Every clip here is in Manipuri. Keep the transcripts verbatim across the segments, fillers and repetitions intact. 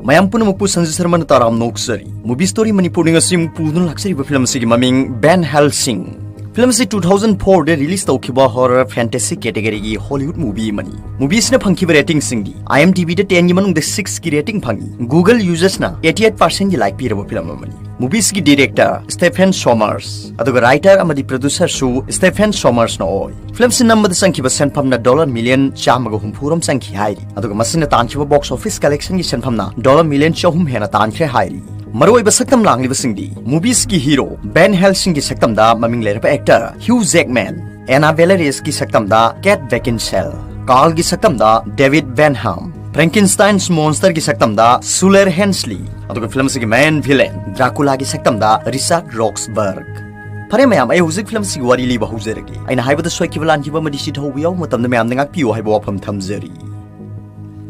ꯃꯌꯥꯝ ꯄꯨꯝꯅꯃꯛꯄꯨ ꯁꯟꯖꯨ ꯁꯔꯃꯅ ꯇꯔꯥꯝꯅ ꯑꯣꯛꯆꯔꯤ꯫ Movie Story ꯃꯅꯤꯄꯨꯔꯗ ꯉꯁꯤ ꯑꯃꯨꯛ ꯄꯨꯗꯨꯅ ꯂꯥꯛꯆꯔꯤꯕ film ꯑꯁꯤꯒꯤ ꯃꯃꯤꯡ Van Helsing꯫ Film ꯑꯁꯤ two thousand fourꯗ release ꯇꯧꯈꯤꯕ horror fantasy categoryꯒꯤ Hollywood movie ꯑꯃꯅꯤ꯫ Movie ꯑꯁꯤꯅ ꯐꯪꯈꯤꯕ ratingꯁꯤꯡꯗꯤ IMDbꯗ tenꯒꯤ ꯃꯅꯨꯡꯗ sixꯀꯤ rating ꯐꯪꯉꯤ꯫ Google usersꯅ eighty eight percentꯒꯤ like ꯄꯤꯔꯕ film ꯑꯃꯅꯤ꯫ Movie ꯑꯁꯤꯒꯤ director Stephen Sommers, ꯑꯗꯨꯒ writer ꯑꯃꯗꯤ producerꯁꯨ Stephen Sommersꯅ ꯑꯣꯏ꯫ Film ꯑꯁꯤ ꯅꯝꯕꯗ ꯆꯪꯈꯤꯕ ꯁꯦꯟꯐꯝꯅ dollar million ꯆꯥꯝꯃꯒ ꯍꯨꯝꯐꯨ ꯔꯣꯝ ꯆꯪꯈꯤ ꯍꯥꯏꯔꯤ, ꯑꯗꯨꯒ ꯃꯁꯤꯅ ꯇꯥꯟꯈꯤꯕ box office collectionꯒꯤ ꯁꯦꯟꯐꯝꯅ dollar million ꯆꯍꯨꯝ ꯍꯦꯟꯅ ꯇꯥꯟꯈ꯭ꯔꯦ ꯍꯥꯏꯔꯤ꯫ ꯃꯔꯨꯑꯣꯏꯕ ꯁꯛꯇꯝ ꯂꯥꯡꯂꯤꯕꯁꯤꯡꯗꯤ Movie ꯑꯁꯤꯒꯤ hero Van Helsingꯒꯤ ꯁꯛꯇꯝꯗ ꯃꯃꯤꯡ ꯂꯩꯔꯕ actor Hugh Jackman, Anna Valeriusꯀꯤ ꯁꯛꯇꯝꯗ Kate Beckinsale, Carlꯒꯤ ꯁꯛꯇꯝꯗ David Van Ham, Frankenstein's Monsterꯒꯤ ꯁꯛꯇꯝꯗ Suller Hensley, ꯑꯗꯨꯒ film ꯑꯁꯤꯒꯤ main villain Draculaꯒꯤ ꯁꯛꯇꯝꯗ Richard Roxburgh꯫ ꯐꯔꯦ ꯃꯌꯥꯝ, ꯑꯩ ꯍꯧꯖꯤꯛ film ꯑꯁꯤꯒꯤ ꯋꯥꯔꯤ ꯂꯤꯕ ꯍꯧꯖꯔꯒꯦ꯫ ꯑꯩꯅ ꯍꯥꯏꯕꯗ ꯁꯣꯏꯈꯤꯕ ꯂꯥꯟꯈꯤꯕ ꯑꯃꯗꯤ ꯁꯤꯊꯧꯕ ꯌꯥꯎꯕ ꯃꯇꯝꯗ ꯃꯌꯥꯝꯅ ꯉꯥꯛꯄꯤꯌꯨ ꯍꯥꯏꯕ ꯋꯥꯐꯝ ꯊꯝꯖꯔꯤ꯫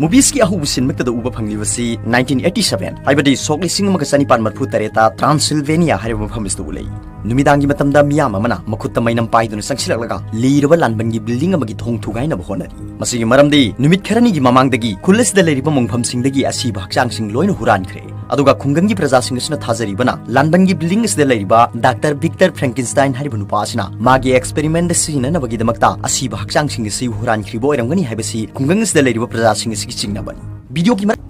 Movie ꯑꯁꯤꯒꯤ ꯑꯍꯧꯕ scene ꯃꯛꯇꯗ ꯎꯕ ꯐꯪꯂꯤꯕꯁꯤ nineteen eighty seven, ꯍꯥꯏꯕꯗꯤ ꯁꯣꯛ ꯂꯤꯁꯤꯡ ꯑꯃꯒ ꯆꯅꯤꯄꯥꯟ ꯃꯔꯤꯐꯨ ꯇꯔꯦꯠꯇ Transylvania ꯍꯥꯏꯔꯤꯕ ꯃꯐꯝ ꯑꯁꯤꯗ ꯎꯠꯂꯛꯏ꯫ ꯅꯨꯃꯤꯗꯥꯡꯒꯤ ꯃꯇꯝꯗ ꯃꯤꯌꯥꯝ ꯑꯃꯅ ꯃꯈꯨꯠꯇ ꯃꯩꯅꯝ ꯄꯥꯏꯗꯨꯅ ꯆꯪꯁꯤꯜꯂꯛꯂꯒ ꯂꯤꯔꯕ ꯂꯥꯟꯕꯟꯒꯤ building ꯑꯃꯒꯤ ꯊꯣꯡ ꯊꯨꯒꯥꯏꯅꯕ ꯍꯣꯠꯅꯔꯤ꯫ ꯃꯁꯤꯒꯤ ꯃꯔꯝꯗꯤ ꯅꯨꯃꯤꯠ ꯈꯔꯅꯤꯒꯤ ꯃꯃꯥꯡꯗꯒꯤ ꯈꯨꯜ ꯑꯁꯤꯗ ꯂꯩꯔꯤꯕ ꯃꯣꯡꯐꯝꯁꯤꯡꯗꯒꯤ ꯑꯁꯤꯕ ꯍꯛꯆꯥꯡꯁꯤꯡ ꯂꯣꯏꯅ ꯍꯨꯔꯥꯟꯈ꯭ꯔꯦ꯫ ꯑꯗꯨꯒ ꯈꯨꯡꯒꯪꯒꯤ ꯄ꯭ꯔꯖꯥꯁꯤꯡ ꯑꯁꯤꯅ ꯊꯥꯖꯔꯤꯕꯅ ꯂꯥꯟꯕꯟꯒꯤ building ꯑꯁꯤꯗ ꯂꯩꯔꯤꯕ Doctor Victor Frankenstein ꯍꯥꯏꯔꯤꯕ ꯅꯨꯄꯥ ꯑꯁꯤꯅ ꯃꯥꯒꯤ experimentꯗ ꯁꯤꯖꯤꯟꯅꯅꯕꯒꯤꯗꯃꯛꯇ ꯑꯁꯤꯕ ꯍꯛꯆꯥꯡꯁꯤꯡ ꯑꯁꯤ ꯍꯨꯔꯥꯟꯈ꯭ꯔꯤꯕ ꯑꯣꯏꯔꯝꯒꯅꯤ ꯍꯥꯏꯕꯁꯤ ꯈꯨꯡꯒꯪ ꯑꯁꯤꯗ ꯂꯩꯔꯤꯕ ꯄ꯭ꯔꯖꯥꯁꯤꯡ ꯑꯁꯤꯒꯤ ꯆꯤꯡꯅꯕꯅꯤ꯫ Videoꯒꯤ ꯃꯔ-,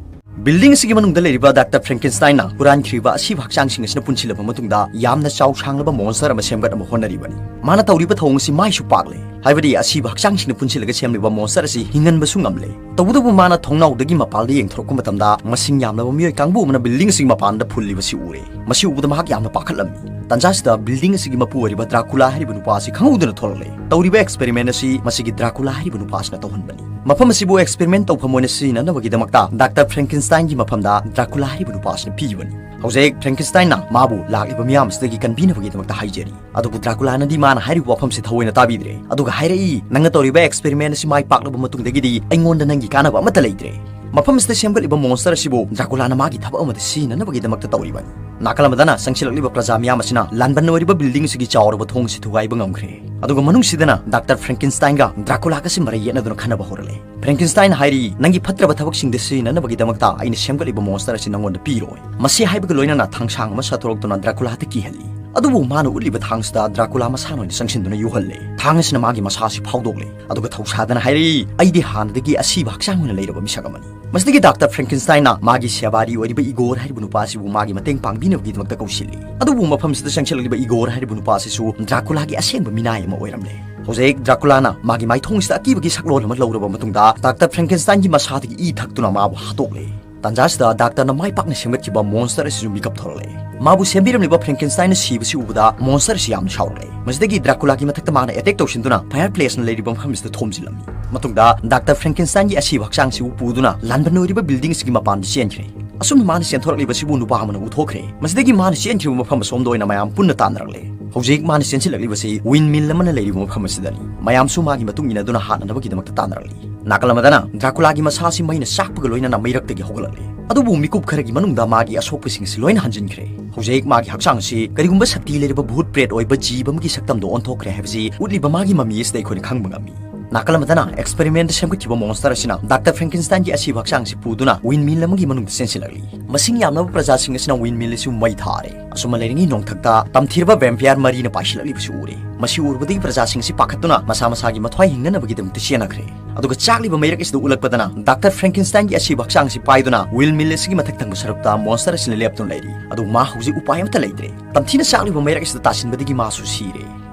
building ꯑꯁꯤꯒꯤ ꯃꯅꯨꯡꯗ ꯂꯩꯔꯤꯕ Doctor Frankensteinꯅ ꯍꯨꯔꯥꯟꯈ꯭ꯔꯤꯕ ꯑꯁꯤꯕ ꯍꯛꯆꯥꯡꯁꯤꯡ ꯑꯁꯤꯅ ꯄꯨꯟꯁꯤꯜꯂꯕ ꯃꯇꯨꯡꯗ ꯌꯥꯝꯅ ꯆꯥꯎ ꯁꯥꯡꯂꯕ monster ꯑꯃ ꯁꯦꯝꯒꯠꯅꯕ ꯍꯣꯠꯅꯔꯤꯕꯅꯤ꯫ ꯃꯥꯅ ꯇꯧꯔꯤꯕ ꯊꯧꯑꯣꯡ ꯑꯁꯤ ꯃꯥꯏꯁꯨ ꯄꯥꯛꯂꯦ, ꯍꯥꯏꯕꯗꯤ ꯑꯁꯤꯕ ꯍꯛꯆꯥꯡꯁꯤꯡꯅ ꯄꯨꯟꯁꯤꯜꯂꯒ ꯁꯦꯝꯂꯤꯕ monster ꯑꯁꯤ ꯍꯤꯡꯍꯟꯕꯁꯨ ꯉꯝꯂꯦ꯫ ꯇꯧꯕꯇꯕꯨ ꯃꯥꯅ ꯊꯣꯡꯅꯥꯎꯗꯒꯤ ꯃꯄꯥꯟꯗ ꯌꯦꯡꯊꯣꯔꯛꯄ ꯃꯇꯝꯗ ꯃꯁꯤꯡ ꯌꯥꯝꯂꯕ ꯃꯤꯑꯣꯏ ꯀꯥꯡꯕꯨ ꯑꯃꯅ building ꯑꯁꯤꯒꯤ ꯃꯄꯥꯟꯗ ꯐꯨꯜꯂꯤꯕꯁꯤ ꯎꯔꯦ꯫ ꯃꯁꯤ ꯎꯕꯗ ꯃꯍꯥꯛ ꯌꯥꯝꯅ ꯄꯥꯈꯠꯂꯝꯃꯤ꯫ ꯇꯥꯟꯖꯥꯁꯤꯗ building ꯑꯁꯤꯒꯤ ꯃꯄꯨ ꯑꯣꯏꯔꯤꯕ Dracula ꯍꯥꯏꯔꯤꯕ ꯅꯨꯄꯥ ꯑꯁꯤ ꯈꯪꯍꯧꯗꯅ ꯊꯣꯛꯂꯛꯂꯦ꯫ ꯇꯧꯔꯤꯕ experiment ꯑꯁꯤ ꯃꯁꯤꯒꯤ Dracula ꯍꯥꯏꯔꯤꯕ ꯅꯨꯄꯥ ꯑꯁꯤꯅ ꯇꯧꯍꯟꯕꯅꯤ꯫ ꯃꯐꯝ ꯑꯁꯤꯕꯨ experiment ꯇꯧꯐꯝ ꯑꯣꯏꯅ ꯁꯤꯖꯤꯟꯅꯅꯕꯒꯤꯗꯃꯛꯇ Doctor Frankensteinꯒꯤ ꯃꯐꯝꯗ Dracula ꯍꯥꯏꯔꯤꯕ ꯅꯨꯄꯥ ꯑꯁꯤꯅ ꯄꯤꯕꯅꯤ꯫ ꯍꯧꯖꯤꯛ Frankensteinꯅ ꯃꯥꯕꯨ ꯂꯥꯛꯂꯤꯕ ꯃꯤꯌꯥꯝ ꯑꯁꯤꯗꯒꯤ ꯀꯟꯕꯤꯅꯕꯒꯤꯗꯃꯛꯇ ꯍꯥꯏꯖꯔꯤ꯫ ꯑꯗꯨꯕꯨ Draculaꯅꯗꯤ ꯃꯥꯅ ꯍꯥꯏꯔꯤꯕ ꯋꯥꯐꯝꯁꯤ ꯊꯑꯣꯏꯅ ꯇꯥꯕꯤꯗ꯭ꯔꯦ꯫ ꯑꯗꯨꯒ ꯍꯥꯏꯔꯛꯏ, "ꯅꯪꯅ ꯇꯧꯔꯤꯕ experiment ꯑꯁꯤ ꯃꯥꯏ ꯄꯥꯛꯂꯕ ꯃꯇꯨꯡꯗꯒꯤꯗꯤ ꯑꯩꯉꯣꯟꯗ ꯅꯪꯒꯤ ꯀꯥꯟꯅꯕ ꯑꯃꯠꯇ ꯂꯩꯇ꯭ꯔꯦ꯫ ꯃꯐꯝ ꯑꯁꯤꯗ ꯁꯦꯝꯒꯠꯂꯤꯕ monster ꯑꯁꯤꯕꯨ Draculaꯅ ꯃꯥꯒꯤ ꯊꯕꯛ ꯑꯃꯗ ꯁꯤꯖꯤꯟꯅꯅꯕꯒꯤꯗꯃꯛꯇ ꯇꯧꯔꯤꯕꯅꯤ꯫ ꯅꯥꯀꯜ ꯑꯃꯗꯅ ꯆꯪꯁꯤꯜꯂꯛꯂꯤꯕ ꯄ꯭ꯔꯖꯥ ꯃꯤꯌꯥꯝ ꯑꯁꯤꯅ ꯂꯥꯟꯕꯟ ꯑꯣꯏꯔꯤꯕ building ꯑꯁꯤꯒꯤ ꯆꯥꯎꯔꯕ ꯊꯣꯡ ꯑꯁꯤ ꯊꯨꯒꯥꯏꯕ ꯉꯝꯈ꯭ꯔꯦ꯫ ꯑꯗꯨꯒ ꯃꯅꯨꯡꯁꯤꯗꯅ ꯗꯥꯛꯇꯔ ꯐ꯭ꯔꯦꯡꯀꯤꯟꯁꯇꯥꯏꯟꯒ ꯗ꯭ꯔꯥꯀꯨꯂꯥꯒꯁꯤ ꯃꯔꯩ ꯌꯦꯠꯅꯗꯨꯅ ꯈꯟꯅꯕ ꯍꯧꯔꯛꯂꯦ꯫ ꯐ꯭ꯔꯦꯡꯀꯤꯟꯁꯇꯥꯏꯟ ꯍꯥꯏꯔꯤ, "ꯅꯪꯒꯤ ꯐꯠꯇ꯭ꯔꯕ ꯊꯕꯛꯁꯤꯡꯗ ꯁꯤꯖꯤꯟꯅꯅꯕꯒꯤꯗꯃꯛꯇ ꯑꯩꯅ ꯁꯦꯝꯒꯠꯂꯤꯕ monster ꯑꯁꯤ ꯅꯪꯉꯣꯟꯗ ꯄꯤꯔꯣꯏ"꯫ ꯃꯁꯤ ꯍꯥꯏꯕꯒ ꯂꯣꯏꯅꯅ ꯊꯥꯡꯁꯥꯡ ꯑꯃ ꯁꯥꯊꯣꯔꯛꯇꯨꯅ ꯗ꯭ꯔꯥꯀꯨꯂꯥꯗ ꯀꯤꯍꯜꯂꯤ꯫ ꯑꯗꯨꯕꯨ ꯃꯥꯅ ꯎꯠꯂꯤꯕ ꯊꯥꯡꯁꯤꯗ ꯗ꯭ꯔꯥꯀꯨꯂꯥ ꯃꯁꯥꯅ ꯑꯣꯏꯅ ꯆꯪꯁꯤꯟꯗꯨꯅ ꯌꯨꯍꯜꯂꯦ꯫ ꯊꯥꯡ ꯑꯁꯤꯅ ꯃꯥꯒꯤ ꯃꯁꯥ ꯑꯁꯤ ꯐꯥꯎꯗꯣꯛꯂꯦ꯫ ꯑꯗꯨꯒ ꯊꯧꯁꯥꯗꯅ ꯍꯥꯏꯔꯛꯏ, "ꯑꯩꯗꯤ ꯍꯥꯟꯅꯗꯒꯤ ꯑꯁꯤꯕ ꯍꯛꯆꯥꯡ ꯑꯣꯏꯅ ꯂꯩꯔꯕ ꯃꯤꯁꯛ ꯑꯃꯅꯤ"꯫ ꯃꯁꯤꯗꯒꯤ ꯗꯥꯛꯇꯔ ꯐ꯭ꯔꯦꯡꯀꯤꯟꯁꯇꯥꯏꯟꯅ ꯃꯥꯒꯤ ꯁꯦꯕꯥꯔꯤ ꯑꯣꯏꯔꯤꯕ ꯏꯒꯣꯔ ꯍꯥꯏꯔꯤꯕ ꯅꯨꯄꯥ ꯑꯁꯤꯕꯨ ꯃꯥꯒꯤ ꯃꯇꯦꯡ ꯄꯥꯡꯕꯤꯅꯕꯒꯤꯗꯃꯛꯇ ꯀꯧꯁꯤꯜꯂꯤ꯫ ꯑꯗꯨꯕꯨ ꯃꯐꯝꯁꯤꯗ ꯆꯪꯁꯤꯜꯂꯛꯂꯤꯕ ꯏꯒꯣꯔ ꯍꯥꯏꯔꯤꯕ ꯅꯨꯄꯥ ꯑꯁꯤꯁꯨ ꯗ꯭ꯔꯥꯀꯨꯂꯥꯒꯤ ꯑꯁꯦꯡꯕ ꯃꯤꯅꯥꯏ ꯑꯃ ꯑꯣꯏꯔꯝꯂꯦ꯫ ꯍꯧꯖꯤꯛ ꯗ꯭ꯔꯥꯀꯨꯂꯥꯅ ꯃꯥꯒꯤ ꯃꯥꯏꯊꯣꯡꯁꯤꯗ ꯑꯀꯤꯕꯒꯤ ꯁꯛꯂꯣꯟ ꯑꯃ ꯂꯧꯔꯕ ꯃꯇꯨꯡꯗ, ꯗꯥꯛꯇꯔ ꯐ꯭ꯔꯦꯡꯀꯤꯟꯁꯇꯥꯏꯟꯒꯤ ꯃꯁꯥꯗꯒꯤ ꯏ ꯊꯛꯇꯨꯅ ꯃꯥꯕꯨ ꯍꯥꯠꯇꯣꯛꯂꯦ꯫ ꯇꯥꯟꯖꯥꯁꯤꯗ ꯗꯥꯛꯇꯔꯅ ꯃꯥꯏ ꯄꯥꯛꯅ ꯁꯦꯝꯒꯠꯈꯤꯕ monster ꯑꯁꯤꯁꯨ ꯃꯤꯀꯞ ꯊꯣꯔꯛꯂꯦ꯫ ꯃꯥꯕꯨ ꯁꯦꯝꯕꯤꯔꯝꯂꯤꯕ ꯐ꯭ꯔꯦꯡꯀꯤꯟꯁꯇꯥꯏꯟꯅ ꯁꯤꯕꯁꯤ ꯎꯕꯗ monster ꯑꯁꯤ ꯌꯥꯝꯅ ꯁꯥꯎꯔꯛꯂꯦ꯫ ꯃꯁꯤꯗꯒꯤ ꯗ꯭ꯔꯥꯀꯨꯂꯥꯒꯤ ꯃꯊꯛꯇ ꯃꯥꯅ attack ꯇꯧꯁꯤꯟꯗꯨꯅ fireplaceꯅ ꯂꯩꯔꯤꯕ ꯃꯐꯝ ꯑꯁꯤꯗ ꯊꯣꯝꯖꯤꯜꯂꯝꯃꯤ꯫ ꯃꯇꯨꯡꯗ ꯗꯥꯛꯇꯔ ꯐ꯭ꯔꯦꯡꯀꯤꯟꯁꯇꯥꯏꯟꯒꯤ ꯑꯁꯤꯕ ꯍꯛꯆꯥꯡꯁꯤꯕꯨ ꯄꯨꯗꯨꯅ ꯂꯥꯟꯕꯟ ꯑꯣꯏꯔꯤꯕ building ꯑꯁꯤꯒꯤ ꯃꯄꯥꯟꯗ ꯆꯦꯟꯈ꯭ꯔꯦ꯫ ꯑꯁꯨꯝꯅ ꯃꯥꯅ ꯆꯦꯟꯊꯣꯔꯛꯂꯤꯕꯁꯤꯕꯨ ꯅꯨꯄꯥ ꯑꯃꯅ ꯎꯊꯣꯛꯈ꯭ꯔꯦ꯫ ꯃꯁꯤꯗꯒꯤ ꯃꯥꯅ ꯆꯦꯟꯈ꯭ꯔꯤꯕ ꯃꯐꯝ ꯑꯁꯣꯝꯗ ꯑꯣꯏꯅ ꯃꯌꯥꯝ ꯄꯨꯟꯅ ꯇꯥꯟꯅꯔꯛꯂꯦ꯫ ꯍꯧꯖꯤꯛ ꯃꯥꯅ ꯆꯦꯟꯁꯤꯜꯂꯛꯂꯤꯕꯁꯤ windmill ꯑꯃꯅ ꯂꯩꯔꯤꯕ ꯃꯐꯝ ꯑꯁꯤꯗꯅꯤ꯫ ꯃꯌꯥꯝꯁꯨ ꯃꯥꯒꯤ ꯃꯇꯨꯡ ꯏꯟꯅꯗꯨꯅ ꯍꯥꯠꯅꯅꯕꯒꯤꯗꯃꯛꯇ ꯇꯥꯟꯅꯔꯛꯂꯤ꯫ ꯅꯥꯀꯜ ꯑꯃꯗꯅ ꯗ꯭ꯔꯥꯀꯨꯂꯥꯒꯤ ꯃꯁꯥꯁꯤ ꯃꯩꯅ ꯆꯥꯛꯄꯒ ꯂꯣꯏꯅꯅ ꯃꯩꯔꯛꯇꯒꯤ ꯍꯧꯒꯠꯂꯛꯂꯤ꯫ ꯑꯗꯨꯕꯨ ꯃꯤꯀꯨꯞ ꯈꯔꯒꯤ ꯃꯅꯨꯡꯗ ꯃꯥꯒꯤ ꯑꯁꯣꯛꯄꯁꯤꯡ ꯑꯁꯤ ꯂꯣꯏꯅ ꯍꯟꯖꯤꯟꯈ꯭ꯔꯦ꯫ ꯍꯧꯖꯤꯛ ꯃꯥꯒꯤ ꯍꯛꯆꯥꯡ ꯑꯁꯤ ꯀꯔꯤꯒꯨꯝꯕ ꯁꯛꯇꯤ ꯂꯩꯔꯕ ꯚꯨꯠ ꯄ꯭ꯔꯦꯠ ꯑꯣꯏꯕ ꯖꯤꯕ ꯑꯃꯒꯤ ꯁꯛꯇꯝꯗ ꯑꯣꯟꯊꯣꯛꯈ꯭ꯔꯦ ꯍꯥꯏꯕꯁꯤ ꯎꯠꯂꯤꯕ ꯃꯥꯒꯤ ꯃꯃꯤ ꯑꯁꯤꯗ ꯑꯩꯈꯣꯏꯅ ꯈꯪꯕ ꯉꯝꯃꯤ꯫ ꯅꯥꯀꯜ ꯑꯃꯗꯅ experimentꯗ ꯁꯦꯝꯒꯠꯈꯤꯕ monster ꯑꯁꯤꯅ ꯗꯥꯛꯇꯔ ꯐ꯭ꯔꯦꯡꯀꯤꯟꯁꯇꯥꯏꯟꯒꯤ ꯑꯁꯤꯕ ꯍꯛꯆꯥꯡ ꯑꯁꯤ ꯄꯨꯗꯨꯅ windmill ꯑꯃꯒꯤ ꯃꯅꯨꯡꯗ ꯆꯦꯟꯁꯤꯜꯂꯛꯂꯤ꯫ ꯃꯁꯤꯡ ꯌꯥꯝꯂꯕ ꯄ꯭ꯔꯖꯥꯁꯤꯡ ꯑꯁꯤꯅ windmill ꯑꯁꯤꯕꯨ ꯃꯩ ꯊꯥꯔꯦ꯫ ꯑꯁꯨꯝꯅ ꯂꯩꯔꯤꯉꯩ ꯅꯣꯡꯊꯛꯇ ꯇꯝꯊꯤꯔꯕ vampire ꯃꯔꯤꯅ ꯄꯥꯏꯁꯤꯜꯂꯛꯂꯤꯕꯁꯤ ꯎꯔꯦ꯫ ꯃꯁꯤ ꯎꯔꯨꯕꯗꯒꯤ ꯄ꯭ꯔꯖꯥꯁꯤꯡ ꯑꯁꯤ ꯄꯥꯈꯠꯇꯨꯅ ꯃꯁꯥ ꯃꯁꯥꯒꯤ ꯃꯊ꯭ꯋꯥꯏ ꯍꯤꯡꯅꯅꯕꯒꯤꯗꯃꯛꯇ ꯆꯦꯟꯅꯈ꯭ꯔꯦ꯫ ꯑꯗꯨꯒ ꯆꯥꯛꯂꯤꯕ ꯃꯩꯔꯛ ꯑꯁꯤꯗ ꯎꯠꯂꯛꯄꯗꯅ ꯗꯥꯛꯇꯔ ꯐ꯭ꯔꯦꯡꯀꯤꯟꯁꯇꯥꯏꯟꯒꯤ ꯑꯁꯤꯕ ꯍꯛꯆꯥꯡ ꯑꯁꯤ ꯄꯥꯏꯗꯨꯅ windmill ꯑꯁꯤꯒꯤ ꯃꯊꯛ ꯊꯪꯕ ꯁꯔꯨꯛꯇ monster ꯑꯁꯤꯅ ꯂꯦꯞꯇꯨꯅ ꯂꯩꯔꯤ꯫ ꯑꯗꯨꯕꯨ ꯃꯥ ꯍꯧꯖꯤꯛ ꯎꯄꯥꯏ ꯑꯃꯠꯇ ꯂꯩꯇ꯭ꯔꯦ꯫ ꯇꯝꯊꯤꯅ ꯆꯥꯛꯂꯤꯕ ꯃꯩꯔꯛ ꯑꯁꯤꯗ ꯇꯥꯁꯤꯟꯕꯗꯒꯤ ꯃꯥꯁꯨ ꯁꯤꯔꯦ꯫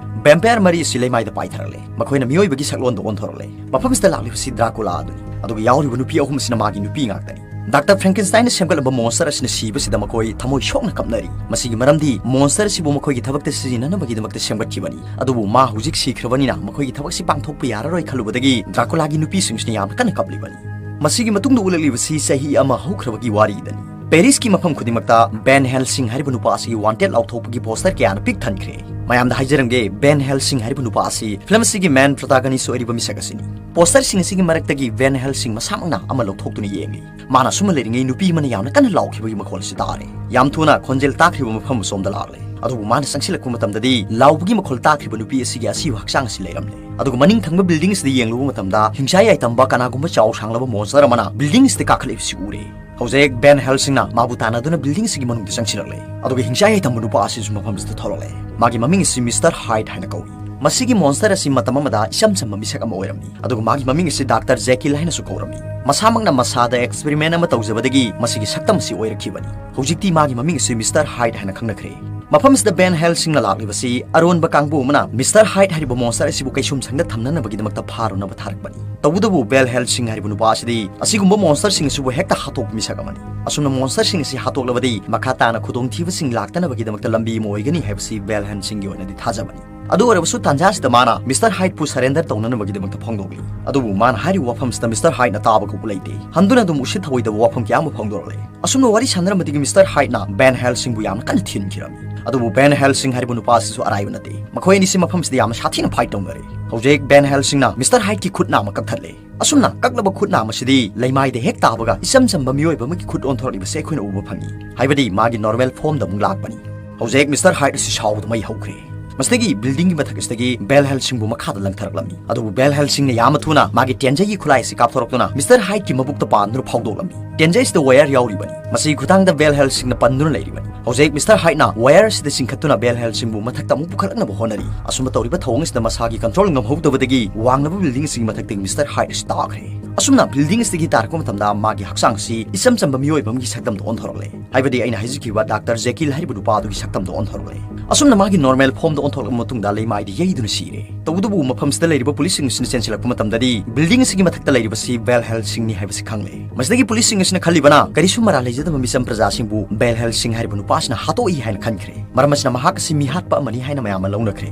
Vampire ꯃꯔꯤ ꯑꯁꯤ ꯂꯩꯃꯥꯏꯗ ꯄꯥꯏꯊꯔꯛꯂꯦ꯫ ꯃꯈꯣꯏꯅ ꯃꯤꯑꯣꯏꯕꯒꯤ ꯁꯛꯂꯣꯟꯗ ꯑꯣꯟꯊꯣꯔꯛꯂꯦ꯫ ꯃꯐꯝꯁꯤꯗ ꯂꯥꯛꯂꯤꯕꯁꯤ ꯗ꯭ꯔꯥꯀꯨꯂꯥ ꯑꯗꯨꯅꯤ꯫ ꯑꯗꯨꯒ ꯌꯥꯎꯔꯤꯕ ꯅꯨꯄꯤ ꯑꯍꯨꯝ ꯑꯁꯤꯅ ꯃꯥꯒꯤ ꯅꯨꯄꯤ ꯉꯥꯛꯇꯅꯤ꯫ ꯗꯥꯛꯇꯔ ꯐ꯭ꯔꯦꯡꯀꯤꯟꯁꯇꯥꯏꯟꯅ ꯁꯦꯝꯒꯠꯂꯝꯕ monster ꯑꯁꯤꯅ ꯁꯤꯕꯁꯤꯗ ꯃꯈꯣꯏ ꯊꯃꯣꯏ ꯁꯣꯛꯅ ꯀꯞꯅꯔꯤ꯫ ꯃꯁꯤꯒꯤ ꯃꯔꯝꯗꯤ monster ꯑꯁꯤꯕꯨ ꯃꯈꯣꯏꯒꯤ ꯊꯕꯛꯇ ꯁꯤꯖꯤꯟꯅꯅꯕꯒꯤꯗꯃꯛꯇ ꯁꯦꯝꯒꯠꯈꯤꯕꯅꯤ꯫ ꯑꯗꯨꯕꯨ ꯃꯥ ꯍꯧꯖꯤꯛ ꯁꯤꯈ꯭ꯔꯕꯅꯤꯅ ꯃꯈꯣꯏꯒꯤ ꯊꯕꯛꯁꯤ ꯄꯥꯡꯊꯣꯛꯄ ꯌꯥꯔꯔꯣꯏ ꯈꯜꯂꯨꯕꯗꯒꯤ ꯗ꯭ꯔꯥꯀꯨꯂꯥꯒꯤ ꯅꯨꯄꯤꯁꯤꯡꯁꯤꯅ ꯌꯥꯝꯅ ꯀꯟꯅ ꯀꯞꯂꯤꯕꯅꯤ꯫ ꯃꯁꯤꯒꯤ ꯃꯇꯨꯡꯗ ꯎꯠꯂꯛꯂꯤꯕꯁꯤ ꯆꯍꯤ ꯑꯃ ꯍꯧꯈ꯭ꯔꯕꯒꯤ ꯋꯥꯔꯤꯗꯅꯤ꯫ ꯄꯦꯔꯤꯁꯀꯤ ꯃꯐꯝ ꯈꯨꯗꯤꯡꯃꯛꯇ Van Helsing ꯍꯥꯏꯔꯤꯕ ꯅꯨꯄꯥ ꯑꯁꯤꯒꯤ wanted ꯂꯥꯎꯊꯣꯛꯄꯒꯤ poster ꯀꯌꯥꯅ ꯄꯤꯛ ꯊꯟꯈ꯭ꯔꯦ꯫ ꯃꯌꯥꯝꯗ ꯍꯥꯏꯖꯔꯝꯒꯦ, ꯕꯦꯟ ꯍꯦꯜꯁꯤꯡ ꯍꯥꯏꯔꯤꯕ ꯅꯨꯄꯥ ꯑꯁꯤ ꯐꯤꯂꯝ ꯑꯁꯤꯒꯤ ꯃꯦꯟ ꯄ꯭ꯔꯣꯇꯥꯒꯅꯤꯁ ꯑꯣꯏꯔꯤꯕ ꯃꯤꯁꯛ ꯑꯁꯤꯅꯤ꯫ ꯄꯣꯁꯇꯔꯁꯤꯡ ꯑꯁꯤꯒꯤ ꯃꯔꯛꯇꯒꯤ ꯕꯦꯟ ꯍꯦꯜꯁꯤꯡ ꯃꯁꯥꯃꯛꯅ ꯑꯃ ꯂꯧꯊꯣꯛꯇꯨꯅ ꯌꯦꯡꯂꯤ꯫ ꯃꯥꯅ ꯑꯁꯨꯝꯅ ꯂꯩꯔꯤꯉꯩ ꯅꯨꯄꯤ ꯑꯃꯅ ꯌꯥꯝꯅ ꯀꯟꯅ ꯂꯥꯎꯈꯤꯕꯒꯤ ꯃꯈꯣꯜ ꯑꯁꯤ ꯇꯥꯔꯦ꯫ ꯌꯥꯝ ꯊꯨꯅ ꯈꯣꯟꯖꯦꯜ ꯇꯥꯈ꯭ꯔꯤꯕ ꯃꯐꯝ ꯑꯁꯣꯝꯗ ꯂꯥꯛꯂꯦ꯫ ꯑꯗꯨꯕꯨ ꯃꯥꯅ ꯆꯪꯁꯤꯜꯂꯛꯄ ꯃꯇꯝꯗꯗꯤ ꯂꯥꯎꯕꯒꯤ ꯃꯈꯣꯜ ꯇꯥꯈ꯭ꯔꯤꯕ ꯅꯨꯄꯤ ꯑꯁꯤꯒꯤ ꯑꯁꯤꯕ ꯍꯛꯆꯥꯡ ꯑꯁꯤ ꯂꯩꯔꯝꯂꯦ꯫ ꯑꯗꯨꯒ ꯃꯅꯤꯡ ꯊꯪꯕ ꯕꯤꯜꯗꯤꯡ ꯑꯁꯤꯗ ꯌꯦꯡꯂꯨꯕ ꯃꯇꯝꯗ ꯍꯤꯡꯆꯥ ꯌꯥꯏꯇꯝꯕ ꯀꯅꯥꯒꯨꯝꯕ ꯆꯥꯎ ꯁꯥꯡꯂꯕ ꯃꯣꯟꯁꯇꯔ ꯑꯃꯅ ꯕꯤꯜꯗꯤꯡ ꯑꯁꯤꯗ ꯀꯥꯈꯠꯂꯛꯏꯕꯁꯤ ꯎꯔꯦ꯫ ꯍꯧꯖꯤꯛ ꯕꯦꯟ ꯍꯦꯜꯁꯤꯡꯅ ꯃꯥꯕꯨ ꯇꯥꯟꯅꯗꯨꯅ ꯕꯤꯜꯗꯤꯡ ꯑꯁꯤꯒꯤ ꯃꯅꯨꯡꯗ ꯆꯪꯁꯤꯜꯂꯛꯂꯦ꯫ ꯑꯗꯨꯒ ꯍꯤꯡꯆꯥ ꯌꯥꯏꯇꯝꯕ ꯅꯨꯄꯥ ꯑꯁꯤꯁꯨ ꯃꯐꯝꯁꯤꯗ ꯊꯣꯛꯂꯛꯂꯦ꯫ ꯃꯥꯒꯤ ꯃꯃꯤꯡ ꯑꯁꯤ ꯃꯤꯁꯇꯔ ꯍꯥꯏꯠ ꯍꯥꯏꯅ ꯀꯧꯏ꯫ ꯃꯁꯤꯒꯤ ꯃꯣꯟꯁꯇꯔ ꯑꯁꯤ ꯃꯇꯝ ꯑꯃꯗ ꯏꯆꯝ ꯆꯝꯕ ꯃꯤꯁꯛ ꯑꯃ ꯑꯣꯏꯔꯝꯃꯤ, ꯑꯗꯨꯒ ꯃꯥꯒꯤ ꯃꯃꯤꯡ ꯑꯁꯤ ꯗꯥꯛꯇꯔ ꯖꯦꯀꯤꯜ ꯍꯥꯏꯅꯁꯨ ꯀꯧꯔꯝꯃꯤ꯫ ꯃꯁꯥꯃꯛꯅ ꯃꯁꯥꯗ ꯑꯦꯛꯁꯄꯦꯔꯤꯃꯦꯟ ꯑꯃ ꯇꯧꯖꯕꯗꯒꯤ ꯃꯁꯤꯒꯤ ꯁꯛꯇꯝ ꯑꯁꯤ ꯑꯣꯏꯔꯛꯈꯤꯕꯅꯤ꯫ ꯍꯧꯖꯤꯛꯇꯤ ꯃꯥꯒꯤ ꯃꯃꯤꯡ ꯑꯁꯤ ꯃꯤꯁꯇꯔ ꯍꯥꯏꯠ ꯍꯥꯏꯅ ꯈꯪꯅꯈ꯭ꯔꯦ꯫ ꯃꯐꯝꯁꯤꯗ ꯕꯦꯟ ꯍꯦꯜꯁꯤꯡꯅ ꯂꯥꯛꯂꯤꯕꯁꯤ ꯑꯔꯣꯟꯕ ꯀꯥꯡꯕꯨ ꯑꯃꯅ ꯃꯤꯁꯇꯔ ꯍꯥꯏꯠ ꯍꯥꯏꯔꯤꯕ ꯃꯣꯟꯁꯇꯔ ꯑꯁꯤꯕꯨ ꯀꯩꯁꯨꯝꯁꯪꯗ ꯊꯝꯅꯅꯕꯒꯤꯗꯃꯛꯇ ꯐꯥꯔꯨꯅꯕ ꯊꯥꯔꯛꯄꯅꯤ꯫ ꯇꯧꯕꯇꯕꯨ ꯕꯦꯟ ꯍꯦꯜꯁꯤꯡ ꯍꯥꯏꯔꯤꯕ ꯅꯨꯄꯥ ꯑꯁꯤꯗꯤ ꯑꯁꯤꯒꯨꯝꯕ ꯃꯣꯟꯁꯇꯔꯁꯤꯡ ꯑꯁꯤꯕꯨ ꯍꯦꯛꯇ ꯍꯥꯠꯇꯣꯛꯄ ꯃꯤꯁꯛ ꯑꯃꯅꯤ꯫ ꯑꯁꯨꯝꯅ ꯃꯣꯟꯁꯇꯔꯁꯤꯡ ꯑꯁꯤ ꯍꯥꯠꯇꯣꯛꯂꯕꯗꯤ ꯃꯈꯥ ꯇꯥꯅ ꯈꯨꯗꯣꯡꯊꯤꯕꯁꯤꯡ ꯂꯥꯛꯇꯅꯕꯒꯤꯗꯃꯛꯇ ꯂꯝꯕꯤ ꯑꯃ ꯑꯣꯏꯒꯅꯤ ꯍꯥꯏꯕꯁꯤ ꯕꯦꯟ ꯍꯦꯜꯁꯤꯡꯒꯤ ꯑꯣꯏꯅꯗꯤ ꯊꯥꯖꯕꯅꯤ꯫ ꯑꯗꯨ ꯑꯣꯏꯔꯕꯁꯨ ꯇꯥꯟꯖꯥ ꯑꯁꯤꯗ ꯃꯥꯅ ꯃꯤꯁꯇꯔ ꯍꯥꯏꯠꯄꯨ ꯁꯔꯦꯟꯗꯔ ꯇꯧꯅꯅꯕꯒꯤꯗꯃꯛꯇ ꯐꯣꯡꯗꯣꯛꯂꯤ꯫ ꯑꯗꯨꯕꯨ ꯃꯥꯅ ꯍꯥꯏꯔꯤꯕ ꯋꯥꯐꯝꯁꯤꯗ ꯃꯤꯁꯇꯔ ꯍꯥꯏꯠꯅ ꯇꯥꯕ ꯀꯧꯕ ꯂꯩꯇꯦ꯫ ꯍꯟꯗꯨꯅ ꯑꯗꯨꯝ ꯎꯁꯤꯠ ꯊꯑꯣꯏꯗꯕ ꯋꯥꯐꯝ ꯀꯌꯥ ꯑꯃ ꯐꯣꯡꯗꯣꯔꯛꯂꯦ꯫ ꯑꯁꯨꯝꯅ ꯋꯥꯔꯤ ꯁꯥꯟꯅꯔꯝꯕꯗꯒꯤ ꯃꯤꯁꯇꯔ ꯍꯥꯏꯠꯅ ꯕꯦꯟ ꯍꯦꯜꯁꯤꯡꯕꯨ ꯌꯥꯝꯅ ꯀꯟꯅ ꯊꯤꯟꯈꯤꯔꯝꯃꯤ꯫ ꯑꯗꯨꯕꯨ ꯕꯦꯟ ꯍꯦꯜꯁꯤꯡ ꯍꯥꯏꯔꯤꯕ ꯅꯨꯄꯥ ꯑꯁꯤꯁꯨ ꯑꯔꯥꯏꯕ ꯅꯠꯇꯦ꯫ ꯃꯈꯣꯏ ꯑꯅꯤꯁꯤ ꯃꯐꯝꯁꯤꯗ ꯌꯥꯝꯅ ꯁꯥꯊꯤꯅ ꯐꯥꯏꯠ ꯇꯧꯅꯔꯦ꯫ ꯍꯧꯖꯤꯛ ꯕꯦꯟ ꯍꯦꯜꯁꯤꯡꯅ ꯃꯤꯁꯇꯔ ꯍꯥꯏꯠꯀꯤ ꯈꯨꯠ ꯅꯥꯝꯃ ꯀꯛꯊꯠꯂꯦ꯫ ꯑꯁꯨꯝꯅ ꯀꯛꯂꯕ ꯈꯨꯠ ꯅꯥꯝꯃ ꯑꯁꯤꯗꯤ ꯂꯩꯃꯥꯏꯗ ꯍꯦꯛ ꯇꯥꯕꯒ ꯏꯆꯝ ꯆꯝꯕ ꯃꯤꯑꯣꯏꯕ ꯑꯃꯒꯤ ꯈꯨꯠ ꯑꯣꯟꯊꯣꯔꯛꯂꯤꯕꯁꯦ ꯑꯩꯈꯣꯏꯅ ꯎꯕ ꯐꯪꯉꯤ꯫ ꯍꯥꯏꯕꯗꯤ ꯃꯥꯒꯤ ꯅꯣꯔꯃꯦꯜ ꯐꯣꯝꯗ ꯑꯃꯨꯛ ꯂꯥꯛꯄꯅꯤ꯫ ꯍꯧꯖꯤꯛ ꯃꯤꯁꯇꯔ ꯍꯥꯏꯠ ꯑꯁꯤ ꯁꯥꯎꯕꯗ ꯃꯩ ꯍꯧꯈ꯭ꯔꯦ꯫ ꯃꯁꯤꯗꯒꯤ ꯕꯤꯜꯗꯤꯡꯒꯤ ꯃꯊꯛ ꯑꯁꯤꯗꯒꯤ ꯕꯦꯟ ꯍꯦꯜꯁꯤꯡꯕꯨ ꯃꯈꯥꯗ ꯂꯪꯊꯔꯛꯂꯝꯃꯤ꯫ ꯑꯗꯨꯕꯨ ꯕꯦꯟ ꯍꯦꯜꯁꯤꯡꯅ ꯌꯥꯝꯅ ꯊꯨꯅ ꯃꯥꯒꯤ ꯇꯦꯟꯖꯩꯒꯤ ꯈꯨꯠꯂꯥꯏ ꯑꯁꯤ ꯀꯥꯞꯊꯣꯔꯛꯇꯨꯅ ꯃꯤꯁꯇꯔ ꯍꯥꯏꯠꯀꯤ ꯃꯕꯨꯛꯇ ꯄꯥꯟꯗꯨꯅ ꯐꯥꯎꯗꯣꯛꯂꯝꯃꯤ꯫ ꯇꯦꯟꯖꯩꯁꯤꯗ ꯋꯥꯌꯔ ꯌꯥꯎꯔꯤꯕꯅꯤ꯫ ꯃꯁꯤꯒꯤ ꯈꯨꯊꯥꯡꯗ ꯕꯦꯟ ꯍꯦꯜꯁꯤꯡꯅ ꯄꯟꯗꯨꯅ ꯂꯩꯔꯤꯕꯅꯤ꯫ ꯍꯧꯖꯤꯛ ꯃꯤꯁꯇꯔ ꯍꯥꯏꯠꯅ ꯋꯥꯌꯔ ꯑꯁꯤꯗ ꯆꯤꯡꯈꯠꯇꯨꯅ ꯕꯦꯟ ꯍꯦꯜꯁꯤꯡꯕꯨ ꯃꯊꯛꯇ ꯑꯃꯨꯛ ꯄꯨꯈꯠꯂꯛꯅꯕ ꯍꯣꯠꯅꯔꯤ꯫ ꯑꯁꯨꯝꯕ ꯇꯧꯔꯤꯕ ꯊꯧꯑꯣꯡ ꯑꯁꯤꯗ ꯃꯁꯥꯒꯤ ꯀꯟꯇ꯭ꯔꯣꯜ ꯉꯝꯍꯧꯗꯕꯗꯒꯤ ꯋꯥꯡꯂꯕ ꯕꯤꯜꯗꯤꯡ ꯑꯁꯤꯒꯤ ꯃꯊꯛꯇꯒꯤ ꯃꯤꯁꯇꯔ ꯍꯥꯏꯠ ꯑꯁꯤ ꯇꯥꯈ꯭ꯔꯦ꯫ ꯑꯁꯨꯝꯅ ꯕꯤꯜꯗꯤꯡ ꯑꯁꯤꯗꯒꯤ ꯇꯥꯔꯛꯄ ꯃꯇꯝꯗ ꯃꯥꯒꯤ ꯍꯛꯆꯥꯡ ꯑꯁꯤ ꯏꯆꯝ ꯆꯝꯕ ꯃꯤꯑꯣꯏꯕ ꯑꯃꯒꯤ ꯁꯛꯇꯝꯗ ꯑꯣꯟꯊꯣꯔꯛꯂꯦ꯫ ꯍꯥꯏꯕꯗꯤ ꯑꯩꯅ ꯍꯥꯏꯖꯈꯤꯕ ꯗꯥꯛꯇꯔ ꯖꯦꯀꯤꯜ ꯍꯥꯏꯔꯤꯕ ꯅꯨꯄꯥ ꯑꯗꯨꯒꯤ ꯁꯛꯇꯝꯗ ꯑꯣꯟꯊꯣꯔꯛꯂꯦ꯫ ꯑꯁꯨꯝꯅ ꯃꯥꯒꯤ ꯅꯣꯔꯃꯦꯜ ꯐꯣꯝꯗ ꯑꯣꯟꯊꯣꯔꯛꯂꯕ ꯃꯇꯨꯡꯗ ꯂꯩꯃꯥꯏꯗ ꯌꯩꯗꯨꯅ ꯁꯤꯔꯦ꯫ ꯇꯧꯕꯇꯕꯨ ꯃꯐꯝꯁꯤꯗ ꯂꯩꯔꯤꯕ ꯄꯨꯂꯤꯁꯁꯤꯡ ꯑꯁꯤꯅ ꯆꯦꯟꯁꯤꯜꯂꯛꯄ ꯃꯇꯝꯗꯗꯤ ꯕꯤꯜꯗꯤꯡ ꯑꯁꯤꯒꯤ ꯃꯊꯛꯇ ꯂꯩꯔꯤꯕꯁꯤ ꯕꯦꯟ ꯍꯦꯜꯁꯤꯡꯅꯤ ꯍꯥꯏꯕꯁꯤ ꯈꯪꯂꯦ꯫ ꯃꯁꯤꯗꯒꯤ ꯄꯨꯂꯤꯁꯁꯤꯡ ꯑꯁꯤꯅ ꯈꯜꯂꯤꯕꯅ ꯀꯔꯤꯁꯨ ꯃꯔꯥꯜ ꯂꯩꯖꯗꯕ ꯃꯤꯆꯝ ꯄ꯭ꯔꯖꯥꯁꯤꯡꯕꯨ ꯕꯦꯟ ꯍꯦꯜꯁꯤꯡ ꯍꯥꯏꯔꯤꯕ ꯅꯨꯄꯥꯁꯤꯅ ꯍꯥꯠꯇꯣꯛꯏ ꯍꯥꯏꯅ ꯈꯟꯈ꯭ꯔꯦ꯫ ꯃꯔꯝ ꯑꯁꯤꯅ ꯃꯍꯥꯛ ꯑꯁꯤ ꯃꯤꯍꯥꯠꯄ ꯑꯃꯅꯤ ꯍꯥꯏꯅ ꯃꯌꯥꯝꯅ ꯂꯧꯅꯈ꯭ꯔꯦ꯫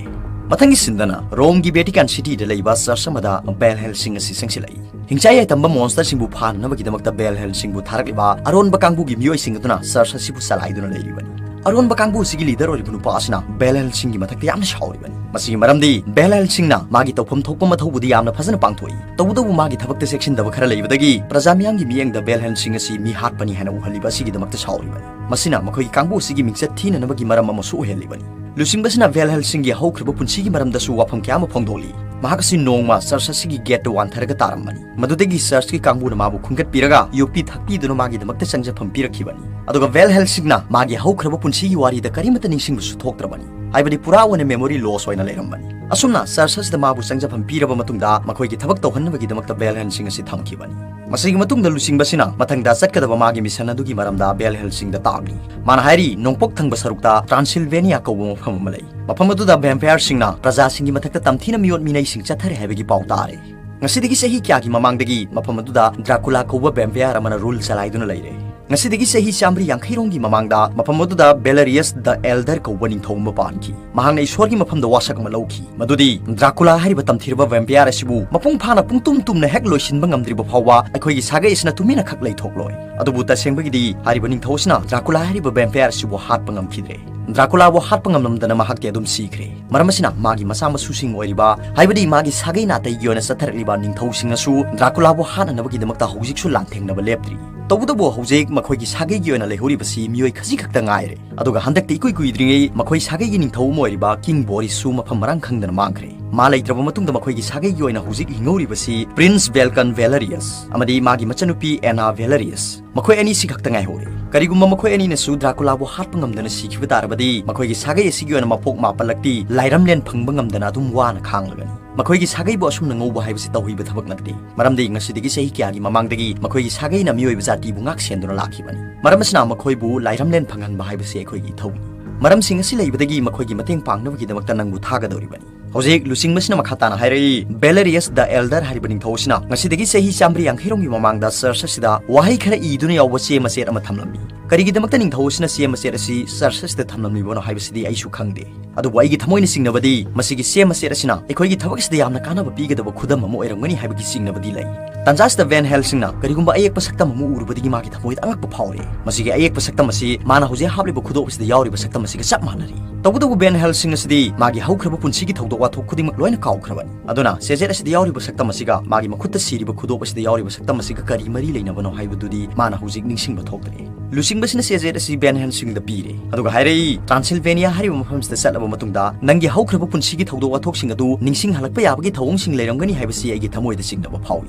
ꯃꯊꯪꯒꯤ ꯁꯤꯟꯗꯅ ꯔꯣꯝꯒꯤ ꯕꯦꯇꯤꯀꯥꯟ ꯁꯤꯇꯤꯗ ꯂꯩꯕ ꯆꯔꯆ ꯑꯃꯗ ꯕꯦꯟ ꯍꯦꯜꯁꯤꯡ ꯑꯁꯤ ꯆꯪꯁꯤꯜꯂꯛꯏ꯫ ꯍꯤꯡꯆꯥꯏ ꯌꯥꯏꯇꯝꯕ ꯃꯣꯟꯁꯇꯔꯁꯤꯡꯕꯨ ꯐꯥꯅꯅꯕꯒꯤꯗꯃꯛꯇ ꯕꯦꯟ ꯍꯦꯜꯁꯤꯡꯕꯨ ꯊꯥꯔꯛꯂꯤꯕ ꯑꯔꯣꯟꯕ ꯀꯥꯡꯕꯨꯒꯤ ꯃꯤꯑꯣꯏꯁꯤꯡ ꯑꯗꯨꯅ ꯆꯔꯆ ꯑꯁꯤꯕꯨ ꯆꯂꯥꯏꯗꯨꯅ ꯂꯩꯔꯤꯕꯅꯤ꯫ ꯑꯔꯣꯟꯕ ꯀꯥꯡꯕꯨ ꯑꯁꯤꯒꯤ ꯂꯤꯗꯔ ꯑꯣꯏꯔꯤꯕ ꯅꯨꯄꯥ ꯑꯁꯤꯅ ꯕꯦꯜ ꯍꯦꯜꯁꯤꯡꯒꯤ ꯃꯊꯛꯇ ꯌꯥꯝꯅ ꯁꯥꯎꯔꯤꯕꯅꯤ꯫ ꯃꯁꯤꯒꯤ ꯃꯔꯝꯗꯤ ꯕꯦꯜ ꯍꯦꯜꯁꯤꯡꯅ ꯃꯥꯒꯤ ꯇꯧꯐꯝ ꯊꯣꯛꯄ ꯃꯊꯧꯕꯨꯗꯤ ꯌꯥꯝꯅ ꯐꯖꯅ ꯄꯥꯡꯊꯣꯛꯏ, ꯇꯧꯕꯇꯕꯨ ꯃꯥꯒꯤ ꯊꯕꯛꯇ ꯆꯦꯛꯁꯤꯟꯗꯕ ꯈꯔ ꯂꯩꯕꯗꯒꯤ ꯄ꯭ꯔꯖꯥ ꯃꯤꯌꯥꯝꯒꯤ ꯃꯤꯠꯌꯦꯡꯗ ꯕꯦꯜ ꯍꯦꯜꯁꯤꯡ ꯑꯁꯤ ꯃꯤ ꯍꯥꯠꯄꯅꯤ ꯍꯥꯏꯅ ꯎꯍꯜꯂꯤꯕ ꯑꯁꯤꯒꯤꯗꯃꯛꯇ ꯁꯥꯎꯔꯤꯕꯅꯤ꯫ ꯃꯁꯤꯅ ꯃꯈꯣꯏꯒꯤ ꯀꯥꯡꯕꯨ ꯑꯁꯤꯒꯤ ꯃꯤꯡꯆꯠ ꯊꯤꯅꯅꯕꯒꯤ ꯃꯔꯝ ꯑꯃꯁꯨ ꯑꯣꯏꯍꯜꯂꯤꯕꯅꯤ꯫ ꯂꯨꯆꯤꯡꯕꯁꯤꯅ ꯕꯦꯜ ꯍꯦꯜꯁꯤꯡꯒꯤ ꯍꯧꯈ꯭ꯔꯕ ꯄꯨꯟꯁꯤꯒꯤ ꯃꯔꯝꯗꯁꯨ ꯋꯥꯐꯝ ꯀꯌꯥ ꯑꯃ ꯐꯣꯡꯗꯣꯛꯂꯤ꯫ ꯃꯍꯥꯛ ꯑꯁꯤ ꯅꯣꯡꯃ ꯆꯔꯆ ꯑꯁꯤꯒꯤ ꯒꯦꯠꯇ ꯋꯥꯟꯊꯔꯒ ꯇꯥꯔꯝꯕꯅꯤ꯫ ꯃꯗꯨꯗꯒꯤ ꯆꯔꯆꯀꯤ ꯀꯥꯡꯕꯨꯅ ꯃꯥꯕꯨ ꯈꯨꯟꯒꯠꯄꯤꯔꯒ ꯌꯣꯛꯄꯤ ꯊꯛꯄꯤꯗꯨꯅ ꯃꯥꯒꯤꯗꯃꯛꯇ ꯆꯪꯖꯐꯝ ꯄꯤꯔꯛꯈꯤꯕꯅꯤ꯫ ꯑꯗꯨꯒ ꯕꯦꯜ ꯍꯦꯜꯁꯤꯡꯅ ꯃꯥꯒꯤ ꯍꯧꯈ꯭ꯔꯕ ꯄꯨꯟꯁꯤꯒꯤ ꯋꯥꯔꯤꯗ ꯀꯔꯤꯃꯠꯇ ꯅꯤꯡꯁꯤꯡꯕꯁꯨ ꯊꯣꯛꯇ꯭ꯔꯕꯅꯤ꯫ ꯍꯥꯏꯕꯗꯤ ꯄꯨꯔꯥ ꯑꯣꯏꯅ memory loss ꯑꯣꯏꯅ ꯂꯩꯔꯝꯕꯅꯤ꯫ ꯑꯁꯨꯝꯅ ꯆꯔꯆ ꯑꯁꯤꯗ ꯃꯥꯕꯨ ꯆꯪꯖꯐꯝ ꯄꯤꯔꯕ ꯃꯇꯨꯡꯗ ꯃꯈꯣꯏꯒꯤ ꯊꯕꯛ ꯇꯧꯍꯟꯅꯕꯒꯤꯗꯃꯛꯇ ꯕꯦꯜ ꯍꯦꯜꯁꯤꯡ ꯑꯁꯤ ꯊꯝꯈꯤꯕꯅꯤ꯫ ꯃꯁꯤꯒꯤ ꯃꯇꯨꯡꯗ ꯂꯨꯆꯤꯡꯕꯁꯤꯅ ꯃꯊꯪꯗ ꯆꯠꯀꯗꯕ ꯃꯥꯒꯤ ꯃꯤꯁꯟ ꯑꯗꯨꯒꯤ ꯃꯔꯝꯗ ꯕꯦꯜ ꯍꯦꯜꯁꯤꯡꯗ ꯇꯥꯛꯂꯤ꯫ ꯃꯥꯅ ꯍꯥꯏꯔꯤ, ꯅꯣꯡꯄꯣꯛ ꯊꯪꯕ ꯁꯔꯨꯛꯇ ꯇ꯭ꯔꯥꯟꯁꯤꯜꯚꯦꯅꯤꯌꯥ ꯀꯧꯕ ꯃꯐꯝ ꯑꯃ ꯂꯩ꯫ ꯃꯐꯝ ꯑꯗꯨꯗ ꯚꯦꯝꯄꯥꯌꯔꯁꯤꯡꯅ ꯄ꯭ꯔꯖꯥꯁꯤꯡꯒꯤ ꯃꯊꯛꯇ ꯇꯝꯊꯤꯅ ꯃꯤꯑꯣꯠ ꯃꯤꯅꯩꯁꯤꯡ ꯆꯠꯊꯔꯦ ꯍꯥꯏꯕꯒꯤ ꯄꯥꯎ ꯇꯥꯔꯦ꯫ ꯉꯁꯤꯗꯒꯤ ꯆꯍꯤ ꯀꯌꯥꯒꯤ ꯃꯃꯥꯡꯗꯒꯤ ꯃꯐꯝ ꯑꯗꯨꯗ ꯗ꯭ꯔꯥꯀꯨꯂꯥ ꯀꯧꯕ ꯚꯦꯝꯄꯥꯌꯔ ꯑꯃꯅ ꯔꯨꯜ ꯆꯂꯥꯏꯗꯨꯅ ꯂꯩꯔꯦ꯫ ꯉꯁꯤꯗꯒꯤ ꯆꯍꯤ ꯆꯥꯝꯃꯔꯤ ꯌꯥꯡꯈꯩ ꯔꯣꯝꯒꯤ ꯃꯃꯥꯡꯗ ꯃꯐꯝ ꯑꯗꯨꯗ ꯕꯦꯂꯔꯤꯌꯁ ꯗ ꯑꯦꯜꯗꯔ ꯀꯧꯕ ꯅꯤꯡꯊꯧ ꯑꯃ ꯄꯥꯟꯈꯤ꯫ ꯃꯍꯥꯛꯅ ꯏꯁꯣꯔꯒꯤ ꯃꯐꯝꯗ ꯋꯥꯁꯛ ꯑꯃ ꯂꯧꯈꯤ, ꯃꯗꯨꯗꯤ ꯗ꯭ꯔꯥꯀꯨꯂꯥ ꯍꯥꯏꯔꯤꯕ ꯇꯝꯊꯤꯔꯕ ꯚꯦꯝꯄꯥꯌꯔ ꯑꯁꯤꯕꯨ ꯃꯄꯨꯡ ꯐꯥꯅ ꯄꯨꯡꯇꯨꯝ ꯇꯨꯝꯅ ꯍꯦꯛ ꯂꯣꯏꯁꯤꯟꯕ ꯉꯝꯗ꯭ꯔꯤꯕ ꯐꯥꯎꯕ ꯑꯩꯈꯣꯏꯒꯤ ꯁꯥꯒꯩ ꯑꯁꯤꯅ ꯇꯨꯃꯤꯟꯅ ꯈꯛ ꯂꯩꯊꯣꯛꯂꯣꯏ꯫ ꯑꯗꯨꯕꯨ ꯇꯁꯦꯡꯕꯒꯤꯗꯤ ꯍꯥꯏꯔꯤꯕ ꯅꯤꯡꯊꯧ ꯑꯁꯤꯅ ꯗ꯭ꯔꯥꯀꯨꯂꯥ ꯍꯥꯏꯔꯤꯕ ꯚꯦꯝꯄꯥꯌꯔ ꯑꯁꯤꯕꯨ ꯍꯥꯠꯄ ꯉꯝꯈꯤꯗ꯭ꯔꯦ꯫ ꯗ꯭ꯔꯥꯀꯨꯂꯥꯕꯨ ꯍꯥꯠꯄ ꯉꯝꯂꯝꯗꯅ ꯃꯍꯥꯛꯇꯤ ꯑꯗꯨꯝ ꯁꯤꯈ꯭ꯔꯦ꯫ ꯃꯔꯝ ꯑꯁꯤꯅ ꯃꯥꯒꯤ ꯃꯆꯥ ꯃꯁꯨꯁꯤꯡ ꯑꯣꯏꯔꯤꯕ, ꯍꯥꯏꯕꯗꯤ ꯃꯥꯒꯤ ꯁꯥꯒꯩ ꯅꯥꯇꯩꯒꯤ ꯑꯣꯏꯅ ꯆꯠꯊꯔꯛꯂꯤꯕ ꯅꯤꯡꯊꯧꯁꯤꯡꯅꯁꯨ ꯗ꯭ꯔꯥꯀꯨꯂꯥꯕꯨ ꯍꯥꯠꯅꯅꯕꯒꯤꯗꯃꯛꯇ ꯍꯧꯖꯤꯛꯁꯨ ꯂꯥꯟꯊꯦꯡꯅꯕ ꯂꯦꯞꯇ꯭ꯔꯤ꯫ ꯇꯧꯕꯇꯕꯨ ꯍꯧꯖꯤꯛ ꯃꯈꯣꯏꯒꯤ ꯁꯥꯒꯩꯒꯤ ꯑꯣꯏꯅ ꯂꯩꯍꯧꯔꯤꯕꯁꯤ ꯃꯤꯑꯣꯏ ꯈꯖꯤꯛ ꯈꯛꯇ ꯉꯥꯏꯔꯦ꯫ ꯑꯗꯨꯒ ꯍꯟꯗꯛꯇ ꯏꯀꯨꯏ ꯀꯨꯏꯗ꯭ꯔꯤꯉꯩ ꯃꯈꯣꯏ ꯁꯥꯒꯩꯒꯤ ꯅꯤꯡꯊꯧ ꯑꯃ ꯑꯣꯏꯔꯤꯕ ꯀꯤꯡ ꯕꯣꯔꯤꯁꯁꯨ ꯃꯐꯝ ꯃꯔꯥꯡ ꯈꯪꯗꯅ ꯃꯥꯡꯈ꯭ꯔꯦ꯫ ꯃꯥ ꯂꯩꯇ꯭ꯔꯕ ꯃꯇꯨꯡꯗ ꯃꯈꯣꯏꯒꯤ ꯁꯥꯒꯩꯒꯤ ꯑꯣꯏꯅ ꯍꯧꯖꯤꯛ ꯍꯤꯡꯍꯧꯔꯤꯕꯁꯤ ꯄ꯭ꯔꯤꯟꯁ ꯕꯦꯜꯀꯟ ꯚꯦꯂꯔꯤꯌꯁ ꯑꯃꯗꯤ ꯃꯥꯒꯤ ꯃꯆꯟꯅꯨꯄꯤ ꯑꯦꯅꯥ ꯚꯦꯂꯔꯤꯌꯁ, ꯃꯈꯣꯏ ꯑꯅꯤꯁꯤ ꯈꯛꯇ ꯉꯥꯏꯍꯧꯔꯦ꯫ ꯀꯔꯤꯒꯨꯝꯕ ꯃꯈꯣꯏ ꯑꯅꯤꯅꯁꯨ ꯗ꯭ꯔꯥꯀꯨꯂꯥꯕꯨ ꯍꯥꯠꯄ ꯉꯝꯗꯅ ꯁꯤꯈꯤꯕ ꯇꯥꯔꯕꯗꯤ ꯃꯈꯣꯏꯒꯤ ꯁꯥꯒꯩ ꯑꯁꯤꯒꯤ ꯑꯣꯏꯅ ꯃꯄꯣꯛ ꯃꯥꯄꯜꯂꯛꯇꯤ ꯂꯥꯏꯔꯝꯂꯦꯟ ꯐꯪꯕ ꯉꯝꯗꯅ ꯑꯗꯨꯝ ꯋꯥꯅ ꯈꯥꯡꯂꯒꯅꯤ꯫ ꯃꯈꯣꯏꯒꯤ ꯁꯥꯒꯩꯕꯨ ꯑꯁꯨꯝꯅ ꯉꯧꯕ ꯍꯥꯏꯕꯁꯤ ꯇꯧꯍꯩꯕ ꯊꯕꯛ ꯅꯠꯇꯦ꯫ ꯃꯔꯝꯗꯤ ꯉꯁꯤꯗꯒꯤ ꯆꯍꯤ ꯀꯌꯥꯒꯤ ꯃꯃꯥꯡꯗꯒꯤ ꯃꯈꯣꯏꯒꯤ ꯁꯥꯒꯩꯅ ꯃꯤꯑꯣꯏꯕ ꯖꯥꯇꯤꯕꯨ ꯉꯥꯛ ꯁꯦꯟꯗꯨꯅ ꯂꯥꯛꯈꯤꯕꯅꯤ꯫ ꯃꯔꯝ ꯑꯁꯤꯅ ꯃꯈꯣꯏꯕꯨ ꯂꯥꯏꯔꯝꯂꯦꯟ ꯐꯪꯍꯟꯕ ꯍꯥꯏꯕꯁꯤ ꯑꯩꯈꯣꯏꯒꯤ ꯏꯊꯧꯅꯤ꯫ ꯃꯔꯝꯁꯤꯡ ꯑꯁꯤ ꯂꯩꯕꯗꯒꯤ ꯃꯈꯣꯏꯒꯤ ꯃꯇꯦꯡ ꯄꯥꯡꯅꯕꯒꯤꯗꯃꯛꯇ ꯅꯪꯕꯨ ꯊꯥꯒꯗꯧꯔꯤꯕꯅꯤ꯫ ꯍꯧꯖꯤꯛ ꯂꯨꯆꯤꯡꯕꯁꯤꯅ ꯃꯈꯥ ꯇꯥꯅ ꯍꯥꯏꯔꯛꯏ, ꯕꯦꯂꯔꯤꯌꯁ ꯗ ꯑꯦꯜꯗꯔ ꯍꯥꯏꯔꯤꯕ ꯅꯤꯡꯊꯧ ꯑꯁꯤꯅ ꯉꯁꯤꯗꯒꯤ ꯆꯍꯤ ꯆꯥꯝꯃꯔꯤ ꯌꯥꯡꯈꯩ ꯔꯣꯝꯒꯤ ꯃꯃꯥꯡꯗ ꯆꯔꯆ ꯑꯁꯤꯗ ꯋꯥꯍꯩ ꯈꯔ ꯏꯗꯨꯅ ꯌꯥꯎꯕ ꯆꯦ ꯃꯆꯦꯠ ꯑꯃ ꯊꯝꯂꯝꯃꯤ꯫ ꯀꯔꯤꯒꯤꯗꯃꯛꯇ ꯅꯤꯡꯊꯧ ꯑꯁꯤꯅ ꯆꯦ ꯃꯆꯦꯠ ꯑꯁꯤ ꯆꯔꯆ ꯑꯁꯤꯗ ꯊꯝꯂꯝꯂꯤꯕꯅꯣ ꯍꯥꯏꯕꯁꯤꯗꯤ ꯑꯩꯁꯨ ꯈꯪꯗꯦ, ꯑꯗꯨꯕꯨ ꯑꯩꯒꯤ ꯊꯃꯣꯏꯅ ꯆꯤꯡꯅꯕꯗꯤ ꯃꯁꯤꯒꯤ ꯆꯦ ꯃꯆꯦꯠ ꯑꯁꯤꯅ ꯑꯩꯈꯣꯏꯒꯤ ꯊꯕꯛ ꯑꯁꯤꯗ ꯌꯥꯝꯅ ꯀꯥꯟꯅꯕ ꯄꯤꯒꯗꯕ ꯈꯨꯗꯝ ꯑꯃ ꯑꯣꯏꯔꯝꯒꯅꯤ ꯍꯥꯏꯕꯒꯤ ꯆꯤꯡꯅꯕꯗꯤ ꯂꯩ꯫ ꯇꯥꯟꯖꯥ ꯑꯁꯤꯗ ꯚꯦꯟ ꯍꯦꯜꯁꯤꯡꯅ ꯀꯔꯤꯒꯨꯝꯕ ꯑꯌꯦꯛꯄ ꯁꯛꯇꯝ ꯑꯃ ꯎꯔꯨꯕꯗꯒꯤ ꯃꯥꯒꯤ ꯊꯃꯣꯏꯗ ꯑꯉꯛꯄ ꯐꯥꯎꯔꯦ꯫ ꯃꯁꯤꯒꯤ ꯑꯌꯦꯛꯄ ꯁꯛꯇꯝ ꯑꯁꯤ ꯃꯥꯅ ꯍꯧꯖꯤꯛ ꯍꯥꯞꯂꯤꯕ ꯈꯨꯗꯣꯞ ꯑꯁꯤꯗ ꯌꯥꯎꯔꯤꯕ ꯁꯛꯇꯝ ꯑꯁꯤꯒ ꯆꯞ ꯃꯥꯟꯅꯔꯤ꯫ ꯇꯧꯕꯇꯕꯨ ꯚꯦꯟ ꯍꯦꯜꯁꯤꯡ ꯑꯁꯤꯗꯤ ꯃꯥꯒꯤ ꯍꯧꯈ꯭ꯔꯕ ꯄꯨꯟꯁꯤꯒꯤ ꯊꯧꯗꯣꯛ ꯋꯥꯊꯣꯛ ꯈꯨꯗꯤꯡꯃꯛ ꯂꯣꯏꯅ ꯀꯥꯎꯈ꯭ꯔꯕꯅꯤ꯫ ꯑꯗꯨꯅ ꯆꯦꯖꯦꯠ ꯑꯁꯤꯗ ꯌꯥꯎꯔꯤꯕ ꯁꯛꯇꯝ ꯑꯁꯤꯒ ꯃꯥꯒꯤ ꯃꯈꯨꯠꯇ ꯁꯤꯔꯤꯕ ꯈꯨꯗꯣꯞ ꯑꯁꯤꯗ ꯌꯥꯎꯔꯤꯕ ꯁꯛꯇꯝ ꯑꯁꯤꯒ ꯀꯔꯤ ꯃꯔꯤ ꯂꯩꯅꯕꯅꯣ ꯍꯥꯏꯕꯗꯨꯗꯤ ꯃꯥꯅ ꯍꯧꯖꯤꯛ ꯅꯤꯡꯁꯤꯡꯕ ꯊꯣꯛꯇ꯭ꯔꯦ꯫ ꯂꯨꯆꯤꯡꯕꯁꯤꯅ ꯆꯦꯖꯦꯠ ꯑꯁꯤ ꯚꯦꯟ ꯍꯦꯜꯁꯤꯡꯗ ꯄꯤꯔꯦ, ꯑꯗꯨꯒ ꯍꯥꯏꯔꯛꯏ, "ꯇ꯭ꯔꯥꯟꯁꯤꯜꯚꯦꯅꯤꯌꯥ ꯍꯥꯏꯔꯤꯕ ꯃꯐꯝꯁꯤꯗ ꯆꯠꯂꯕ ꯃꯇꯨꯡꯗ ꯅꯪꯒꯤ ꯍꯧꯈ꯭ꯔꯕ ꯄꯨꯟꯁꯤꯒꯤ ꯊꯧꯗꯣꯛ ꯋꯥꯊꯣꯛꯁꯤꯡ ꯑꯗꯨ ꯅꯤꯡꯁꯤꯡꯍꯜꯂꯛꯄ ꯌꯥꯕꯒꯤ ꯊꯧꯑꯣꯡꯁꯤꯡ ꯂꯩꯔꯝꯒꯅꯤ ꯍꯥꯏꯕꯁꯤ ꯑꯩꯒꯤ ꯊꯃꯣꯏꯗ ꯆꯤꯡꯅꯕ ꯐꯥꯎꯏ"꯫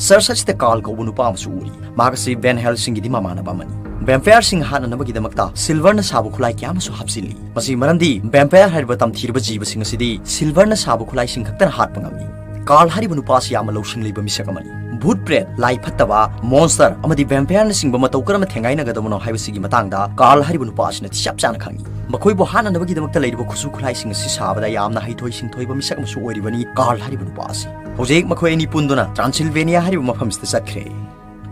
ꯆꯔꯆ ꯑꯁꯤꯗ ꯀꯥꯔꯜ ꯀꯧꯕ ꯅꯨꯄꯥ ꯑꯃꯁꯨ ꯎꯔꯤ꯫ ꯃꯍꯥꯛ ꯑꯁꯤ ꯚꯦꯟ ꯍꯦꯜꯁꯤꯡꯒꯤꯗꯤ ꯃꯃꯥꯟꯅꯕ ꯑꯃꯅꯤ꯫ ꯚꯦꯝꯄꯥꯌꯔꯁꯤꯡ ꯍꯥꯠꯅꯅꯕꯒꯤꯗꯃꯛꯇ ꯁꯤꯜꯚꯔꯅ ꯁꯥꯕ ꯈꯨꯠꯂꯥꯏ ꯀꯌꯥ ꯑꯃꯁꯨ ꯍꯥꯞꯆꯤꯜꯂꯤ꯫ ꯃꯁꯤꯒꯤ ꯃꯔꯝꯗꯤ ꯚꯦꯝꯄꯥꯌꯔ ꯍꯥꯏꯔꯤꯕ ꯇꯝꯊꯤꯔꯕ ꯖꯤꯕꯁꯤꯡ ꯑꯁꯤꯗꯤ ꯁꯤꯜꯚꯔꯅ ꯁꯥꯕ ꯈꯨꯠꯂꯥꯏꯁꯤꯡ ꯈꯛꯇꯅ ꯍꯥꯠꯄ ꯉꯝꯃꯤ꯫ ꯀꯥꯔꯜ ꯍꯥꯏꯔꯤꯕ ꯅꯨꯄꯥ ꯑꯁꯤ ꯌꯥꯝꯅ ꯂꯧꯁꯤꯡ ꯂꯩꯕ ꯃꯤꯁꯛ ꯑꯃꯅꯤ꯫ ꯚꯨꯠ ꯄ꯭ꯔꯦꯠ, ꯂꯥꯏ ꯐꯠꯇꯕ, ꯃꯣꯟꯁꯇꯔ ꯑꯃꯗꯤ ꯚꯦꯝꯄꯥꯌꯔꯅꯆꯤꯡꯕ ꯃꯇꯧ ꯀꯔꯝꯅ ꯊꯦꯡꯒꯥꯏꯅꯒꯗꯕꯅꯣ ꯍꯥꯏꯕꯁꯤꯒꯤ ꯃꯇꯥꯡꯗ ꯀꯥꯔꯜ ꯍꯥꯏꯔꯤꯕ ꯅꯨꯄꯥ ꯑꯁꯤꯅ ꯆꯞ ꯆꯥꯅ ꯈꯪꯏ꯫ ꯃꯈꯣꯏꯕꯨ ꯍꯥꯠꯅꯅꯕꯒꯤꯗꯃꯛꯇ ꯂꯩꯔꯤꯕ ꯈꯨꯠꯁꯨ ꯈꯨꯠꯂꯥꯏꯁꯤꯡ ꯑꯁꯤ ꯁꯥꯕꯗ ꯌꯥꯝꯅ ꯍꯩꯊꯣꯏ ꯁꯤꯡꯊꯣꯏꯕ ꯃꯤꯁꯛ ꯑꯃꯁꯨ ꯑꯣꯏꯔꯤꯕꯅꯤ ꯀꯥꯔꯜ ꯍꯥꯏꯔꯤꯕ ꯅꯨꯄꯥ ꯑꯁꯤ꯫ ꯍꯧꯖꯤꯛ ꯃꯈꯣꯏ ꯑꯅꯤ ꯄꯨꯟꯗꯨꯅ ꯇ꯭ꯔꯥꯟꯁꯤꯜꯚꯦꯅꯤꯌꯥ ꯍꯥꯏꯔꯤꯕ ꯃꯐꯝꯁꯤꯗ ꯆꯠꯈ꯭ꯔꯦ꯫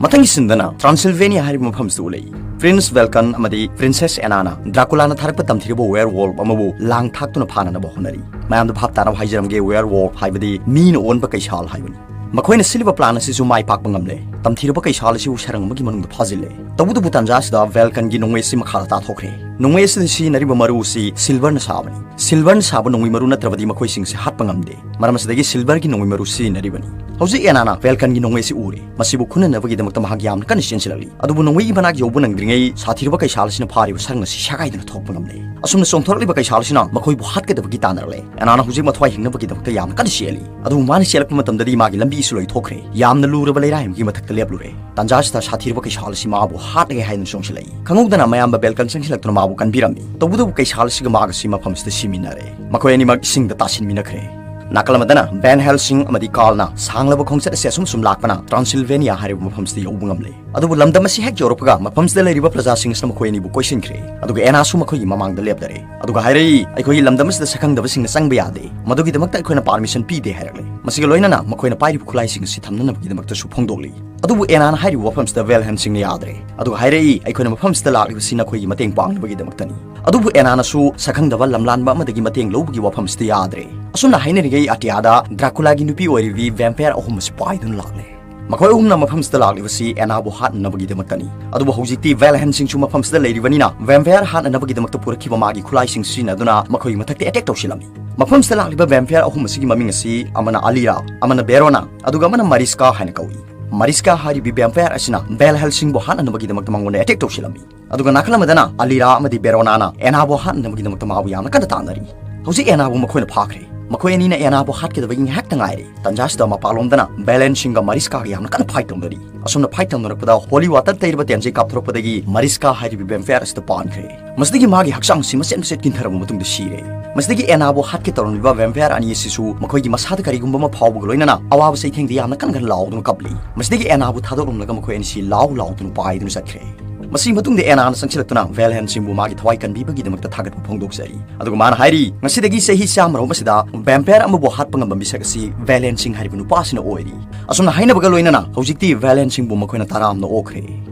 ꯃꯊꯪꯒꯤ ꯁꯤꯟꯗꯅ ꯇ꯭ꯔꯥꯟꯁꯤꯜꯚꯦꯅꯤꯌꯥ ꯍꯥꯏꯔꯤꯕ ꯃꯐꯝꯁꯤꯗ ꯎꯠꯂꯛꯏ꯫ ꯄ꯭ꯔꯤꯟꯁ ꯚꯦꯜꯀꯟ ꯑꯃꯗꯤ ꯄ꯭ꯔꯤꯟꯁꯦꯁ ꯑꯦꯅꯥꯅ ꯗ꯭ꯔꯥꯀꯨꯂꯥꯅ ꯊꯥꯔꯛꯄ ꯇꯝꯊꯤꯔꯕ ꯋꯦꯌꯔ ꯋꯣꯜꯐ ꯑꯃꯕꯨ ꯂꯥꯡ ꯊꯥꯛꯇꯨꯅ ꯐꯥꯅꯅꯕ ꯍꯣꯠꯅꯔꯤ꯫ ꯃꯌꯥꯝꯗ ꯚꯥꯞ ꯇꯥꯅꯕ ꯍꯥꯏꯖꯔꯝꯒꯦ, ꯋꯦꯌꯔ ꯋꯣꯜꯐ ꯍꯥꯏꯕꯗꯤ ꯃꯤꯅ ꯑꯣꯟꯕ ꯀꯩꯁꯥꯜ ꯍꯥꯏꯕꯅꯤ꯫ ꯃꯈꯣꯏꯅ ꯁꯤꯜꯂꯤꯕ ꯄ꯭ꯂꯥꯟ ꯑꯁꯤꯁꯨ ꯃꯥꯏ ꯄꯥꯛꯄ ꯉꯝꯂꯦ꯫ ꯇꯝꯊꯤꯔꯕ ꯀꯩꯁꯥꯜ ꯑꯁꯤꯕꯨ ꯁꯔꯪ ꯑꯃꯒꯤ ꯃꯅꯨꯡꯗ ꯐꯥꯖꯤꯜꯂꯦ꯫ ꯇꯧꯕꯇꯕꯨ ꯇꯥꯟꯖꯥ ꯑꯁꯤꯗ ꯚꯦꯜꯀꯟꯒꯤ ꯅꯣꯡꯃꯩ ꯑꯁꯤ ꯃꯈꯥꯗ ꯇꯥꯊꯣꯛꯈ꯭ꯔꯦ꯫ ꯅꯣꯡꯃꯩ ꯑꯁꯤꯗ ꯁꯤꯖꯤꯟꯅꯔꯤꯕ ꯃꯔꯨ ꯑꯁꯤ ꯁꯤꯜꯚꯔꯅ ꯁꯥꯕꯅꯤ꯫ ꯁꯤꯜꯚꯔꯅ ꯁꯥꯕ ꯅꯣꯡꯃꯩ ꯃꯔꯨ ꯅꯠꯇ꯭ꯔꯕꯗꯤ ꯃꯈꯣꯏꯁꯤꯡꯁꯤ ꯍꯥꯠꯄ ꯉꯝꯗꯦ꯫ ꯃꯔꯝ ꯑꯁꯤꯗꯒꯤ ꯁꯤꯜꯚꯔꯒꯤ ꯅꯣꯡꯃꯩ ꯃꯔꯨ ꯁꯤꯖꯤꯟꯅꯔꯤꯕꯅꯤ꯫ ꯍꯧꯖꯤꯛ ꯑꯦꯅꯥꯅ ꯚꯦꯜꯀꯟꯒꯤ ꯅꯣꯡꯃꯩ ꯑꯁꯤ ꯎꯔꯦ꯫ ꯃꯁꯤꯕꯨ ꯈꯨꯟꯅꯅꯕꯒꯤꯗꯃꯛꯇ ꯃꯍꯥꯛ ꯌꯥꯝꯅ ꯀꯟꯅ ꯆꯦꯟꯁꯤꯜꯂꯛꯂꯤ꯫ ꯑꯗꯨꯕꯨ ꯅꯣꯡꯃꯩꯒꯤ ꯃꯅꯥꯛ ꯌꯧꯕ ꯅꯪꯗ꯭ꯔꯤꯉꯩ ꯁꯥꯊꯤꯔꯕ ꯀꯩꯁꯥꯜ ꯑꯁꯤꯅ ꯐꯥꯔꯤꯕ ꯁꯔꯪ ꯑꯁꯤ ꯁꯦꯒꯥꯏꯗꯨꯅ ꯊꯣꯛꯄ ꯉꯝꯂꯦ꯫ ꯑꯁꯨꯝꯅ ꯆꯣꯡꯊꯣꯔꯛꯂꯤꯕ ꯀꯩꯁꯥꯜ ꯑꯁꯤꯅ ꯃꯈꯣꯏꯕꯨ ꯍꯥꯠꯀꯗꯕꯒꯤ ꯇꯥꯟꯅꯔꯛꯂꯦ꯫ ꯑꯦꯅꯥꯅ ꯍꯧꯖꯤꯛ ꯃꯊ꯭ꯋꯥꯏ ꯍꯤꯡꯅꯕꯒꯤꯗꯃꯛꯇ ꯌꯥꯝꯅ ꯀꯟꯅ ꯆꯦꯜꯂꯤ꯫ ꯑꯗꯨꯕꯨ ꯃꯥꯅ ꯆꯦꯜꯂꯛꯄ ꯃꯇꯝꯗꯗꯤ ꯃꯥꯒꯤ ꯂꯝꯕꯤꯁꯨ ꯂꯣꯏꯊꯣꯛꯈ꯭ꯔꯦ꯫ ꯌꯥꯝꯅ ꯂꯨꯔꯕ ꯂꯩꯔꯥꯏ ꯑꯃꯒꯤ ꯃꯊꯛꯇ ꯂꯦꯞꯂꯨꯔꯦ꯫ ꯇꯥꯟꯖꯥ ꯑꯁꯤꯗ ꯁꯥꯊꯤꯔꯕ ꯀꯩꯁꯥꯜ ꯑꯁꯤ ꯃꯥꯕꯨ ꯍꯥꯠꯂꯒꯦ ꯍꯥꯏꯗꯨꯅ ꯆꯣꯡꯁꯤꯜꯂꯛꯏ꯫ ꯈꯪꯍꯧꯗꯅ ꯃꯌꯥꯝꯕ ꯚꯦꯜꯀꯟ ꯆꯪꯁꯤꯜꯂꯛꯇꯨꯅ ꯃꯥꯕꯨ ꯀꯟꯕꯤꯔꯝꯃꯤ꯫ ꯇꯧꯕꯇꯕꯨ ꯀꯩꯁꯥꯜ ꯑꯁꯤꯒ ꯃꯥꯒ ꯑꯁꯤ ꯃꯐꯝꯁꯤꯗ ꯁꯤꯃꯤꯟꯅꯔꯦ꯫ ꯃꯈꯣꯏ ꯑꯅꯤꯃꯛ ꯏꯁꯤꯡꯗ ꯇꯥꯁꯤꯟꯃꯤꯟꯅꯈ꯭ꯔꯦ꯫ ꯅꯥꯀꯜ ꯑꯃꯗꯅ ꯚꯦꯟ ꯍꯦꯜꯁꯤꯡ ꯑꯃꯗꯤ ꯀꯥꯔꯜꯅ ꯁꯥꯡꯂꯕ ꯈꯣꯡꯆꯠ ꯑꯁꯤ ꯑꯁꯨꯝ ꯁꯨꯝ ꯂꯥꯛꯄꯅ ꯇ꯭ꯔꯥꯟꯁꯤꯜꯚꯦꯅꯤꯌꯥ ꯍꯥꯏꯔꯤꯕ ꯃꯐꯝꯁꯤꯗ ꯌꯧꯕ ꯉꯝꯂꯦ꯫ ꯑꯗꯨꯕꯨ ꯂꯝꯗꯝ ꯑꯁꯤ ꯍꯦꯛ ꯌꯧꯔꯛꯄꯒ ꯃꯐꯝꯁꯤꯗ ꯂꯩꯔꯤꯕ ꯄ꯭ꯔꯖꯥꯁꯤꯡ ꯑꯁꯤꯅ ꯃꯈꯣꯏ ꯑꯅꯤꯕꯨ ꯀꯣꯏꯁꯤꯟꯈ꯭ꯔꯦ꯫ ꯑꯗꯨꯒ ꯑꯦꯅꯥꯁꯨ ꯃꯈꯣꯏꯒꯤ ꯃꯃꯥꯡꯗ ꯂꯦꯞꯂꯔꯦ꯫ ꯑꯗꯨꯒ ꯍꯥꯏꯔꯛꯏ, "ꯑꯩꯈꯣꯏꯒꯤ ꯂꯝꯗꯝ ꯑꯁꯤꯗ ꯁꯛꯈꯪꯗꯕꯁꯤꯡꯅ ꯆꯪꯕ ꯌꯥꯗꯦ꯫ ꯃꯗꯨꯒꯤꯗꯃꯛꯇ ꯑꯩꯈꯣꯏꯅ ꯄꯥꯔꯃꯤꯁꯟ ꯄꯤꯗꯦ" ꯍꯥꯏꯔꯛꯂꯦ꯫ ꯃꯁꯤꯒ ꯂꯣꯏꯅꯅ ꯃꯈꯣꯏꯅ ꯄꯥꯏꯔꯤꯕ ꯈꯨꯠꯂꯥꯏꯁꯤꯡ ꯑꯁꯤ ꯊꯝꯅꯅꯕꯒꯤꯗꯃꯛꯇꯁꯨ ꯐꯣꯡꯗꯣꯛꯂꯤ꯫ ꯑꯗꯨꯕꯨ ꯑꯦꯅꯥꯅ ꯍꯥꯏꯔꯤꯕ ꯋꯥꯐꯝꯁꯤꯗ ꯚꯦꯜ ꯍꯦꯜꯁꯤꯡꯅ ꯌꯥꯗ꯭ꯔꯦ꯫ ꯑꯗꯨꯒ ꯍꯥꯏꯔꯛꯏ, "ꯑꯩꯈꯣꯏꯅ ꯃꯐꯝꯁꯤꯗ ꯂꯥꯛꯂꯤꯕꯁꯤ ꯅꯈꯣꯏꯒꯤ ꯃꯇꯦꯡ ꯄꯥꯡꯅꯕꯒꯤꯗꯃꯛꯇꯅꯤ"꯫ ꯑꯗꯨꯕꯨ ꯑꯦꯅꯥꯅꯁꯨ ꯁꯛꯈꯪꯗꯕ ꯂꯝꯂꯥꯟꯕ ꯑꯃꯗꯒꯤ ꯃꯇꯦꯡ ꯂꯧꯕꯒꯤ ꯋꯥꯐꯝꯁꯤꯗ ꯌꯥꯗ꯭ꯔꯦ꯫ ꯑꯁꯨꯝꯅ ꯍꯥꯏꯅꯔꯤꯉꯩ ꯑꯇꯤꯌꯥꯗ ꯗ꯭ꯔꯥꯀꯨꯂꯥꯒꯤ ꯅꯨꯄꯤ ꯑꯣꯏꯔꯤꯕꯤ ꯚꯦꯝꯄꯥꯌꯔ ꯑꯍꯨꯝ ꯑꯁꯤ ꯄꯥꯏꯗꯨꯅ ꯂꯥꯛꯂꯦ꯫ ꯃꯈꯣꯏ ꯑꯍꯨꯝꯅ ꯃꯐꯝꯁꯤꯗ ꯂꯥꯛꯂꯤꯕꯁꯤ ꯑꯦꯅꯥꯕꯨ ꯍꯥꯠꯅꯅꯕꯒꯤꯗꯃꯛꯇꯅꯤ꯫ ꯑꯗꯨꯕꯨ ꯍꯧꯖꯤꯛꯇꯤ ꯚꯦꯜ ꯍꯦꯜꯁꯤꯡꯁꯨ ꯃꯐꯝꯁꯤꯗ ꯂꯩꯔꯤꯕꯅꯤꯅ ꯚꯦꯝꯄꯥꯌꯔ ꯍꯥꯠꯅꯅꯕꯒꯤꯗꯃꯛꯇ ꯄꯨꯔꯛꯈꯤꯕ ꯃꯥꯒꯤ ꯈꯨꯠꯂꯥꯏꯁꯤꯡ ꯁꯤꯖꯤꯟꯅꯗꯨꯅ ꯃꯈꯣꯏꯒꯤ ꯃꯊꯛꯇ ꯑꯦꯇꯦꯛ ꯇꯧꯁꯤꯜꯂꯝꯃꯤ꯫ ꯃꯐꯝꯁꯤꯗ ꯂꯥꯛꯂꯤꯕ ꯚꯦꯝꯄꯥꯌꯔ ꯑꯍꯨꯝ ꯑꯁꯤꯒꯤ ꯃꯃꯤꯡ ꯑꯁꯤ ꯑꯃꯅ ꯑꯂꯤꯔꯥ, ꯑꯃꯅ ꯕꯦꯔꯣꯅꯥ, ꯑꯗꯨꯒ ꯑꯃꯅ ꯃꯔꯤꯁꯀꯥ ꯍꯥꯏꯅ ꯀꯧꯏ꯫ ꯃꯔꯤꯁꯀꯥ ꯍꯥꯏꯔꯤꯕꯤ ꯚꯦꯝꯄꯥꯌꯔ ꯑꯁꯤꯅ ꯚꯦꯜ ꯍꯦꯜꯁꯤꯡꯕꯨ ꯍꯥꯠꯅꯅꯕꯒꯤꯗꯃꯛꯇ ꯃꯉꯣꯟꯗ ꯑꯦꯇꯦꯛ ꯇꯧꯁꯤꯜꯂꯝꯃꯤ꯫ ꯑꯗꯨꯒ ꯅꯥꯀꯜ ꯑꯃꯗꯅ ꯑꯂꯤꯔꯥ ꯑꯃꯗꯤ ꯕꯦꯔꯣꯅꯥꯅ ꯑꯦꯅꯥꯕꯨ ꯍꯥꯠꯅꯅꯕꯒꯤꯗꯃꯛꯇ ꯃꯥꯕꯨ ꯌꯥꯝꯅ ꯀꯟꯅ ꯇꯥꯟꯅꯔꯤ꯫ ꯍꯧꯖꯤꯛ ꯑꯦꯅꯥꯕꯨ ꯃꯈꯣꯏꯅ ꯐꯥꯈ꯭ꯔꯦ꯫ ꯃꯈꯣꯏ ꯑꯅꯤꯅ ꯑꯦꯅꯥꯕꯨ ꯍꯥꯠꯀꯗꯕꯒꯤ ꯉꯥꯏꯍꯥꯛꯇ ꯉꯥꯏꯔꯦ꯫ ꯇꯟꯖꯥꯁꯤꯗ ꯃꯄꯥꯟꯂꯣꯝꯗꯅ ꯚꯦꯂꯦꯟꯁꯤꯡꯒ ꯃꯔꯤꯁꯀꯥꯒ ꯌꯥꯝꯅ ꯀꯟꯅ ꯐꯥꯏꯠ ꯇꯧꯅꯔꯤ꯫ ꯑꯁꯨꯝꯅ ꯐꯥꯏꯠ ꯇꯧꯅꯔꯛꯄꯗ ꯍꯣꯂꯤ ꯋꯥꯇꯔ ꯇꯩꯔꯕ ꯇꯦꯟꯖꯩ ꯀꯥꯞꯊꯣꯔꯛꯄꯗꯒꯤ ꯃꯔꯤꯁꯀꯥ ꯍꯥꯏꯔꯤꯕ ꯚꯦꯝꯄꯥꯌꯔ ꯑꯁꯤꯗ ꯄꯥꯟꯈ꯭ꯔꯦ꯫ ꯃꯁꯤꯗꯒꯤ ꯃꯥꯒꯤ ꯍꯛꯆꯥꯡꯁꯤ ꯃꯆꯦꯠ ꯃꯆꯦꯠ ꯀꯤꯟꯊꯔꯕ ꯃꯇꯨꯡꯗ ꯁꯤꯔꯦ꯫ ꯃꯁꯤꯗꯒꯤ ꯑꯦꯅꯥꯕꯨ ꯍꯥꯠꯀꯦ ꯇꯧꯔꯝꯂꯤꯕ ꯚꯦꯝꯄꯥꯌꯔ ꯑꯅꯤ ꯑꯁꯤꯁꯨ ꯃꯈꯣꯏꯒꯤ ꯃꯁꯥꯗ ꯀꯔꯤꯒꯨꯝꯕ ꯑꯃ ꯐꯥꯎꯕꯒ ꯂꯣꯏꯅꯅ ꯑꯋꯥꯕ ꯆꯩꯊꯦꯡꯗ ꯌꯥꯝꯅ ꯀꯟ ꯀꯟꯅ ꯂꯥꯎꯗꯨꯅ ꯀꯞꯂꯤ꯫ ꯃꯁꯤꯗꯒꯤ ꯑꯦꯅꯥꯕꯨ ꯊꯥꯗꯣꯛꯂꯝꯂꯒ ꯃꯈꯣꯏ ꯑꯅꯤꯁꯤ ꯂꯥꯎ ꯂꯥꯎꯗꯨꯅ ꯄꯥꯏꯗꯨꯅ ꯆꯠꯈ꯭ꯔꯦ꯫ ꯃꯁꯤꯒꯤ ꯃꯇꯨꯡꯗ ꯑꯦꯅꯥꯅ ꯆꯪꯁꯤꯜꯂꯛꯇꯨꯅ ꯚꯦꯜ ꯍꯦꯜꯁꯤꯡꯕꯨ ꯃꯥꯒꯤ ꯊꯋꯥꯏ ꯀꯟꯕꯤꯕꯒꯤꯗꯃꯛꯇ ꯊꯥꯒꯠꯄ ꯐꯣꯡꯗꯣꯛꯆꯔꯤ꯫ ꯑꯗꯨꯒ ꯃꯥꯅ ꯍꯥꯏꯔꯤ, "ꯉꯁꯤꯗꯒꯤ ꯆꯍꯤ ꯆꯥꯝꯃꯔꯣꯝ ꯑꯁꯤꯗ ꯚꯦꯝꯄꯥꯌꯔ ꯑꯃꯕꯨ ꯍꯥꯠꯄ ꯉꯝꯕ ꯃꯤꯁꯛ ꯑꯁꯤ ꯚꯦꯂꯦꯟꯁꯤꯡ ꯍꯥꯏꯔꯤꯕ ꯅꯨꯄꯥ ꯑꯁꯤꯅ ꯑꯣꯏꯔꯤ"꯫ ꯑꯁꯨꯝꯅ ꯍꯥꯏꯅꯕꯒ ꯂꯣꯏꯅꯅ ꯍꯧꯖꯤꯛꯇꯤ ꯚꯦꯂꯦꯟꯁꯤꯡꯕꯨ ꯃꯈꯣꯏꯅ ꯇꯔꯥꯝꯅ ꯑꯣꯛꯈ꯭ꯔꯦ꯫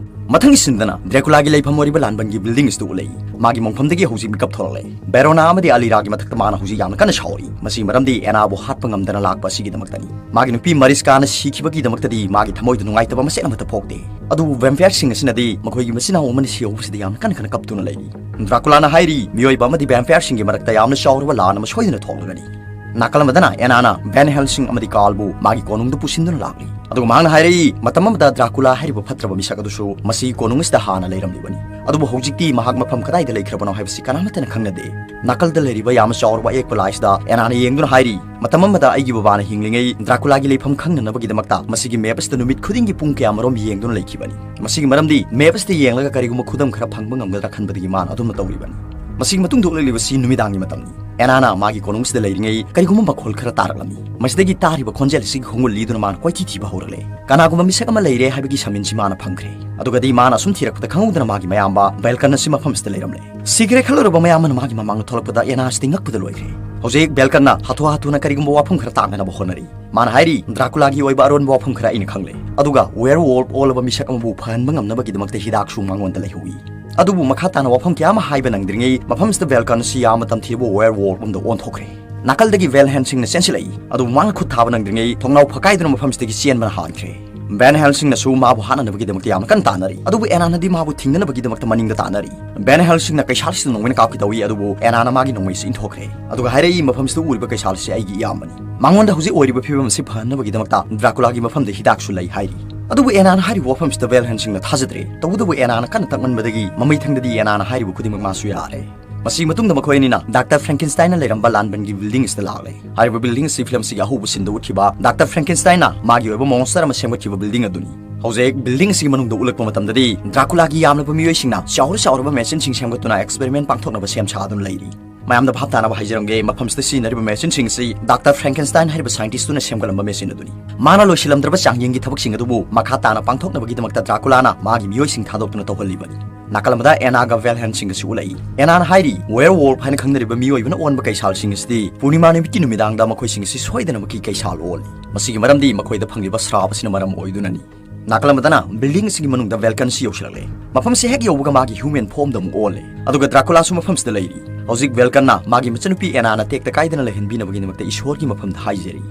ꯃꯊꯪꯒꯤ ꯁꯤꯟꯗꯅ ꯗ꯭ꯔꯦꯀꯨꯂꯥꯒꯤ ꯂꯩꯐꯝ ꯑꯣꯏꯔꯤꯕ ꯂꯥꯟꯕꯟꯒꯤ ꯕꯤꯜꯗꯤꯡ ꯑꯁꯤꯗ ꯎꯠꯂꯛꯏ꯫ ꯃꯥꯒꯤ ꯃꯪꯐꯝꯗꯒꯤ ꯍꯧꯖꯤꯛ ꯃꯤꯀꯞ ꯊꯣꯛꯂꯛꯂꯦ꯫ ꯕꯦꯔꯣꯅꯥ ꯑꯃꯗꯤ ꯑꯂꯤꯔꯥꯒꯤ ꯃꯊꯛꯇ ꯃꯥꯅ ꯍꯧꯖꯤꯛ ꯌꯥꯝꯅ ꯀꯟꯅ ꯁꯥꯎꯔꯤ꯫ ꯃꯁꯤꯒꯤ ꯃꯔꯝꯗꯤ ꯑꯦꯅꯥꯕꯨ ꯍꯥꯠꯄ ꯉꯝꯗꯅ ꯂꯥꯛꯄ ꯑꯁꯤꯒꯤꯗꯃꯛꯇꯅꯤ꯫ ꯃꯥꯒꯤ ꯅꯨꯄꯤ ꯃꯔꯤꯁꯀꯥꯅ ꯁꯤꯈꯤꯕꯒꯤꯗꯃꯛꯇꯗꯤ ꯃꯥꯒꯤ ꯊꯃꯣꯏꯗ ꯅꯨꯡꯉꯥꯏꯇꯕ ꯃꯆꯦꯠ ꯑꯃꯠꯇ ꯄꯣꯛꯇꯦ꯫ ꯑꯗꯨꯕꯨ ꯚꯦꯝꯄꯥꯌꯔꯁꯤꯡ ꯑꯁꯤꯅꯗꯤ ꯃꯈꯣꯏꯒꯤ ꯃꯆꯤꯟ ꯃꯅꯥꯎ ꯑꯃꯅ ꯁꯤꯍꯧꯕꯁꯤꯗ ꯌꯥꯝꯅ ꯀꯟꯅ ꯀꯟꯅ ꯀꯞꯇꯨꯅ ꯂꯩꯔꯤ꯫ ꯗ꯭ꯔꯥꯀꯨꯂꯥꯅ ꯍꯥꯏꯔꯤ, "ꯃꯤꯑꯣꯏꯕ ꯑꯃꯗꯤ ꯚꯦꯝꯄꯥꯌꯔꯁꯤꯡꯒꯤ ꯃꯔꯛꯇ ꯌꯥꯝꯅ ꯆꯥꯎꯔꯕ ꯂꯥꯟ ꯑꯃ ꯁꯣꯏꯗꯅ ꯊꯣꯛꯂꯒꯅꯤ"꯫ ꯅꯥꯀꯜ ꯑꯃꯗꯅ ꯑꯦꯅꯥꯅ ꯚꯦꯟ ꯍꯦꯜꯁꯤꯡ ꯑꯃꯗꯤ ꯀꯥꯜꯕꯨ ꯃꯥꯒꯤ ꯀꯣꯅꯨꯡꯗ ꯄꯨꯁꯤꯟꯗꯨꯅ ꯂꯥꯛꯂꯤ꯫ ꯑꯗꯨꯒ ꯃꯍꯥꯛꯅ ꯍꯥꯏꯔꯛꯏ, ꯃꯇꯝ ꯑꯃꯗ ꯗ꯭ꯔꯥꯀꯨꯂꯥ ꯍꯥꯏꯔꯤꯕ ꯐꯠꯇ꯭ꯔꯕ ꯃꯤꯁꯛ ꯑꯗꯨꯁꯨ ꯃꯁꯤꯒꯤ ꯀꯣꯅꯨꯡ ꯑꯁꯤꯗ ꯍꯥꯟꯅ ꯂꯩꯔꯝꯂꯤꯕꯅꯤ꯫ ꯑꯗꯨꯕꯨ ꯍꯧꯖꯤꯛꯇꯤ ꯃꯍꯥꯛ ꯃꯐꯝ ꯀꯗꯥꯏꯗ ꯂꯩꯈ꯭ꯔꯕꯅꯣ ꯍꯥꯏꯕꯁꯤ ꯀꯅꯥꯃꯠꯇꯅ ꯈꯪꯅꯗꯦ꯫ ꯅꯥꯀꯜꯗ ꯂꯩꯔꯤꯕ ꯌꯥꯝꯅ ꯆꯥꯎꯔꯕ ꯑꯌꯦꯛꯄ ꯂꯥꯏꯁꯤꯗ ꯑꯦꯅꯥꯅ ꯌꯦꯡꯗꯨꯅ ꯍꯥꯏꯔꯤ, "ꯃꯇꯝ ꯑꯃꯗ ꯑꯩꯒꯤ ꯕꯕꯥꯅ ꯍꯤꯡꯂꯤꯉꯩ ꯗ꯭ꯔꯥꯀꯨꯂꯥꯒꯤ ꯂꯩꯐꯝ ꯈꯪꯅꯅꯕꯒꯤꯗꯃꯛꯇ ꯃꯁꯤꯒꯤ ꯃꯦꯞ ꯑꯁꯤꯗ ꯅꯨꯃꯤꯠ ꯈꯨꯗꯤꯡꯒꯤ ꯄꯨꯡ ꯀꯌꯥꯃꯔꯣꯝ ꯌꯦꯡꯗꯨꯅ ꯂꯩꯈꯤꯕꯅꯤ꯫ ꯃꯁꯤꯒꯤ ꯃꯔꯝꯗꯤ ꯃꯦꯞ ꯑꯁꯤꯗ ꯌꯦꯡꯂꯒ ꯀꯔꯤꯒꯨꯝꯕ ꯈꯨꯗꯝ ꯈꯔ ꯐꯪꯕ ꯉꯝꯒꯗ꯭ꯔꯥ ꯈꯟꯕꯗꯒꯤ ꯃꯥꯅ ꯑꯗꯨꯝꯅ ꯇꯧꯔꯤꯕꯅꯤ"꯫ ꯃꯁꯤꯒꯤ ꯃꯇꯨꯡꯗ ꯎꯠꯂꯛꯂꯤꯕꯁꯤ ꯅꯨꯃꯤꯗꯥꯡꯒꯤ ꯃꯇꯝꯅꯤ꯫ ꯑꯦꯅꯥꯅ ꯃꯥꯒꯤ ꯀꯣꯅꯨꯡꯁꯤꯗ ꯂꯩꯔꯤꯉꯩ ꯀꯔꯤꯒꯨꯝꯕ ꯃꯈꯣꯜ ꯈꯔ ꯇꯥꯔꯛꯂꯝꯃꯤ꯫ ꯃꯁꯤꯗꯒꯤ ꯇꯥꯔꯤꯕ ꯈꯣꯟꯖꯦꯜ ꯑꯁꯤꯒꯤ ꯈꯣꯡꯒꯨꯜ ꯂꯤꯗꯨꯅ ꯃꯥꯅ ꯀꯣꯏꯊꯤ ꯊꯤꯕ ꯍꯧꯔꯛꯂꯦ꯫ ꯀꯅꯥꯒꯨꯝꯕ ꯃꯤꯁꯛ ꯑꯃ ꯂꯩꯔꯦ ꯍꯥꯏꯕꯒꯤ ꯁꯃꯤꯟꯁꯤ ꯃꯥꯅ ꯐꯪꯈ꯭ꯔꯦ꯫ ꯑꯗꯨꯒꯗꯤ ꯃꯥꯅ ꯑꯁꯨꯝ ꯊꯤꯔꯛꯄꯗ ꯈꯪꯍꯧꯗꯅ ꯃꯥꯒꯤ ꯃꯌꯥꯝꯕ ꯕꯦꯜꯀꯟ ꯑꯁꯤ ꯃꯐꯝꯁꯤꯗ ꯂꯩꯔꯝꯂꯦ꯫ ꯁꯤꯈ꯭ꯔꯦ ꯈꯜꯂꯨꯔꯕ ꯃꯌꯥꯝꯕꯅ ꯃꯥꯒꯤ ꯃꯃꯥꯡꯗ ꯊꯣꯛꯂꯛꯄꯗ ꯑꯦꯅꯥ ꯑꯁꯤꯗꯤ ꯉꯛꯄꯗ ꯂꯣꯏꯈ꯭ꯔꯦ꯫ ꯍꯧꯖꯤꯛ ꯕꯦꯜꯀꯟꯅ ꯍꯥꯊꯨ ꯍꯥꯊꯨꯅ ꯀꯔꯤꯒꯨꯝꯕ ꯋꯥꯐꯝ ꯈꯔ ꯇꯥꯛꯅꯅꯕ ꯍꯣꯠꯅꯔꯤ꯫ ꯃꯥꯅ ꯍꯥꯏꯔꯤ, "ꯗ꯭ꯔꯥꯀꯨꯂꯥꯒꯤ ꯑꯣꯏꯕ ꯑꯔꯣꯟꯕ ꯋꯥꯐꯝ ꯈꯔ ꯑꯩꯅ ꯈꯪꯂꯦ, ꯑꯗꯨꯒ ꯋꯦꯌꯔ ꯋꯣꯜꯐ ꯑꯣꯜꯂꯕ ꯃꯤꯁꯛ ꯑꯃꯕꯨ ꯐꯍꯟꯕ ꯉꯝꯅꯕꯒꯤꯗꯃꯛꯇ ꯍꯤꯗꯥꯛꯁꯨ ꯃꯉꯣꯟꯗ ꯂꯩꯍꯧꯏ꯫ ꯑꯗꯨꯕꯨ ꯃꯈꯥ ꯇꯥꯅ ꯋꯥꯐꯝ ꯀꯌꯥ ꯑꯃ ꯍꯥꯏꯕ ꯅꯪꯗ꯭ꯔꯤꯉꯩ ꯃꯐꯝꯁꯤꯗ ꯕꯦꯜꯀꯟ ꯑꯁꯤ ꯌꯥꯝꯅ ꯇꯝꯊꯤꯕ ꯋꯦꯌꯔ ꯋꯣꯜꯐ ꯑꯃꯗ ꯑꯣꯟꯊꯣꯛꯈ꯭ꯔꯦ꯫" ꯅꯥꯀꯜꯗꯒꯤ ꯚꯦꯜ ꯍꯦꯟꯁꯤꯡꯅ ꯆꯦꯟꯁꯤꯜꯂꯛꯏ, ꯑꯗꯨꯕꯨ ꯃꯥꯅ ꯈꯨꯠ ꯊꯥꯕ ꯅꯪꯗ꯭ꯔꯤꯉꯩ ꯊꯣꯡꯅꯥꯎ ꯐꯛꯀꯥꯏꯗꯨꯅ ꯃꯐꯝꯁꯤꯗꯒꯤ ꯆꯦꯟꯕꯅ ꯍꯥꯟꯈ꯭ꯔꯦ꯫ ꯚꯦꯟ ꯍꯦꯜꯁꯤꯡꯅꯁꯨ ꯃꯥꯕꯨ ꯍꯥꯠꯅꯅꯕꯒꯤꯗꯃꯛꯇ ꯌꯥꯝꯅ ꯀꯟꯅ ꯇꯥꯟꯅꯔꯤ, ꯑꯗꯨꯕꯨ ꯑꯦꯅꯥꯅꯗꯤ ꯃꯥꯕꯨ ꯊꯤꯡꯅꯅꯕꯒꯤꯗꯃꯛꯇ ꯃꯅꯤꯡꯗ ꯇꯥꯟꯅꯔꯤ꯫ ꯚꯦꯟ ꯍꯦꯜꯁꯤꯡꯅ ꯀꯩꯁꯥꯜꯁꯤꯗ ꯅꯣꯡꯃꯩꯅ ꯀꯥꯞꯀꯦ ꯇꯧꯏ, ꯑꯗꯨꯕꯨ ꯑꯦꯅꯥꯅ ꯃꯥꯒꯤ ꯅꯣꯡꯃꯩꯁꯤ ꯏꯟꯊꯣꯛꯈ꯭ꯔꯦ꯫ ꯑꯗꯨꯒ ꯍꯥꯏꯔꯛꯏ, "ꯃꯐꯝꯁꯤꯗ ꯎꯔꯤꯕ ꯀꯩꯁꯥꯜꯁꯤ ꯑꯩꯒꯤ ꯏꯌꯥꯝꯕꯅꯤ꯫ ꯃꯉꯣꯟꯗ ꯍꯧꯖꯤꯛ ꯑꯣꯏꯔꯤꯕ ꯐꯤꯕꯝ ꯑꯁꯤ ꯐꯍꯟꯅꯕꯒꯤꯗꯃꯛꯇ ꯗ꯭ꯔꯥꯀꯨꯂꯥꯒꯤ ꯃꯐꯝꯗ ꯍꯤꯗꯥꯛꯁꯨ ꯂꯩ" ꯍꯥꯏꯔꯤ꯫ ꯑꯗꯨꯕꯨ ꯑꯦꯅꯥꯅ ꯍꯥꯏꯔꯤꯕ ꯋꯥꯐꯝꯁꯤꯗ ꯚꯦꯜ ꯍꯦꯜꯁꯤꯡꯅ ꯊꯥꯖꯗ꯭ꯔꯦ꯫ ꯇꯧꯕꯇꯕꯨ ꯑꯦꯅꯥꯅ ꯀꯟꯅ ꯇꯛꯃꯟꯕꯗꯒꯤ ꯃꯃꯩꯊꯪꯗꯗꯤ ꯑꯦꯅꯥꯅ ꯍꯥꯏꯔꯤꯕ ꯈꯨꯗꯤꯡꯃꯛ ꯃꯥꯁꯨ ꯌꯥꯔꯦ꯫ ꯃꯁꯤꯒꯤ ꯃꯇꯨꯡꯗ ꯃꯈꯣꯏ ꯑꯅꯤꯅ ꯗꯥꯛꯇꯔ ꯐ꯭ꯔꯦꯡꯀꯤꯟꯁꯇꯥꯏꯟꯅ ꯂꯩꯔꯝꯕ ꯂꯥꯟꯕꯟꯒꯤ ꯕꯤꯜꯗꯤꯡ ꯑꯁꯤꯗ ꯂꯥꯛꯂꯦ꯫ ꯍꯥꯏꯔꯤꯕ ꯕꯤꯜꯗꯤꯡ ꯑꯁꯤ ꯐꯤꯂꯝꯁꯤꯒꯤ ꯑꯍꯧꯕ ꯁꯤꯟꯗ ꯎꯠꯈꯤꯕ ꯗꯥꯛꯇꯔ ꯐ꯭ꯔꯦꯡꯀꯤꯟꯁꯇꯥꯏꯟꯅ ꯃꯥꯒꯤ ꯑꯣꯏꯕ ꯃꯣꯟꯁꯇꯔ ꯑꯃ ꯁꯦꯝꯒꯠꯈꯤꯕ ꯕꯤꯜꯗꯤꯡ ꯑꯗꯨꯅꯤ꯫ ꯍꯧꯖꯤꯛ ꯕꯤꯜꯗꯤꯡ ꯑꯁꯤꯒꯤ ꯃꯅꯨꯡꯗ ꯎꯠꯂꯛꯄ ꯃꯇꯝꯗꯗꯤ ꯗ꯭ꯔꯥꯀꯨꯂꯥꯒꯤ ꯌꯥꯝꯂꯕ ꯃꯤꯑꯣꯏꯁꯤꯡꯅ ꯆꯥꯎꯔ ꯆꯥꯎꯔꯕ ꯃꯦꯆꯤꯟꯁꯤꯡ ꯁꯦꯝꯒꯠꯇꯨꯅ ꯑꯦꯛꯁꯄꯦꯔꯤꯃꯦꯟ ꯄꯥꯡꯊꯣꯛꯅꯕ ꯁꯦꯝ ꯁꯥꯗꯨꯅ ꯂꯩꯔꯤ꯫ ꯃꯌꯥꯝꯗ ꯚꯥꯞ ꯇꯥꯅꯕ ꯍꯥꯏꯖꯔꯝꯒꯦ, ꯃꯐꯝꯁꯤꯗ ꯁꯤꯖꯤꯟꯅꯔꯤꯕ ꯃꯦꯆꯤꯟꯁꯤꯡ ꯑꯁꯤ ꯗꯥꯛꯇꯔ ꯐ꯭ꯔꯦꯡꯀꯤꯟꯁꯇꯥꯏꯟ ꯍꯥꯏꯔꯤꯕ ꯁꯥꯏꯟꯇꯤꯁꯇꯨꯅ ꯁꯦꯝꯒꯠꯂꯝꯕ ꯃꯦꯆꯤꯟ ꯑꯗꯨꯅꯤ꯫ ꯃꯥꯅ ꯂꯣꯏꯁꯤꯜꯂꯝꯗ꯭ꯔꯕ ꯆꯥꯡꯌꯦꯡꯒꯤ ꯊꯕꯛꯁꯤꯡ ꯑꯗꯨꯕꯨ ꯃꯈꯥ ꯇꯥꯅ ꯄꯥꯡꯊꯣꯛꯅꯕꯒꯤꯗꯃꯛꯇ ꯗ꯭ꯔꯥꯀꯨꯂꯥꯅ ꯃꯥꯒꯤ ꯃꯤꯑꯣꯏꯁꯤꯡ ꯊꯥꯗꯣꯛꯇꯨꯅ ꯇꯧꯍꯜꯂꯤꯕꯅꯤ꯫ ꯅꯥꯀꯜ ꯑꯃꯗ ꯑꯦꯅꯥꯒ ꯚꯦꯜꯍꯦꯟꯁꯤꯡ ꯑꯁꯤ ꯎꯠꯂꯛꯏ꯫ ꯑꯦꯅꯥꯅ ꯍꯥꯏꯔꯤ, "ꯋꯦꯌꯔ ꯋꯣꯜꯐ ꯍꯥꯏꯅ ꯈꯪꯅꯔꯤꯕ ꯃꯤꯑꯣꯏꯕꯅ ꯑꯣꯟꯕ ꯀꯩꯁꯥꯜꯁꯤꯡ ꯑꯁꯤꯗꯤ ꯄꯨꯔꯅꯤꯃꯥ ꯅꯨꯃꯤꯠꯀꯤ ꯅꯨꯃꯤꯗꯥꯡꯗ ꯃꯈꯣꯏꯁꯤꯡ ꯑꯁꯤ ꯁꯣꯏꯗꯅꯃꯛꯀꯤ ꯀꯩꯁꯥꯜ ꯑꯣꯜꯂꯤ꯫ ꯃꯁꯤꯒꯤ ꯃꯔꯝꯗꯤ ꯃꯈꯣꯏꯗ ꯐꯪꯂꯤꯕ ꯁ꯭ꯔꯥꯞ ꯑꯁꯤꯅ ꯃꯔꯝ ꯑꯣꯏꯗꯨꯅꯅꯤ"꯫ ꯅꯥꯀꯜ ꯑꯃꯗꯅ ꯕꯤꯜꯗꯤꯡ ꯑꯁꯤꯒꯤ ꯃꯅꯨꯡꯗ ꯚꯦꯜꯀꯟ ꯑꯁꯤ ꯌꯧꯁꯤꯜꯂꯛꯂꯦ꯫ ꯃꯐꯝꯁꯤ ꯍꯦꯛ ꯌꯧꯕꯒ ꯃꯥꯒꯤ ꯍ꯭ꯌꯨꯃꯦꯟ ꯐꯣꯝꯗ ꯑꯃꯨꯛ ꯑꯣꯜꯂꯦ꯫ ꯑꯗꯨꯒ ꯗ꯭ꯔꯥꯀꯨꯂꯥꯁꯨ ꯃꯐꯝꯁꯤꯗ ꯂꯩꯔꯤ꯫ ꯍꯧꯖꯤꯛ ꯚꯦꯜꯀꯟꯅ ꯃꯥꯒꯤ ꯃꯆꯟꯅꯨꯄꯤ ꯑꯦꯅꯥꯅ ꯇꯦꯛꯇ ꯀꯥꯏꯗꯅ ꯂꯩꯍꯟꯕꯤꯅꯕꯒꯤꯗꯃꯛꯇ ꯏꯁꯣꯔꯒꯤ ꯃꯐꯝꯗ ꯍꯥꯏꯖꯔꯤ꯫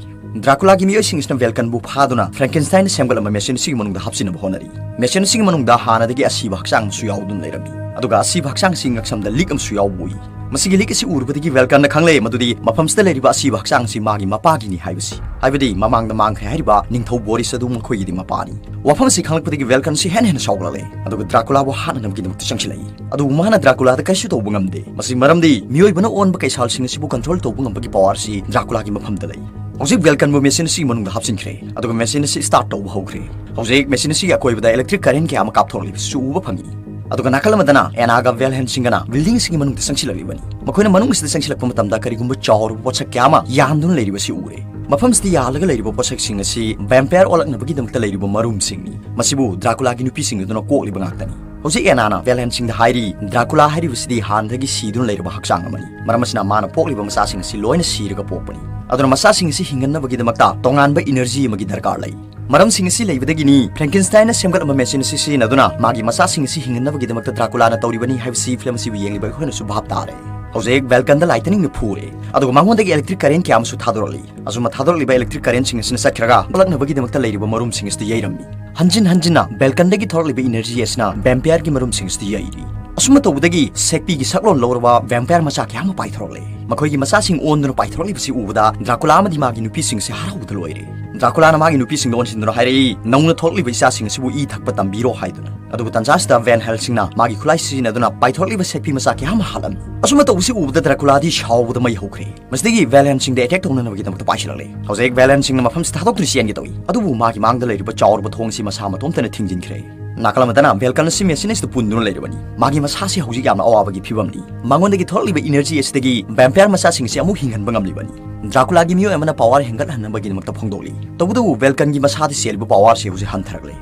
ꯗ꯭ꯔꯥꯀꯨꯂꯥꯒꯤ ꯃꯤꯑꯣꯏꯁꯤꯡ ꯑꯁꯤꯅ ꯚꯦꯜꯀꯟꯕꯨ ꯐꯥꯗꯨꯅ ꯐ꯭ꯔꯦꯡꯀꯤꯟꯁꯇꯥꯏꯟꯅ ꯁꯦꯝꯒꯠꯂꯝꯕ ꯃꯦꯆꯤꯟ ꯑꯁꯤꯒꯤ ꯃꯅꯨꯡꯗ ꯍꯥꯞꯆꯤꯟꯅꯕ ꯍꯣꯠꯅꯔꯤ꯫ ꯃꯦꯆꯤꯟ ꯑꯁꯤꯒꯤ ꯃꯅꯨꯡꯗ ꯍꯥꯟꯅꯗꯒꯤ ꯑꯁꯤꯕ ꯍꯛꯆꯥꯡ ꯑꯃꯁꯨ ꯌꯥꯎꯗꯨꯅ ꯂꯩꯔꯝꯃꯤ꯫ ꯑꯗꯨꯒ ꯑꯁꯤꯕ ꯍꯛꯆꯥꯡ ꯑꯁꯤ ꯉꯛꯁꯝꯗ ꯂꯤꯛ ꯑꯃꯁꯨ ꯌꯥꯎꯕ ꯎꯏ꯫ ꯃꯁꯤꯒꯤ ꯂꯤꯛ ꯑꯁꯤ ꯎꯔꯨꯕꯗꯒꯤ ꯚꯦꯜꯀꯟꯅ ꯈꯪꯂꯦ ꯃꯗꯨꯗꯤ ꯃꯐꯝꯁꯤꯗ ꯂꯩꯔꯤꯕ ꯑꯁꯤꯕ ꯍꯛꯆꯥꯡ ꯑꯁꯤ ꯃꯥꯒꯤ ꯃꯄꯥꯒꯤꯅꯤ ꯍꯥꯏꯕꯁꯤ, ꯍꯥꯏꯕꯗꯤ ꯃꯃꯥꯡꯗ ꯃꯥꯡꯈ꯭ꯔꯦ ꯍꯥꯏꯔꯤꯕ ꯅꯤꯡꯊꯧ ꯕꯣꯔꯤꯁ ꯑꯗꯨ ꯃꯈꯣꯏꯒꯤꯗꯤ ꯃꯄꯥꯅꯤ꯫ ꯋꯥꯐꯝ ꯑꯁꯤ ꯈꯪꯂꯛꯄꯗꯒꯤ ꯚꯦꯜꯀꯟ ꯑꯁꯤ ꯍꯦꯟꯅ ꯍꯦꯟꯅ ꯁꯥꯎꯒꯠꯂꯛꯂꯦ, ꯑꯗꯨꯒ ꯗ꯭ꯔꯥꯀꯨꯂꯥꯕꯨ ꯍꯥꯠꯅꯅꯕꯒꯤꯗꯃꯛꯇ ꯆꯪꯁꯤꯜꯂꯛꯏ꯫ ꯑꯗꯨꯕꯨ ꯃꯥꯅ ꯗ꯭ꯔꯥꯀꯨꯂꯥꯗ ꯀꯔꯤꯁꯨ ꯇꯧꯕ ꯉꯝꯗꯦ꯫ ꯃꯁꯤ ꯃꯔꯝꯗꯤ ꯃꯤꯑꯣꯏꯕꯅ ꯑꯣꯟꯕ ꯀꯩꯁꯥꯜꯁꯤꯡ ꯑꯁꯤꯕꯨ ꯀꯟꯇ꯭ꯔꯣꯜ ꯇꯧꯕ ꯉꯝꯕꯒꯤ ꯄꯋꯥꯔ ꯑꯁꯤ ꯗ꯭ꯔꯥꯀꯨꯂꯥꯒꯤ ꯃꯐꯝꯗ ꯂꯩ꯫ ꯍꯧꯖꯤꯛ ꯚꯦꯜꯀꯟꯕꯨ ꯃꯦꯆꯤꯟ ꯑꯁꯤꯒꯤ ꯃꯅꯨꯡꯗ ꯍꯥꯞꯆꯤꯟꯈ꯭ꯔꯦ, ꯑꯗꯨꯒ ꯃꯦꯆꯤꯟ ꯑꯁꯤ ꯁ꯭ꯇꯥꯔꯠ ꯇꯧꯕ ꯍꯧꯈ꯭ꯔꯦ꯫ ꯍꯧꯖꯤꯛ ꯃꯦꯆꯤꯟ ꯑꯁꯤꯒꯤ ꯑꯀꯣꯏꯕꯗ ꯏꯂꯦꯛꯇ꯭ꯔꯤꯛ ꯀꯔꯦꯟ ꯀꯌꯥ ꯑꯃ ꯀꯥꯞꯊꯣꯔꯛꯂꯤꯕꯁꯤꯁꯨ ꯎꯕ ꯐꯪꯏ꯫ ꯑꯗꯨꯒ ꯅꯥꯀꯜ ꯑꯃꯗꯅ ꯑꯦꯅꯥꯒ ꯚꯦꯜꯍꯦꯟꯁꯤꯡꯒꯅ ꯕꯤꯜꯗꯤꯡꯁꯤꯡꯒꯤ ꯃꯅꯨꯡꯗ ꯆꯪꯁꯤꯜꯂꯛꯂꯤꯕꯅꯤ꯫ ꯃꯈꯣꯏꯅ ꯃꯅꯨꯡꯁꯤꯗ ꯆꯪꯁꯤꯜꯂꯛꯄ ꯃꯇꯝꯗ ꯀꯔꯤꯒꯨꯝꯕ ꯆꯥꯎꯔꯕ ꯄꯣꯠꯁꯛ ꯀꯌꯥ ꯑꯃ ꯌꯥꯟꯗꯨꯅ ꯂꯩꯔꯤꯕꯁꯤ ꯎꯔꯦ꯫ ꯃꯐꯝꯁꯤꯗ ꯌꯥꯜꯂꯒ ꯂꯩꯔꯤꯕ ꯄꯣꯠꯁꯛꯁꯤꯡ ꯑꯁꯤ ꯚꯦꯝꯄꯥꯌꯔ ꯑꯣꯜꯂꯛꯅꯕꯒꯤꯗꯃꯛꯇ ꯂꯩꯔꯤꯕ ꯃꯔꯨꯝꯁꯤꯡꯅꯤ꯫ ꯃꯁꯤꯕꯨ ꯗ꯭ꯔꯥꯀꯨꯂꯥꯒꯤ ꯅꯨꯄꯤꯁꯤꯡ ꯑꯗꯨꯅ ꯀꯣꯛꯂꯤꯕ ꯉꯥꯛꯇꯅꯤ꯫ ꯍꯧꯖꯤꯛ ꯑꯦꯅꯥꯅ ꯚꯦꯜ ꯍꯦꯜꯁꯤꯡꯗ ꯍꯥꯏꯔꯤ, ꯗ꯭ꯔꯥꯀꯨꯂꯥ ꯍꯥꯏꯔꯤꯕꯁꯤꯗꯤ ꯍꯥꯟꯅꯗꯒꯤ ꯁꯤꯗꯨꯅ ꯂꯩꯔꯕ ꯍꯛꯆꯥꯡ ꯑꯃꯅꯤ꯫ ꯃꯔꯝ ꯑꯁꯤꯅ ꯃꯥꯅ ꯄꯣꯛꯂꯤꯕ ꯃꯆꯥꯁꯤꯡ ꯑꯁꯤ ꯂꯣꯏꯅ ꯁꯤꯔꯒ ꯄꯣꯛꯄꯅꯤ꯫ ꯑꯗꯨꯅ ꯃꯆꯥꯁꯤꯡ ꯑꯁꯤ ꯍꯤꯡꯍꯟꯅꯕꯒꯤꯗꯃꯛꯇ ꯇꯣꯉꯥꯟꯕ ꯏꯅꯔꯖꯤ ꯑꯃꯒꯤ ꯗꯔꯀꯥꯔ ꯂꯩ꯫ ꯃꯔꯝꯁꯤꯡ ꯑꯁꯤ ꯂꯩꯕꯗꯒꯤꯅꯤ ꯐ꯭ꯔꯦꯡꯀꯤꯟꯁꯇꯥꯏꯟꯅ ꯁꯦꯝꯒꯠꯂꯝꯕ ꯃꯦꯆꯤꯟ ꯑꯁꯤ ꯁꯤꯖꯤꯟꯅꯗꯨꯅ ꯃꯥꯒꯤ ꯃꯆꯥꯁꯤꯡ ꯑꯁꯤ ꯍꯤꯡꯍꯟꯅꯕꯒꯤꯗꯃꯛꯇ ꯗ꯭ꯔꯥꯀꯨꯂꯥꯅ ꯇꯧꯔꯤꯕꯅꯤ ꯍꯥꯏꯕꯁꯤ ꯐꯤꯂꯝ ꯑꯁꯤꯕꯨ ꯌꯦꯡꯂꯤꯕ ꯑꯩꯈꯣꯏꯅꯁꯨ ꯚꯥꯞ ꯇꯥꯔꯦ꯫ ꯍꯧꯖꯤꯛ ꯚꯦꯜꯀꯟꯗ ꯂꯥꯏꯇꯅꯤꯡꯅ ꯐꯨꯔꯦ, ꯑꯗꯨꯒ ꯃꯉꯣꯟꯗꯒꯤ ꯏꯂꯦꯛꯇ꯭ꯔꯤꯛ ꯀꯔꯦꯟ ꯀꯌꯥ ꯑꯃꯁꯨ ꯊꯥꯗꯣꯔꯛꯂꯤ꯫ ꯑꯁꯨꯝꯅ ꯊꯥꯗꯣꯔꯛꯂꯤꯕ ꯏꯂꯦꯛꯇ꯭ꯔꯤꯛ ꯀꯔꯦꯟꯁꯤꯡ ꯑꯁꯤꯅ ꯆꯠꯈ꯭ꯔꯒ ꯀꯜꯂꯛꯅꯕꯒꯤꯗꯃꯛꯇ ꯂꯩꯔꯤꯕ ꯃꯔꯨꯝꯁꯤꯡ ꯑꯁꯤꯗ ꯌꯩꯔꯝꯃꯤ꯫ ꯍꯟꯖꯤꯟ ꯍꯟꯖꯤꯟꯅ ꯚꯦꯜꯀꯟꯗꯒꯤ ꯊꯣꯔꯛꯂꯤꯕ ꯏꯅꯔꯖꯤ ꯑꯁꯤꯅ ꯚꯦꯝꯄꯤꯌꯔꯒꯤ ꯃꯔꯨꯝꯁꯤꯡ ꯑꯁꯤꯗ ꯌꯩꯔꯤ꯫ ꯑꯁꯨꯝꯅ ꯇꯧꯕꯗꯒꯤ ꯁꯦꯛꯄꯤꯒꯤ ꯁꯛꯂꯣꯟ ꯂꯧꯔꯕ ꯚꯦꯝꯄꯤꯌꯔ ꯃꯆꯥ ꯀꯌꯥ ꯑꯃ ꯄꯥꯏꯊꯣꯔꯛꯂꯦ꯫ ꯃꯈꯣꯏꯒꯤ ꯃꯆꯥꯁꯤꯡ ꯑꯣꯟꯗꯨꯅ ꯄꯥꯏꯊꯣꯔꯛꯂꯤꯕꯁꯤ ꯎꯕꯗ ꯗ꯭ꯔꯥꯀꯨꯂꯥ ꯑꯃꯗꯤ ꯃꯥꯒꯤ ꯅꯨꯄꯤꯁꯤꯡꯁꯦ ꯍꯔꯥꯎꯕꯗ ꯂꯣꯏꯔꯦ꯫ ꯗ꯭ꯔꯥꯀꯨꯂꯥꯅ ꯃꯥꯒꯤ ꯅꯨꯄꯤꯁꯤꯡꯗ ꯑꯣꯟꯁꯤꯟꯗꯨꯅ ꯍꯥꯏꯔꯛꯏ, "ꯅꯧꯅ ꯊꯣꯛꯂꯛꯂꯤꯕ ꯏꯆꯥꯁꯤꯡ ꯑꯁꯤꯕꯨ ꯏ ꯊꯛꯄ ꯇꯝꯕꯤꯔꯣ" ꯍꯥꯏꯗꯨꯅ꯫ ꯑꯗꯨꯕꯨ ꯇꯟꯖꯥ ꯑꯁꯤꯗ ꯚꯦꯟ ꯍꯦꯜꯁꯤꯡꯅ ꯃꯥꯒꯤ ꯈꯨꯠꯂꯥꯏ ꯁꯤꯖꯤꯟꯅꯗꯨꯅ ꯄꯥꯏꯊꯣꯔꯛꯂꯤꯕ ꯁꯦꯛꯄꯤ ꯃꯆꯥ ꯀꯌꯥ ꯑꯃ ꯍꯥꯠꯂꯝꯃꯤ꯫ ꯑꯁꯨꯝꯅ ꯇꯧꯕꯁꯤ ꯎꯕꯗ ꯗ꯭ꯔꯥꯀꯨꯂꯥꯗꯤ ꯁꯥꯎꯕꯗ ꯃꯩ ꯍꯧꯈ꯭ꯔꯦ꯫ ꯃꯁꯤꯗꯒꯤ ꯚꯦꯜ ꯍꯦꯜꯁꯤꯡꯗ ꯑꯦꯇꯦꯛ ꯇꯧꯅꯅꯕꯒꯤꯗꯃꯛꯇ ꯄꯥꯏꯁꯤꯜꯂꯛꯂꯦ꯫ ꯍꯧꯖꯤꯛ ꯚꯦꯜ ꯍꯦꯜꯁꯤꯡꯅ ꯃꯐꯝꯁꯤ ꯊꯥꯗꯣꯛꯇꯨꯅ ꯆꯦꯟꯒꯦ ꯇꯧꯏ, ꯑꯗꯨꯕꯨ ꯃꯥꯒꯤ ꯃꯥꯡꯗ ꯂꯩꯔꯤꯕ ꯆꯥꯎꯔꯕ ꯊꯣꯡ ꯑꯁꯤ ꯃꯁꯥ ꯃꯇꯣꯝꯇꯅ ꯊꯤꯡꯖꯤꯟꯈ꯭ꯔꯦ꯫ ꯅꯥꯀꯜ ꯑꯃꯗꯅ ꯚꯦꯜꯀꯟ ꯑꯁꯤ ꯃꯦꯆꯤꯟ ꯑꯁꯤꯗ ꯄꯨꯟꯗꯨꯅ ꯂꯩꯔꯕꯅꯤ꯫ ꯃꯥꯒꯤ ꯃꯁꯥꯁꯤ ꯍꯧꯖꯤꯛ ꯌꯥꯝꯅ ꯑꯋꯥꯕꯒꯤ ꯐꯤꯕꯝꯅꯤ꯫ ꯃꯉꯣꯟꯗꯒꯤ ꯊꯣꯔꯛꯂꯤꯕ ꯏꯅꯔꯖꯤ ꯑꯁꯤꯗꯒꯤ ꯚꯦꯝꯄꯤꯌꯔ ꯃꯆꯥꯁꯤꯡ ꯑꯁꯤ ꯑꯃꯨꯛ ꯍꯤꯡꯍꯟꯕ ꯉꯝꯂꯤꯕꯅꯤ꯫ ꯗ꯭ꯔꯥꯀꯨꯂꯥꯒꯤ ꯃꯤꯑꯣꯏ ꯑꯃꯅ ꯄꯥꯋꯔ ꯍꯦꯟꯒꯠꯍꯟꯅꯕꯒꯤꯗꯃꯛꯇ ꯐꯣꯡꯗꯣꯛꯂꯤ꯫ ꯇꯧꯕꯇꯕꯨ ꯚꯦꯜꯀꯟꯒꯤ ꯃꯁꯥꯗ ꯆꯦꯜꯂꯤꯕ ꯄꯥꯋꯔꯁꯤ ꯍꯧꯖꯤꯛ ꯍꯟꯊꯔꯛꯂꯦ꯫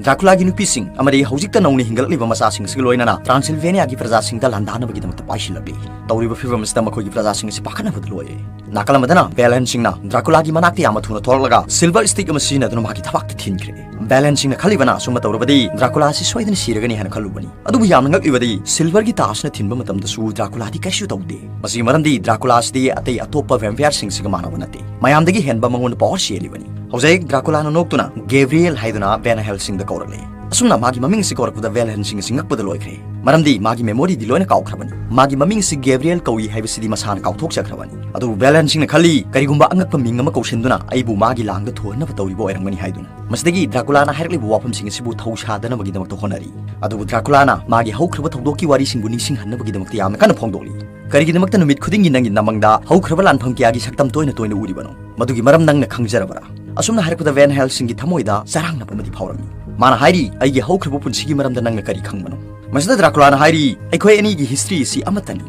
ꯗ꯭ꯔꯥꯀꯨꯂꯥꯒꯤ ꯅꯨꯄꯤꯁꯤꯡ ꯑꯃꯗꯤ ꯍꯧꯖꯤꯛꯇ ꯅꯧꯅ ꯍꯤꯡꯒꯠꯂꯛꯂꯤꯕ ꯃꯆꯥꯁꯤꯡ ꯑꯁꯤꯒ ꯂꯣꯏꯅꯅ ꯇ꯭ꯔꯥꯟꯁꯤꯜꯚꯦꯅꯤꯌꯥꯒꯤ ꯄ꯭ꯔꯖꯥꯁꯤꯡꯗ ꯂꯥꯟꯗꯥꯅꯕꯒꯤꯗꯃꯛꯇ ꯄꯥꯏꯁꯤꯜꯂꯛꯂꯤ꯫ ꯇꯧꯔꯤꯕ ꯐꯤꯕꯝ ꯑꯁꯤꯗ ꯃꯈꯣꯏꯒꯤ ꯄ꯭ꯔꯖꯥꯁꯤꯡ ꯑꯁꯤ ꯄꯥꯈꯠꯅꯕꯗ ꯂꯣꯏꯔꯦ꯫ ꯅꯥꯀꯜ ꯑꯃꯗꯅ ꯚꯦꯜ ꯍꯦꯜꯁꯤꯡꯅ ꯗ꯭ꯔꯥꯀꯨꯂꯥꯒꯤ ꯃꯅꯥꯛꯇ ꯌꯥꯝꯅ ꯊꯨꯅ ꯊꯣꯔꯛꯂꯒ ꯁꯤꯜꯚꯔ ꯁ꯭ꯇꯤꯛ ꯑꯃ ꯁꯤꯖꯤꯟꯅꯗꯨꯅ ꯃꯥꯒꯤ ꯊꯕꯥꯛꯇ ꯊꯤꯟꯈ꯭ꯔꯦ꯫ ꯚꯦꯜ ꯍꯦꯜꯁꯤꯡꯅ ꯈꯜꯂꯤꯕꯅ ꯑꯁꯨꯝꯅ ꯇꯧꯔꯕꯗꯤ ꯗ꯭ꯔꯥꯀꯨꯂꯥ ꯑꯁꯤ ꯁꯣꯏꯗꯅ ꯁꯤꯔꯒꯅꯤ ꯍꯥꯏꯅ ꯈꯜꯂꯨꯕꯅꯤ꯫ ꯑꯗꯨꯕꯨ ꯌꯥꯝꯅ ꯉꯛꯂꯤꯕꯗꯤ ꯁꯤꯜꯚꯔꯒꯤ ꯇꯥꯖꯅ ꯊꯤꯟꯕ ꯃꯇꯝꯗꯁꯨ ꯗ꯭ꯔꯥꯀꯨꯂꯥꯗꯤ ꯀꯔꯤꯁꯨ ꯇꯧꯗꯦ꯫ ꯃꯁꯤꯒꯤ ꯃꯔꯝꯗꯤ ꯗ꯭ꯔꯥꯀꯨꯂꯥ ꯑꯁꯤꯗꯤ ꯑꯇꯩ ꯑꯇꯣꯞꯄ ꯚꯦꯝꯄꯤꯌꯔꯁꯤꯡꯁꯤꯒ ꯃꯥꯟꯅꯕ ꯅꯠꯇꯦ꯫ ꯃꯌꯥꯝꯗꯒꯤ ꯍꯦꯟꯕ ꯃꯉꯣꯟꯗ ꯄꯥꯋꯔ ꯆꯦꯜꯂꯤꯕꯅꯤ꯫ ꯍꯧꯖꯤꯛ ꯗ꯭ꯔꯥꯀꯨꯂꯥꯅ ꯅꯣꯛꯇꯨꯅ ꯒꯦꯕ꯭ꯔꯤꯌꯦꯜ ꯍꯥꯏꯗꯨꯅ ꯚꯦꯟ ꯍꯦꯜꯁꯤꯡꯗ ꯀꯧꯔꯛꯂꯦ꯫ ꯑꯁꯨꯝꯅ ꯃꯥꯒꯤ ꯃꯃꯤꯡ ꯑꯁꯤ ꯀꯧꯔꯛꯄꯗ ꯚꯦꯜ ꯍꯦꯜꯁꯤꯡ ꯑꯁꯤ ꯉꯛꯄꯗ ꯂꯣꯏꯈ꯭ꯔꯦ꯫ ꯃꯔꯝꯗꯤ ꯃꯥꯒꯤ ꯃꯦꯃꯣꯔꯤꯗꯤ ꯂꯣꯏꯅ ꯀꯥꯎꯈ꯭ꯔꯕꯅꯤ꯫ ꯃꯥꯒꯤ ꯃꯃꯤꯡ ꯑꯁꯤ ꯒꯦꯕ꯭ꯔꯤꯌꯦꯜ ꯀꯧꯏ ꯍꯥꯏꯕꯁꯤꯗꯤ ꯃꯁꯥꯅ ꯀꯥꯎꯊꯣꯛꯆꯈ꯭ꯔꯕꯅꯤ꯫ ꯑꯗꯨꯕꯨ ꯚꯦꯜ ꯍꯦꯜꯁꯤꯡꯅ ꯈꯜꯂꯤ, ꯀꯔꯤꯒꯨꯝꯕ ꯑꯉꯛꯄ ꯃꯤꯡ ꯑꯃ ꯀꯧꯁꯤꯟꯗꯨꯅ ꯑꯩꯕꯨ ꯃꯥꯒꯤ ꯂꯥꯡꯗ ꯊꯨꯍꯟꯅꯕ ꯇꯧꯔꯤꯕ ꯑꯣꯏꯔꯝꯒꯅꯤ ꯍꯥꯏꯗꯨꯅ꯫ ꯃꯁꯤꯗꯒꯤ ꯗ꯭ꯔꯥꯀꯨꯂꯥꯅ ꯍꯥꯏꯔꯛꯂꯤꯕ ꯋꯥꯐꯝꯁꯤꯡ ꯑꯁꯤꯕꯨ ꯊꯧꯁꯥꯗꯅꯕꯒꯤꯗꯃꯛꯇ ꯍꯣꯠꯅꯔꯤ꯫ ꯑꯗꯨꯕꯨ ꯗ꯭ꯔꯥꯀꯨꯂꯥꯅ ꯃꯥꯒꯤ ꯍꯧꯈ꯭ꯔꯕ ꯊꯧꯗꯣꯛꯀꯤ ꯋꯥꯔꯤꯁꯤꯡꯕꯨ ꯅꯤꯡꯁꯤꯡꯍꯟꯅꯕꯒꯤꯗꯃꯛꯇ ꯌꯥꯝꯅ ꯀꯟꯅ ꯐꯣꯡꯗꯣꯛꯂꯤ꯫ "ꯀꯔꯤꯒꯤꯗꯃꯛꯇ ꯅꯨꯃꯤꯠ ꯈꯨꯗꯤꯡꯒꯤ ꯅꯪꯒꯤ ꯅꯃꯪꯗ ꯍꯧꯈ꯭ꯔꯕ ꯂꯥꯟꯐꯝ ꯀꯌꯥꯒꯤ ꯁꯛꯇꯝ ꯇꯣꯏꯅ ꯇꯣꯏꯅ ꯎꯔꯤꯕꯅꯣ? ꯃꯗꯨꯒꯤ ꯃꯔꯝ ꯅꯪꯅ ꯈꯪꯖꯔꯕ꯭ꯔꯥ?" ꯑꯁꯨꯝꯅ ꯍꯥꯏꯔꯛꯄꯗ ꯚꯦꯟ ꯍꯦꯜꯁꯤꯡꯒꯤ ꯊꯃꯣꯏꯗ ꯆꯔꯥꯡꯅꯕ ꯑꯃꯗꯤ ꯐꯥꯎꯔꯝꯃꯤ꯫ ꯃꯥꯅ ꯍꯥꯏꯔꯤ, "ꯑꯩꯒꯤ ꯍꯧꯈ꯭ꯔꯕ ꯄꯨꯟꯁꯤꯒꯤ ꯃꯔꯝꯗ ꯅꯪꯅ ꯀꯔꯤ ꯈꯪꯕꯅꯣ?" ꯃꯁꯤꯗ ꯗ꯭ꯔꯥꯀꯨꯂꯥꯅ ꯍꯥꯏꯔꯤ, "ꯑꯩꯈꯣꯏ ꯑꯅꯤꯒꯤ ꯍꯤꯁꯇ꯭ꯔꯤ ꯑꯁꯤ ꯑꯃꯠꯇꯅꯤ꯫"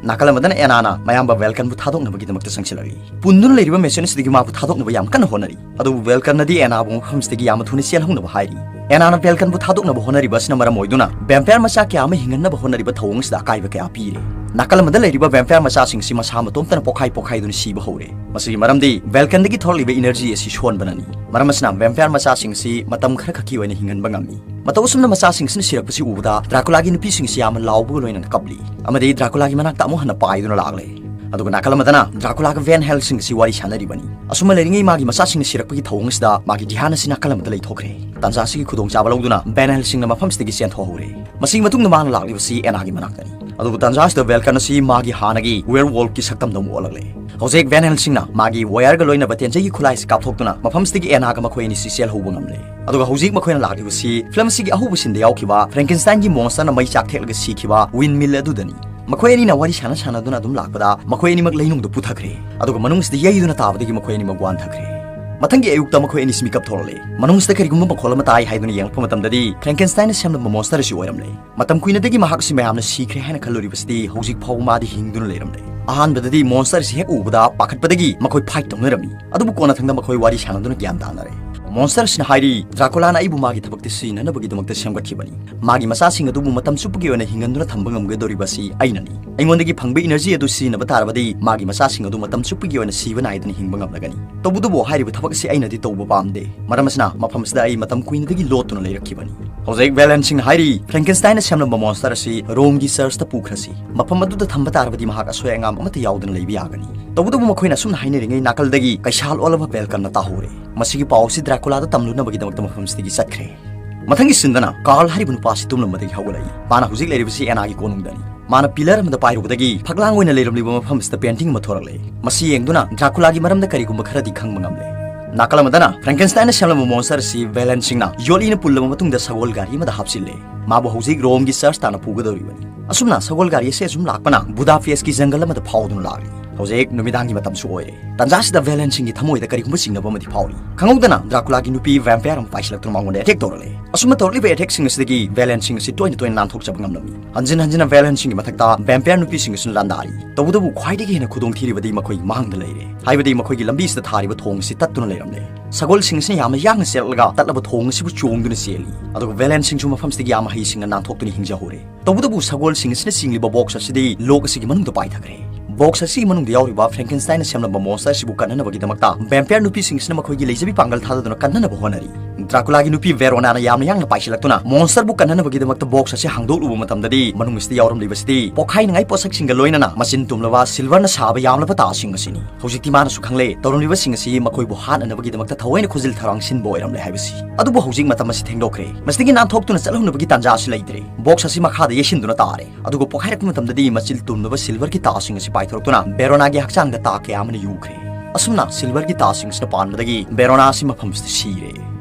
ꯅꯥꯀꯜ ꯑꯃꯗꯅ ꯑꯦꯅꯥꯅ ꯃꯌꯥꯝꯕ ꯚꯦꯜꯀꯟꯕꯨ ꯊꯥꯗꯣꯛꯅꯕꯒꯤꯗꯃꯛꯇ ꯆꯪꯁꯤꯜꯂꯛꯏ꯫ ꯄꯨꯟꯗꯨꯅ ꯂꯩꯔꯤꯕ ꯃꯦꯆꯤꯟ ꯑꯁꯤꯗꯒꯤ ꯃꯥꯕꯨ ꯊꯥꯗꯣꯛꯅꯕ ꯌꯥꯝ ꯀꯟꯅ ꯍꯣꯠꯅꯔꯤ꯫ ꯑꯗꯨꯕꯨ ꯚꯦꯜꯀꯟꯅꯗꯤ ꯑꯦꯅꯥꯕꯨ ꯃꯐꯝꯁꯤꯗꯒꯤ ꯌꯥꯝꯅ ꯊꯨꯅ ꯆꯦꯜꯍꯧꯅꯕ ꯍꯥꯏꯔꯤ꯫ ꯑꯦꯅꯥꯅ ꯕꯦꯜꯀꯟꯕꯨ ꯊꯥꯗꯣꯛꯅꯕ ꯍꯣꯠꯅꯔꯤꯕ ꯑꯁꯤꯅ ꯃꯔꯝ ꯑꯣꯏꯗꯨꯅ ꯚꯦꯝꯄꯥꯌꯔ ꯃꯆꯥ ꯀꯌꯥ ꯑꯃ ꯍꯤꯡꯍꯟꯅꯕ ꯍꯣꯠꯅꯔꯤꯕ ꯊꯧꯑꯣꯡ ꯑꯁꯤꯗ ꯑꯀꯥꯏꯕ ꯀꯌꯥ ꯄꯤꯔꯦ꯫ ꯅꯥꯀꯜ ꯑꯃꯗ ꯂꯩꯔꯤꯕ ꯚꯦꯝꯄꯥꯌꯔ ꯃꯆꯥꯁꯤꯡꯁꯤ ꯃꯁꯥ ꯃꯇꯣꯝꯇꯅ ꯄꯣꯛꯈꯥꯏ ꯄꯣꯛꯈꯥꯏꯗꯨꯅ ꯁꯤꯕ ꯍꯧꯔꯦ꯫ ꯃꯁꯤꯒꯤ ꯃꯔꯝꯗꯤ ꯕꯦꯜꯀꯟꯗꯒꯤ ꯊꯣꯔꯛꯂꯤꯕ ꯏꯅꯔꯖꯤ ꯑꯁꯤ ꯁꯣꯟꯕꯅꯅꯤ꯫ ꯃꯔꯝ ꯑꯁꯤꯅ ꯚꯦꯝꯄꯥꯌꯔ ꯃꯆꯥꯁꯤꯡꯁꯤ ꯃꯇꯝ ꯈꯔ ꯈꯛꯀꯤ ꯑꯣꯏꯅ ꯍꯤꯡꯍꯟꯕ ꯉꯝꯃꯤ꯫ ꯃꯇꯧ ꯑꯁꯨꯝꯅ ꯃꯆꯥꯁꯤꯡꯁꯤꯅ ꯁꯤꯔꯛꯄꯁꯤ ꯎꯕꯗ ꯗ꯭ꯔꯥꯀꯨꯂꯥꯒꯤ ꯅꯨꯄꯤꯁꯤꯡꯁꯤ ꯌꯥꯝꯅ ꯂꯥꯎꯕꯒ ꯂꯣꯏꯅꯅ ꯀꯞꯂꯤ꯫ ꯑꯃꯗꯤ ꯗ꯭ꯔꯥꯀꯨꯂꯥꯒꯤ ꯃꯅꯥꯛꯇ ꯑꯃꯨꯛ ꯍꯟꯅ ꯄꯥꯏꯗꯨꯅ ꯂꯥꯛꯂꯦ꯫ ꯑꯗꯨꯒ ꯅꯥꯀꯜ ꯑꯃꯗꯅ ꯗ꯭ꯔꯥꯀꯨꯂꯥꯒ ꯚꯦꯟ ꯍꯦꯜꯁꯤꯡ ꯑꯁꯤ ꯋꯥꯔꯤ ꯁꯥꯟꯅꯔꯤꯕꯅꯤ꯫ ꯑꯁꯨꯝꯅ ꯂꯩꯔꯤꯉꯩ ꯃꯥꯒꯤ ꯃꯆꯥꯁꯤꯡꯅ ꯁꯤꯔꯛꯄꯒꯤ ꯊꯧꯑꯣꯡ ꯑꯁꯤꯗ ꯃꯥꯒꯤ ꯙ꯭ꯌꯥꯟ ꯑꯁꯤ ꯅꯥꯀꯜ ꯑꯃꯗ ꯂꯩꯊꯣꯛꯈ꯭ꯔꯦ꯫ ꯇꯥꯟꯖꯥ ꯑꯁꯤꯒꯤ ꯈꯨꯗꯣꯡꯆꯥꯕ ꯂꯧꯗꯨꯅ ꯚꯦꯟ ꯍꯦꯜꯁꯤꯡꯅ ꯃꯐꯝꯁꯤꯗꯒꯤ ꯆꯦꯟꯊꯣꯛꯍꯧꯔꯦ꯫ ꯃꯁꯤꯒꯤ ꯃꯇꯨꯡꯗ ꯃꯥꯅ ꯂꯥꯛꯂꯤꯕꯁꯤ ꯑꯦꯅꯥꯒꯤ ꯃꯅꯥꯛꯇꯅꯤ꯫ ꯑꯗꯨꯕꯨ ꯇꯥꯟꯖꯥ ꯑꯁꯤꯗ ꯕꯦꯜꯀꯟ ꯑꯁꯤ ꯃꯥꯒꯤ ꯍꯥꯟꯅꯒꯤ ꯋꯦꯌꯔ ꯋꯣꯜꯐꯀꯤ ꯁꯛꯇꯝꯗ ꯑꯃꯨꯛ ꯑꯣꯜꯂꯛꯂꯦ꯫ ꯍꯧꯖꯤꯛ ꯚꯦꯟ ꯍꯦꯜꯁꯤꯡꯅ ꯃꯥꯒꯤ ꯋꯦꯌꯔꯒ ꯂꯣꯏꯅꯕ ꯇꯦꯟꯖꯩꯒꯤ ꯈꯨꯠꯂꯥꯏꯁꯤ ꯀꯥꯞꯊꯣꯛꯇꯨꯅ ꯃꯐꯝꯁꯤꯗꯒꯤ ꯑꯦꯅꯥꯒ ꯃꯈꯣꯏ ꯑꯅꯤꯁꯤ ꯆꯦꯜꯍꯧꯕ ꯉꯝꯂꯦ꯫ ꯑꯗꯨꯒ ꯍꯧꯖꯤꯛ ꯃꯈꯣꯏꯅ ꯂꯥꯛꯂꯤꯕꯁꯤ ꯐꯤꯂꯝ ꯑꯁꯤꯒꯤ ꯑꯍꯧꯕ ꯁꯤꯟꯗ ꯌꯥꯎꯈꯤꯕ ꯐ꯭ꯔꯦꯡꯀꯤꯟꯁꯇꯥꯏꯟꯒꯤ ꯃꯣꯟꯁꯇꯔꯅ ꯃꯩ ꯆꯥꯛ ꯊꯦꯛꯂꯒ ꯁꯤꯈꯤꯕ ꯋꯤꯟ ꯃꯤꯜ ꯑꯗꯨꯗꯅꯤ꯫ ꯃꯈꯣꯏ ꯑꯅꯤꯅ ꯋꯥꯔꯤ ꯁꯥꯟꯅ ꯁꯥꯟꯅꯗꯨꯅ ꯑꯗꯨꯝ ꯂꯥꯛꯄꯗ ꯃꯈꯣꯏ ꯑꯅꯤꯃꯛ ꯂꯩꯅꯨꯡꯗ ꯄꯨꯊꯈ꯭ꯔꯦ꯫ ꯑꯗꯨꯒ ꯃꯅꯨꯡꯁꯤꯗ ꯌꯩꯗꯨꯅ ꯇꯥꯕꯗꯒꯤ ꯃꯈꯣꯏ ꯑꯅꯤꯃꯛ ꯋꯥꯟꯊꯈ꯭ꯔꯦ꯫ ꯃꯊꯪꯒꯤ ꯑꯌꯨꯛꯇ ꯃꯈꯣꯏ ꯑꯅꯤꯁꯤ ꯃꯤꯀꯞ ꯊꯣꯛꯂꯛꯂꯦ꯫ ꯃꯅꯨꯡꯁꯤꯗ ꯀꯔꯤꯒꯨꯝꯕ ꯃꯈꯣꯜ ꯑꯃ ꯇꯥꯏ ꯍꯥꯏꯗꯨꯅ ꯌꯦꯡꯂꯛꯄ ꯃꯇꯝꯗꯗꯤ ꯐ꯭ꯔꯦꯡꯀꯤꯟꯁꯇꯥꯏꯟꯅ ꯁꯦꯝꯂꯝꯕ ꯃꯣꯟꯁꯇꯔ ꯑꯁꯤ ꯑꯣꯏꯔꯝꯂꯦ꯫ ꯃꯇꯝ ꯀꯨꯏꯅꯗꯒꯤ ꯃꯍꯥꯛꯁꯤ ꯃꯌꯥꯝꯅ ꯁꯤꯈ꯭ꯔꯦ ꯍꯥꯏꯅ ꯈꯜꯂꯨꯔꯤꯕꯁꯤꯗꯤ ꯍꯧꯖꯤꯛ ꯐꯥꯎꯕ ꯃꯥꯗꯤ ꯍꯤꯡꯗꯨꯅ ꯂꯩꯔꯝꯂꯦ꯫ ꯑꯍꯥꯟꯕꯗꯗꯤ ꯃꯣꯟꯁꯇꯔ ꯑꯁꯤ ꯍꯦꯛ ꯎꯕꯗ ꯄꯥꯈꯠꯄꯗꯒꯤ ꯃꯈꯣꯏ ꯐꯥꯏꯠ ꯇꯧꯅꯔꯝꯃꯤ꯫ ꯑꯗꯨꯕꯨ ꯀꯣꯟꯅꯊꯪꯗ ꯃꯈꯣꯏ ꯋꯥꯔꯤ ꯁꯥꯟꯅꯗꯨꯅ ꯒ꯭ꯌꯥꯟ ꯇꯥꯅꯔꯦ꯫ ꯃꯣꯟꯁꯇꯔ ꯑꯁꯤꯅ ꯍꯥꯏꯔꯤ, ꯗ꯭ꯔꯥꯀꯨꯂꯥꯅ ꯑꯩꯕꯨ ꯃꯥꯒꯤ ꯊꯕꯛꯇ ꯁꯤꯖꯤꯟꯅꯅꯕꯒꯤꯗꯃꯛꯇ ꯁꯦꯝꯒꯠꯈꯤꯕꯅꯤ꯫ ꯃꯥꯒꯤ ꯃꯆꯥꯁꯤꯡ ꯑꯗꯨꯕꯨ ꯃꯇꯝ ꯆꯨꯞꯄꯒꯤ ꯑꯣꯏꯅ ꯍꯤꯡꯍꯟꯗꯨꯅ ꯊꯝꯕ ꯉꯝꯒꯗꯧꯔꯤꯕ ꯑꯁꯤ ꯑꯩꯅꯅꯤ꯫ ꯑꯩꯉꯣꯟꯗꯒꯤ ꯐꯪꯕ ꯏꯅꯔꯖꯤ ꯑꯗꯨ ꯁꯤꯖꯤꯟꯅꯕ ꯇꯥꯔꯕꯗꯤ ꯃꯥꯒꯤ ꯃꯆꯥꯁꯤꯡ ꯑꯗꯨ ꯃꯇꯝ ꯆꯨꯞꯄꯒꯤ ꯑꯣꯏꯅ ꯁꯤꯕ ꯅꯥꯏꯗꯅ ꯍꯤꯡꯕ ꯉꯝꯂꯒꯅꯤ꯫ ꯇꯧꯕꯇꯕꯨ ꯍꯥꯏꯔꯤꯕ ꯊꯕꯛ ꯑꯁꯤ ꯑꯩꯅꯗꯤ ꯇꯧꯕ ꯄꯥꯝꯗꯦ꯫ ꯃꯔꯝ ꯑꯁꯤꯅ ꯃꯐꯝ ꯑꯁꯤꯗ ꯑꯩ ꯃꯇꯝ ꯀꯨꯏꯅꯗꯒꯤ ꯂꯣꯠꯇꯨꯅ ꯂꯩꯔꯛꯈꯤꯕꯅꯤ꯫ ꯍꯧꯖꯤꯛ ꯚꯦꯟ ꯍꯦꯜꯁꯤꯡꯅ ꯍꯥꯏꯔꯤ, ꯐ꯭ꯔꯦꯡꯀꯤꯟꯁꯇꯥꯏꯟꯅ ꯁꯦꯝꯂꯝꯕ ꯃꯣꯟꯁꯇꯔ ꯑꯁꯤ ꯔꯣꯝꯒꯤ ꯆꯔꯆꯇ ꯄꯨꯈ꯭ꯔꯁꯤ꯫ ꯃꯐꯝ ꯑꯗꯨꯗ ꯊꯝꯕ ꯇꯥꯔꯕꯗꯤ ꯃꯍꯥꯛ ꯑꯁꯣꯏ ꯑꯉꯥꯝ ꯑꯃꯠꯇ ꯌꯥꯎꯗꯅ ꯂꯩꯕ ꯌꯥꯒꯅꯤ꯫ ꯇꯧꯕꯇꯕꯨ ꯃꯈꯣꯏꯅ ꯑꯁꯨꯝꯅ ꯍꯥꯏꯅꯔꯤꯉꯩ ꯅꯥꯀꯜꯗꯒꯤ ꯀꯩꯁꯥꯜ ꯑꯣꯜꯂꯕ ꯕꯦꯜꯀꯟꯅ ꯇꯥꯍꯧꯔꯦ꯫ ꯃꯁꯤꯒꯤ ꯄꯥꯎ ꯑꯁꯤ ꯗ꯭ꯔꯥꯀꯨꯂꯥꯗ ꯇꯝꯂꯨꯅꯕꯒꯤꯗꯃꯛꯇ ꯃꯐꯝꯁꯤꯗꯒꯤ ꯆꯠꯈ꯭ꯔꯦ꯫ ꯃꯊꯪꯒꯤ ꯁꯤꯟꯗꯅ ꯀꯥꯔꯜ ꯍꯥꯏꯔꯤꯕ ꯅꯨꯄꯥ ꯑꯁꯤ ꯇꯨꯝꯂꯝꯕꯗꯒꯤ ꯍꯧꯒꯠꯂꯛꯏ꯫ ꯃꯥꯅ ꯍꯧꯖꯤꯛ ꯂꯩꯔꯤꯕꯁꯤ ꯑꯦꯅꯥꯒꯤ ꯀꯣꯅꯨꯡꯗꯅꯤ꯫ ꯃꯥꯅ ꯄꯤꯂꯔ ꯑꯃꯗ ꯄꯥꯏꯔꯨꯕꯗꯒꯤ ꯐꯛꯂꯥꯡ ꯑꯣꯏꯅ ꯂꯩꯔꯝꯂꯤꯕ ꯃꯐꯝ ꯑꯁꯤꯗ ꯄꯦꯟꯇꯤꯡ ꯑꯃ ꯊꯣꯔꯛꯂꯦ꯫ ꯃꯁꯤ ꯌꯦꯡꯗꯨꯅ ꯗ꯭ꯔꯥꯀꯨꯂꯥꯒꯤ ꯃꯔꯝꯗ ꯀꯔꯤꯒꯨꯝꯕ ꯈꯔꯗꯤ ꯈꯪꯕ ꯉꯝꯂꯦ꯫ ꯅꯥꯀꯜ ꯑꯃꯗꯅ ꯐ꯭ꯔꯦꯡꯀꯤꯟꯁꯇꯥꯏꯟꯅ ꯁꯦꯝꯂꯝꯕ ꯃꯣꯟꯁꯇꯔ ꯑꯁꯤ ꯚꯦꯟ ꯍꯦꯜꯁꯤꯡꯅ ꯌꯣꯠꯂꯤꯅ ꯄꯨꯜꯂꯕ ꯃꯇꯨꯡꯗ ꯁꯒꯣꯜ ꯒꯥꯔꯤ ꯑꯃꯗ ꯍꯥꯞꯆꯤꯜꯂꯦ꯫ ꯃꯥꯕꯨ ꯍꯧꯖꯤꯛ ꯔꯣꯝꯒꯤ ꯆꯔꯆ ꯇꯥꯟꯅ ꯄꯨꯒꯗꯧꯔꯤꯕꯅꯤ꯫ ꯑꯁꯨꯝꯅ ꯁꯒꯣꯜ ꯒꯥꯔꯤ ꯑꯁꯤ ꯑꯁꯨꯝ ꯂꯥꯛꯄꯅ ꯕꯨꯗꯥꯄꯦꯁ꯭ꯠꯀꯤ ꯖꯪꯒꯜ ꯑꯃꯗ ꯐꯥꯎꯗꯨꯅ ꯂꯥꯛꯂꯤ꯫ ꯍꯧꯖꯤꯛ ꯅꯨꯃꯤꯗꯥꯡꯒꯤ ꯃꯇꯝꯁꯨ ꯑꯣꯏꯔꯦ꯫ ꯇꯥꯟꯖꯥꯁꯤꯗ ꯚꯦꯂꯦꯟꯁꯤꯡꯒꯤ ꯊꯃꯣꯏꯗ ꯀꯔꯤꯒꯨꯝꯕ ꯆꯤꯡꯅꯕ ꯑꯃꯗꯤ ꯐꯥꯎꯔꯤ꯫ ꯈꯪꯍꯧꯗꯅ ꯗ꯭ꯔꯥꯀꯨꯂꯥꯒꯤ ꯅꯨꯄꯤ ꯚꯦꯝꯄꯥꯌꯔ ꯑꯃ ꯄꯥꯏꯁꯤꯜꯂꯛꯇꯨꯅ ꯃꯉꯣꯟꯗ ꯑꯦꯇꯦꯛ ꯇꯧꯔꯛꯂꯦ꯫ ꯑꯁꯨꯝꯅ ꯇꯧꯔꯛꯂꯤꯕ ꯑꯦꯇꯦꯛꯁꯤꯡ ꯑꯁꯤꯗꯒꯤ ꯚꯦꯂꯦꯟꯁꯤꯡ ꯑꯁꯤ ꯇꯣꯏꯅ ꯇꯣꯏꯅ ꯅꯥꯟꯊꯣꯛꯆꯕ ꯉꯝꯂꯝꯃꯤ꯫ ꯍꯟꯖꯤꯟ ꯍꯟꯖꯤꯟꯅ ꯚꯦꯂꯦꯟꯁꯤꯡꯒꯤ ꯃꯊꯛꯇ ꯚꯦꯝꯄꯥꯌꯔ ꯅꯨꯄꯤꯁꯤꯡ ꯑꯁꯤꯅ ꯂꯥꯟꯗꯥꯔꯤ꯫ ꯇꯧꯕꯇꯕꯨ ꯈ꯭ꯋꯥꯏꯗꯒꯤ ꯍꯦꯟꯅ ꯈꯨꯗꯣꯡꯊꯤꯔꯤꯕꯗꯤ ꯃꯈꯣꯏꯒꯤ ꯃꯥꯡꯗ ꯂꯩꯔꯦ꯫ ꯍꯥꯏꯕꯗꯤ ꯃꯈꯣꯏꯒꯤ ꯂꯝꯕꯤꯁꯤꯗ ꯊꯥꯔꯤꯕ ꯊꯣꯡ ꯑꯁꯤ ꯇꯠꯇꯨꯅ ꯂꯩꯔꯝꯂꯦ꯫ ꯁꯒꯣꯜꯁꯤꯡ ꯑꯁꯤꯅ ꯌꯥꯝꯅ ꯌꯥꯡꯅ ꯆꯦꯜꯂꯒ ꯇꯠꯂꯕ ꯊꯣꯡ ꯑꯁꯤꯕꯨ ꯆꯣꯡꯗꯨꯅ ꯆꯦꯜꯂꯤ꯫ ꯑꯗꯨꯒ ꯚꯦꯂꯦꯟꯁꯤꯡꯁꯨ ꯃꯐꯝꯁꯤꯗꯒꯤ ꯌꯥꯝꯅ ꯍꯩꯁꯤꯡꯅ ꯅꯥꯟꯊꯣꯛꯇꯨꯅ ꯍꯤꯡꯖꯍꯧꯔꯦ꯫ ꯇꯧꯕꯇꯕꯨ ꯁꯒꯣꯜꯁꯤꯡ ꯑꯁꯤꯅ ꯆꯤꯡꯂꯤꯕ ꯕꯣꯛꯁ ꯑꯁꯤꯗꯤ ꯂꯣꯛ ꯑꯁꯤꯒꯤ ꯃꯅꯨꯡꯗ ꯄꯥꯏꯊꯈ꯭ꯔꯦ꯫ ꯕꯣꯛꯁ ꯑꯁꯤꯒꯤ ꯃꯅꯨꯡꯗ ꯌꯥꯎꯔꯤꯕ ꯐ꯭ꯔꯦꯡꯀꯟꯁꯇꯥꯏꯟꯅ ꯁꯦꯝꯂꯝꯕ ꯃꯣꯟꯁꯇꯔ ꯑꯁꯤꯕꯨ ꯀꯟꯅꯅꯕꯒꯤꯗꯃꯛꯇ ꯚꯦꯝꯄꯥꯌꯔ ꯅꯨꯄꯤꯁꯤꯡ ꯑꯁꯤꯅ ꯃꯈꯣꯏꯒꯤ ꯂꯩꯖꯕꯤ ꯄꯥꯡꯒꯜ ꯊꯥꯗꯗꯨꯅ ꯀꯟꯅꯅꯕ ꯍꯣꯠꯅꯔꯤ꯫ ꯗ꯭ꯔꯥꯀꯨꯂꯥꯒꯤ ꯅꯨꯄꯤ ꯚꯦꯔꯣꯅꯥꯅ ꯌꯥꯝꯅ ꯌꯥꯡꯅ ꯄꯥꯏꯁꯤꯜꯂꯛꯇꯨꯅ ꯃꯣꯟꯁꯇꯔꯕꯨ ꯀꯟꯅꯅꯕꯒꯤꯗꯃꯛꯇ ꯕꯣꯛꯁ ꯑꯁꯤ ꯍꯥꯡꯗꯣꯛꯂꯨꯕ ꯃꯇꯝꯗꯗꯤ ꯃꯅꯨꯡ ꯑꯁꯤꯗ ꯌꯥꯎꯔꯝꯂꯤꯕꯁꯤꯗꯤ ꯄꯣꯈꯥꯏꯅꯤꯡꯉꯥꯏ ꯄꯣꯠꯁꯛꯁꯤꯡꯒ ꯂꯣꯏꯅꯅ ꯃꯆꯤꯟ ꯇꯨꯝꯂꯕ ꯁꯤꯜꯚꯔꯅ ꯁꯥꯕ ꯌꯥꯝꯂꯕ ꯇꯥꯁꯤꯡ ꯑꯁꯤꯅꯤ꯫ ꯍꯧꯖꯤꯛꯇꯤ ꯃꯥꯅꯁꯨ ꯈꯪꯂꯦ, ꯇꯧꯔꯝꯂꯤꯕꯁꯤꯡ ꯑꯁꯤ ꯃꯈꯣꯏꯕꯨ ꯍꯥꯠꯅꯅꯕꯒꯤꯗꯃꯛꯇ ꯊꯑꯣꯏꯅ ꯈꯨꯖꯤꯜ ꯊꯔꯥꯡ ꯁꯤꯟꯕ ꯑꯣꯏꯔꯝꯂꯦ ꯍꯥꯏꯕꯁꯤ꯫ ꯑꯗꯨꯕꯨ ꯍꯧꯖꯤꯛ ꯃꯇꯝ ꯑꯁꯤ ꯊꯦꯡꯗꯣꯛꯈ꯭ꯔꯦ꯫ ꯃꯁꯤꯗꯒꯤ ꯅꯥꯟꯊꯣꯛꯇꯨꯅ ꯆꯠꯍꯧꯅꯕꯒꯤ ꯇꯥꯟꯖꯥ ꯑꯁꯤ ꯂꯩꯇ꯭ꯔꯦ꯫ ꯕꯣꯛꯁ ꯑꯁꯤ ꯃꯈꯥꯗ ꯌꯩꯁꯤꯟꯗꯨꯅ ꯇꯥꯔꯦ꯫ ꯑꯗꯨꯒ ꯄꯣꯈꯥꯏꯔꯛꯄ ꯃꯇꯝꯗꯗꯤ ꯃꯆꯤꯟ ꯇꯨꯝꯂꯕ ꯁꯤꯜꯚꯔꯒꯤ ꯇꯥꯁꯤꯡ ꯑꯁꯤ ꯄꯥꯏꯊꯣꯔꯛꯇꯨꯅ ꯚꯦꯔꯣꯅꯥꯒꯤ ꯍꯛꯆꯥꯡꯗ ꯇꯥ ꯀꯌꯥ ꯑꯃꯅ ꯌꯨꯈ꯭ꯔꯦ꯫ ꯑꯁꯨꯝꯅ ꯁꯤꯜꯚꯔꯒꯤ ꯇꯥꯁꯤꯡ ꯑꯁꯤꯅ ꯄꯥꯟꯕꯗꯒꯤ ꯚꯦꯔꯣꯅꯥ ꯑꯁꯤ ꯃꯐꯝꯁꯤꯗ ꯁꯤꯔꯦ꯫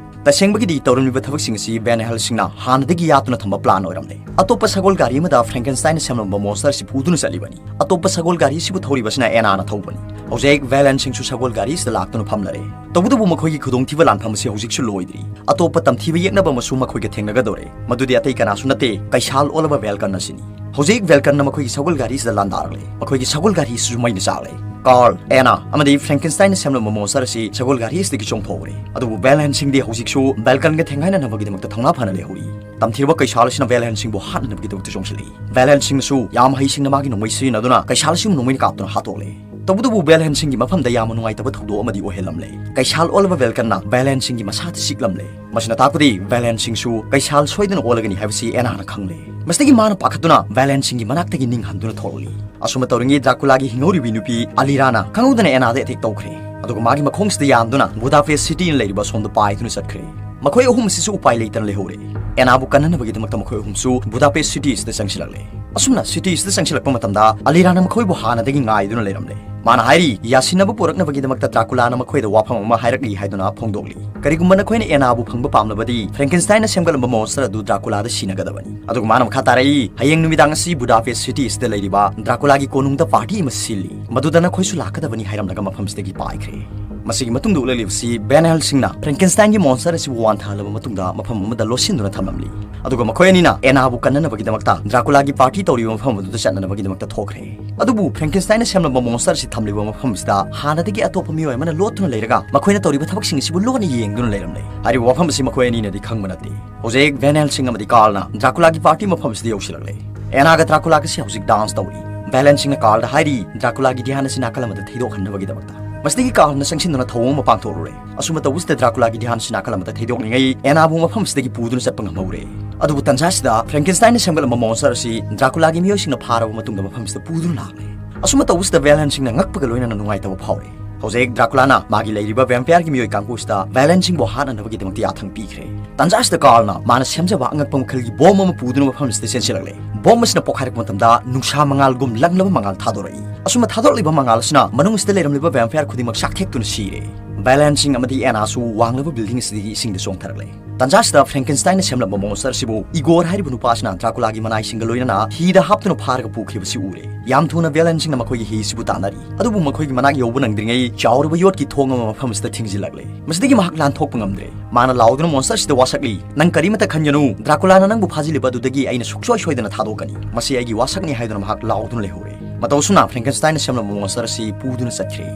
ꯇꯁꯦꯡꯕꯒꯤꯗꯤ ꯇꯧꯔꯝꯂꯤꯕ ꯊꯕꯛꯁꯤꯡ ꯑꯁꯤ ꯚꯦꯟ ꯍꯦꯜꯁꯤꯡꯅ ꯍꯥꯟꯅꯗꯒꯤ ꯌꯥꯠꯇꯨꯅ ꯊꯝꯕ ꯄ꯭ꯂꯥꯟ ꯑꯣꯏꯔꯝꯂꯦ꯫ ꯑꯇꯣꯞꯄ ꯁꯒꯣꯜ ꯒꯥꯔꯤ ꯑꯃꯗ ꯐ꯭ꯔꯦꯡꯀꯟꯁꯇꯥꯏꯟꯅ ꯁꯦꯝꯂꯝꯕ ꯃꯣꯟꯁꯇꯔ ꯑꯁꯤ ꯄꯨꯗꯨꯅ ꯆꯠꯂꯤꯕꯅꯤ꯫ ꯑꯇꯣꯞꯄ ꯁꯒꯣꯜ ꯒꯥꯔꯤ ꯑꯁꯤꯕꯨ ꯊꯧꯔꯤꯕꯁꯤꯅ ꯑꯦꯅꯥꯅ ꯊꯧꯕꯅꯤ꯫ ꯍꯧꯖꯤꯛ ꯚꯦꯂꯦꯟꯁꯤꯡꯁꯨ ꯁꯒꯣꯜ ꯒꯥꯔꯤ ꯑꯁꯤꯗ ꯂꯥꯛꯇꯨꯅ ꯐꯝꯂꯔꯦ꯫ ꯇꯧꯕꯇꯕꯨ ꯃꯈꯣꯏꯒꯤ ꯈꯨꯗꯣꯡꯊꯤꯕ ꯂꯥꯟꯐꯝ ꯑꯁꯤ ꯍꯧꯖꯤꯛꯁꯨ ꯂꯣꯏꯗ꯭ꯔꯤ꯫ ꯑꯇꯣꯞꯄ ꯇꯝꯊꯤꯕ ꯌꯦꯛꯅꯕ ꯑꯃꯁꯨ ꯃꯈꯣꯏꯒ ꯊꯦꯡꯅꯒꯗꯧꯔꯦ꯫ ꯃꯗꯨꯗꯤ ꯑꯇꯩ ꯀꯅꯥꯁꯨ ꯅꯠꯇꯦ, ꯀꯩꯁꯥꯜ ꯑꯣꯜꯂꯕ ꯚꯦꯜꯀꯟ ꯑꯁꯤꯅꯤ꯫ ꯍꯧꯖꯤꯛ ꯚꯦꯜꯀꯟꯅ ꯃꯈꯣꯏꯒꯤ ꯁꯒꯣꯜ ꯒꯥꯔꯤ ꯑꯁꯤꯗ ꯂꯥꯟꯗꯥꯔꯛꯂꯦ꯫ ꯃꯈꯣꯏꯒꯤ ꯁꯒꯣꯜ ꯒꯥꯔꯤ ꯑꯁꯤꯁꯨ ꯃꯩꯅ ꯆꯥꯛꯂꯦ꯫ ꯀꯥꯔꯜ, ꯑꯦꯅꯥ ꯑꯃꯗꯤ ꯐ꯭ꯔꯦꯡꯀꯟꯁꯇꯥꯏꯟꯅ ꯁꯦꯝꯂꯝꯕ ꯃꯣꯟꯁꯇꯔ ꯑꯁꯤ ꯁꯒꯣꯜ ꯒꯥꯔꯤ ꯑꯁꯤꯗꯒꯤ ꯆꯣꯡꯊꯣꯛꯍꯧꯔꯦ꯫ ꯑꯗꯨꯕꯨ ꯚꯦꯂꯦꯟꯁꯤꯡꯗꯤ ꯍꯧꯖꯤꯛꯁꯨ ꯚꯦꯜꯀꯟꯒ ꯊꯦꯡꯒꯥꯏꯅꯅꯕꯒꯤꯗꯃꯛꯇ ꯊꯧꯅꯥ ꯐꯅ ꯂꯩꯍꯧꯔꯤ꯫ ꯇꯝꯊꯤꯔꯕ ꯀꯩꯁꯥꯜ ꯑꯁꯤꯅ ꯚꯦꯂꯦꯟꯁꯤꯡꯕꯨ ꯍꯥꯠꯅꯅꯕꯒꯤꯗꯃꯛꯇ ꯆꯣꯡꯁꯤꯜꯂꯛꯏ꯫ ꯚꯦꯂꯦꯟꯁꯤꯡꯅꯁꯨ ꯌꯥꯝ ꯍꯩꯁꯤꯡꯅ ꯃꯥꯒꯤ ꯅꯣꯡꯃꯩ ꯁꯤꯖꯤꯟꯅꯗꯨꯅ ꯀꯩꯁꯥꯜ ꯑꯁꯤꯕꯨ ꯅꯣꯡꯃꯩꯅ ꯀꯥꯞꯇꯨꯅ ꯍꯥꯠꯇꯣꯛꯂꯦ꯫ ꯇꯧꯕꯇꯕꯨ ꯚꯦꯂꯦꯟꯁꯤꯡꯒꯤ ꯃꯐꯝꯗ ꯌꯥꯝꯅ ꯅꯨꯡꯉꯥꯏꯇꯕ ꯊꯧꯗꯣꯛ ꯑꯃꯗꯤ ꯑꯣꯏꯍꯜꯂꯝꯂꯦ꯫ ꯀꯩꯁꯥꯜ ꯑꯣꯜꯂꯕ ꯚꯦꯜꯀꯟꯅ ꯚꯦꯂꯦꯟꯁꯤꯡꯒꯤ ꯃꯁꯥꯗ ꯆꯤꯛꯂꯝꯂꯦ꯫ ꯃꯁꯤꯅ ꯇꯥꯛꯄꯗꯤ ꯚꯦꯂꯦꯟꯁꯤꯡꯁꯨ ꯀꯩꯁꯥꯜ ꯁꯣꯏꯗꯅ ꯑꯣꯜꯂꯒꯅꯤ ꯍꯥꯏꯕꯁꯤ ꯑꯦꯅꯥꯅ ꯈꯪꯂꯦ꯫ ꯃꯁꯤꯗꯒꯤ ꯃꯥꯅ ꯄꯥꯈꯠꯇꯨꯅ ꯚꯦꯂꯦꯟꯁꯤꯡꯒꯤ ꯃꯅꯥꯛꯇꯒꯤ ꯅꯤꯡ ꯍꯟꯗꯨꯅ ꯊꯣꯛꯂꯛꯂꯤ꯫ ꯑꯁꯨꯝꯅ ꯇꯧꯔꯤꯉꯩ ꯗ꯭ꯔꯥꯀꯨꯂꯥꯒꯤ ꯍꯤꯡꯍꯧꯔꯤꯕꯤ ꯅꯨꯄꯤ ꯑꯂꯤꯔꯥꯅ ꯈꯪꯍꯧꯗꯅ ꯑꯦꯅꯥꯗ ꯑꯦꯇꯦꯛ ꯇꯧꯈ꯭ꯔꯦ꯫ ꯑꯗꯨꯒ ꯃꯥꯒꯤ ꯃꯈꯣꯡꯁꯤꯗ ꯌꯥꯟꯗꯨꯅ ꯕꯨꯗꯥꯄꯦꯁ ꯁꯤꯇꯤꯅ ꯂꯩꯔꯤꯕ ꯑꯁꯣꯝꯗ ꯄꯥꯏꯗꯨꯅ ꯆꯠꯈ꯭ꯔꯦ꯫ ꯃꯈꯣꯏ ꯑꯍꯨꯝ ꯑꯁꯤꯁꯨ ꯎꯄꯥꯏ ꯂꯩꯇꯅ ꯂꯩꯍꯧꯔꯦ꯫ ꯑꯦꯅꯥꯕꯨ ꯀꯟꯅꯅꯕꯒꯤꯗꯃꯛꯇ ꯃꯈꯣꯏ ꯑꯍꯨꯝꯁꯨ ꯕꯨꯗꯥꯄꯦꯁ ꯁꯤꯇꯤ ꯑꯁꯤꯗ ꯆꯪꯁꯤꯜꯂꯛꯂꯦ꯫ ꯑꯁꯨꯝꯅ ꯁꯤꯇꯤ ꯑꯁꯤꯗ ꯆꯪꯁꯤꯜꯂꯛꯄ ꯃꯇꯝꯗ ꯑꯂꯤꯔꯥꯅ ꯃꯈꯣꯏꯕꯨ ꯍꯥꯟꯅꯗꯒꯤ ꯉꯥꯏꯗꯨꯅ ꯂꯩꯔꯝꯂꯦ꯫ ꯃꯥꯅ ꯍꯥꯏꯔꯤ, ꯌꯥꯁꯤꯟꯅꯕ ꯄꯨꯔꯛꯅꯕꯒꯤꯗꯃꯛꯇ ꯗ꯭ꯔꯥꯀꯨꯂꯥꯅ ꯃꯈꯣꯏꯗ ꯋꯥꯐꯝ ꯑꯃ ꯍꯥꯏꯔꯛꯂꯤ ꯍꯥꯏꯗꯨꯅ ꯐꯣꯡꯗꯣꯛꯂꯤ꯫ ꯀꯔꯤꯒꯨꯝꯕ ꯅꯈꯣꯏꯅ ꯑꯦꯅꯥꯕꯨ ꯐꯪꯕ ꯄꯥꯝꯂꯕꯗꯤ, ꯐ꯭ꯔꯦꯡꯀꯤꯟꯁꯇꯥꯏꯟꯅ ꯁꯦꯝꯒꯠꯂꯝꯕ ꯃꯣꯟꯁꯇꯔ ꯑꯗꯨ ꯗ꯭ꯔꯥꯀꯨꯂꯥꯗ ꯁꯤꯟꯅꯒꯗꯕꯅꯤ꯫ ꯑꯗꯨꯒ ꯃꯥꯅ ꯃꯈꯥ ꯇꯥꯔꯛꯏ, ꯍꯌꯦꯡ ꯅꯨꯃꯤꯗꯥꯡ ꯑꯁꯤ ꯕꯨꯗꯥꯄꯦꯁ ꯁꯤꯇꯤ ꯑꯁꯤꯗ ꯂꯩꯔꯤꯕ ꯗ꯭ꯔꯥꯀꯨꯂꯥꯒꯤ ꯀꯣꯅꯨꯡꯗ ꯄꯥꯔꯇꯤ ꯑꯃ ꯁꯤꯜꯂꯤ, ꯃꯗꯨꯗ ꯅꯈꯣꯏꯁꯨ ꯂꯥꯛꯀꯗꯕꯅꯤ ꯍꯥꯏꯔꯝꯂꯒ ꯃꯐꯝꯁꯤꯗꯒꯤ ꯄꯥꯏꯈ꯭ꯔꯦ꯫ ꯃꯁꯤꯒꯤ ꯃꯇꯨꯡꯗ ꯎꯠꯂꯛꯂꯤꯕꯁꯤ ꯚꯦꯟ ꯍꯦꯜꯁꯤꯡꯅ ꯐ꯭ꯔꯦꯡꯀꯤꯟꯁꯇꯥꯏꯟꯒꯤ ꯃꯣꯟꯁꯇꯔ ꯑꯁꯤꯕꯨ ꯋꯥꯟꯊꯍꯜꯂꯕ ꯃꯇꯨꯡꯗ ꯃꯐꯝ ꯑꯃꯗ ꯂꯣꯠꯁꯤꯟꯗꯨꯅ ꯊꯝꯂꯝꯂꯤ꯫ ꯑꯗꯨꯒ ꯃꯈꯣꯏ ꯑꯅꯤꯅ ꯑꯦꯅꯥꯕꯨ ꯀꯟꯅꯅꯕꯒꯤꯗꯃꯛꯇ ꯗ꯭ꯔꯥꯀꯨꯂꯥꯒꯤ ꯄꯥꯔꯇꯤ ꯇꯧꯔꯤꯕ ꯃꯐꯝ ꯑꯗꯨꯗ ꯆꯠꯅꯅꯕꯒꯤꯗꯃꯛꯇ ꯊꯣꯛꯈ꯭ꯔꯦ꯫ ꯑꯗꯨꯕꯨ ꯐ꯭ꯔꯦꯡꯀꯤꯟꯁꯇꯥꯏꯟꯅ ꯁꯦꯝꯂꯝꯕ ꯃꯣꯟꯁꯇꯔ ꯑꯁꯤ ꯊꯝꯂꯤꯕ ꯃꯐꯝ ꯑꯁꯤꯗ ꯍꯥꯟꯅꯗꯒꯤ ꯑꯇꯣꯞꯄ ꯃꯤꯑꯣꯏ ꯑꯃꯅ ꯂꯣꯠꯇꯨꯅ ꯂꯩꯔꯒ ꯃꯈꯣꯏꯅ ꯇꯧꯔꯤꯕ ꯊꯕꯛꯁꯤꯡ ꯑꯁꯤꯕꯨ ꯂꯣꯟꯅ ꯌꯦꯡꯗꯨꯅ ꯂꯩꯔꯝꯂꯦ꯫ ꯍꯥꯏꯔꯤꯕ ꯋꯥꯐꯝ ꯑꯁꯤ ꯃꯈꯣꯏ ꯑꯅꯤꯅꯗꯤ ꯈꯪꯕ ꯅꯠꯇꯦ꯫ ꯍꯧꯖꯤꯛ ꯚꯦꯟ ꯍꯦꯜꯁꯤꯡ ꯑꯃꯗꯤ ꯀꯥꯔꯜꯅ ꯗ꯭ꯔꯥꯀꯨꯂꯥꯒꯤ ꯄꯥꯔꯇꯤ ꯃꯐꯝ ꯑꯁꯤꯗ ꯌꯧꯁꯤꯜꯂꯛꯂꯦ꯫ ꯑꯦꯅꯥꯒ ꯗ꯭ꯔꯥꯀꯨꯂꯥꯒꯁꯤ ꯍꯧꯖꯤꯛ ꯗꯥꯟꯁ ꯇꯧꯔꯤ꯫ ꯚꯦꯂꯦꯟꯁꯤꯡꯅ ꯀꯥꯔꯜꯗ ꯍꯥꯏꯔꯤ, ꯗ꯭ꯔꯥꯀꯨꯂꯥꯒꯤ ꯙ꯭ꯌꯥꯟ ꯑꯁꯤ ꯅꯥꯀꯜ ꯑꯃꯗ ꯊꯩꯗꯣꯛꯍꯟꯅꯕꯒꯤꯗꯃꯛꯇ꯫ ꯃꯁꯤꯗꯒꯤ ꯀꯥꯔꯜꯅ ꯆꯪꯁꯤꯟꯗꯨꯅ ꯊꯧꯑꯣꯡ ꯑꯃ ꯄꯥꯡꯊꯣꯛꯂꯨꯔꯦ꯫ ꯑꯁꯨꯝꯅ ꯇꯧꯕꯁꯤꯗ ꯗ꯭ꯔꯥꯀꯨꯂꯥꯒꯤ ꯙ꯭ꯌꯥꯟ ꯑꯁꯤ ꯅꯥꯀꯜ ꯑꯃꯗ ꯊꯩꯗꯣꯛꯂꯤꯉꯩ ꯑꯦꯅꯥꯕꯨ ꯃꯐꯝꯁꯤꯗꯒꯤ ꯄꯨꯗꯨꯅ ꯆꯠꯄ ꯉꯝꯍꯧꯔꯦ꯫ ꯑꯗꯨꯕꯨ ꯇꯟꯖꯥꯁꯤꯗ ꯐ꯭ꯔꯦꯡꯀꯤꯟꯁꯇꯥꯏꯟꯅ ꯁꯦꯝꯒꯠꯂꯝꯕ ꯃꯣꯟꯁꯇꯔ ꯑꯁꯤ ꯗ꯭ꯔꯥꯀꯨꯂꯥꯒꯤ ꯃꯤꯑꯣꯏꯁꯤꯡꯅ ꯐꯥꯔꯕ ꯃꯇꯨꯡꯗ ꯃꯐꯝꯁꯤꯗ ꯄꯨꯗꯨꯅ ꯂꯥꯛꯂꯦ꯫ ꯑꯁꯨꯝꯅ ꯇꯧꯕꯁꯤꯗ ꯚꯦꯂꯦꯟꯁꯤꯡꯅ ꯉꯛꯄꯒ ꯂꯣꯏꯅꯅ ꯅꯨꯡꯉꯥꯏꯇꯕ ꯐꯥꯎꯔꯦ꯫ ꯍꯧꯖꯤꯛ ꯗ꯭ꯔꯥꯀꯨꯂꯥꯅ ꯃꯥꯒꯤ ꯂꯩꯔꯤꯕ ꯚꯦꯝꯄꯥꯌꯔꯒꯤ ꯃꯤꯑꯣꯏ ꯀꯥꯡꯕꯨꯁꯤꯗ ꯚꯦꯂꯦꯟꯁꯤꯡꯕꯨ ꯍꯥꯠꯅꯅꯕꯒꯤꯗꯃꯛꯇ ꯌꯥꯊꯪ ꯄꯤꯈ꯭ꯔꯦ꯫ ꯇꯟꯖꯥꯁꯤꯗ ꯀꯥꯔꯜꯅ ꯃꯥꯅ ꯁꯦꯝꯖꯕ ꯑꯉꯛꯄ ꯃꯈꯜꯒꯤ ꯕꯣꯝ ꯑꯃ ꯄꯨꯗꯨꯅ ꯃꯐꯝꯁꯤꯗ ꯆꯦꯟꯁꯤꯜꯂꯛꯂꯦ꯫ ꯕꯣꯝ ꯑꯁꯤꯅ ꯄꯣꯛꯈꯥꯏꯔꯛꯄ ꯃꯇꯝꯗ ꯅꯨꯡꯁꯥ ꯃꯉꯥꯜꯒꯨꯝ ꯂꯪꯂꯕ ꯃꯉꯥꯜ ꯊꯥꯗꯣꯔꯛꯏ꯫ ꯑꯁꯨꯝꯅ ꯊꯥꯗꯣꯔꯛꯂꯤꯕ ꯃꯉꯥꯜ ꯑꯁꯤꯅ ꯃꯅꯨꯡ ꯑꯁꯤꯗ ꯂꯩꯔꯝꯂꯤꯕ ꯚꯦꯝꯄꯥꯌꯔ ꯈꯨꯗꯤꯡꯃꯛ ꯆꯥꯛꯊꯦꯛꯇꯨꯅ ꯁꯤꯔꯦ꯫ ꯚꯦꯂꯦꯟꯁꯤꯡ ꯑꯃꯗꯤ ꯑꯦꯅꯥꯁꯨ ꯋꯥꯡꯂꯕ ꯕꯤꯜꯗꯤꯡ ꯑꯁꯤꯗꯒꯤ ꯏꯁꯤꯡꯗ ꯆꯣꯡꯊꯔꯛꯂꯦ꯫ ꯇꯟꯖꯥꯁꯤꯗ ꯐ꯭ꯔꯦꯡꯀꯤꯟꯁꯇꯥꯏꯟꯅ ꯁꯦꯝꯂꯝꯕ ꯃꯣꯟꯁꯇꯔ ꯑꯁꯤꯕꯨ ꯏꯒꯣꯔ ꯍꯥꯏꯔꯤꯕ ꯅꯨꯄꯥ ꯑꯁꯤꯅ ꯗ꯭ꯔꯥꯀꯨꯂꯥꯒꯤ ꯃꯅꯥꯏꯁꯤꯡꯒ ꯂꯣꯏꯅꯅ ꯍꯤꯗ ꯍꯥꯞꯇꯨꯅ ꯐꯥꯔꯒ ꯄꯨꯈ꯭ꯔꯤꯕꯁꯤ ꯎꯔꯦ꯫ ꯌꯥꯝ ꯊꯨꯅ ꯚꯦꯂꯦꯟꯁꯤꯡꯅ ꯃꯈꯣꯏꯒꯤ ꯍꯤ ꯑꯁꯤꯕꯨ ꯇꯥꯟꯅꯔꯤ꯫ ꯑꯗꯨꯕꯨ ꯃꯈꯣꯏꯒꯤ ꯃꯅꯥꯛ ꯌꯧꯕ ꯅꯪꯗ꯭ꯔꯤꯉꯩ ꯆꯥꯎꯔꯕ ꯌꯣꯠꯀꯤ ꯊꯣꯡ ꯑꯃ ꯃꯐꯝ ꯑꯁꯤꯗ ꯊꯤꯡꯖꯤꯜꯂꯛꯂꯦ꯫ ꯃꯁꯤꯗꯒꯤ ꯃꯍꯥꯛ ꯂꯥꯟꯊꯣꯛꯄ ꯉꯝꯗ꯭ꯔꯦ꯫ ꯃꯥꯅ ꯂꯥꯎꯗꯨꯅ ꯃꯣꯟꯁꯇꯔ ꯑꯁꯤꯗ ꯋꯥꯁꯛꯂꯤ, "ꯅꯪ ꯀꯔꯤꯃꯠꯇ ꯈꯟꯒꯅꯨ, ꯗ꯭ꯔꯥꯀꯨꯂꯥꯅ ꯅꯪꯕꯨ ꯐꯥꯖꯤꯜꯂꯤꯕ ꯑꯗꯨꯗꯒꯤ ꯑꯩꯅ ꯁꯨꯡꯁꯣꯏ ꯁꯣꯏꯗꯅ ꯊꯥꯗꯣꯛꯀꯅꯤ꯫ ꯃꯁꯤ ꯑꯩꯒꯤ ꯋꯥꯁꯛꯅꯤ" ꯍꯥꯏꯗꯨꯅ ꯃꯍꯥꯛ ꯂꯥꯎꯗꯨꯅ ꯂꯩꯍꯧꯔꯦ꯫ ꯃꯇꯧ ꯑꯁꯨꯝꯅ ꯐ꯭ꯔꯦꯡꯀꯤꯟꯁꯇꯥꯏꯟꯅ ꯁꯦꯝꯂꯝꯕ ꯃꯣꯟꯁꯇꯔ ꯑꯁꯤ ꯄꯨꯗꯨꯅ ꯆꯠꯈ꯭ꯔꯦ꯫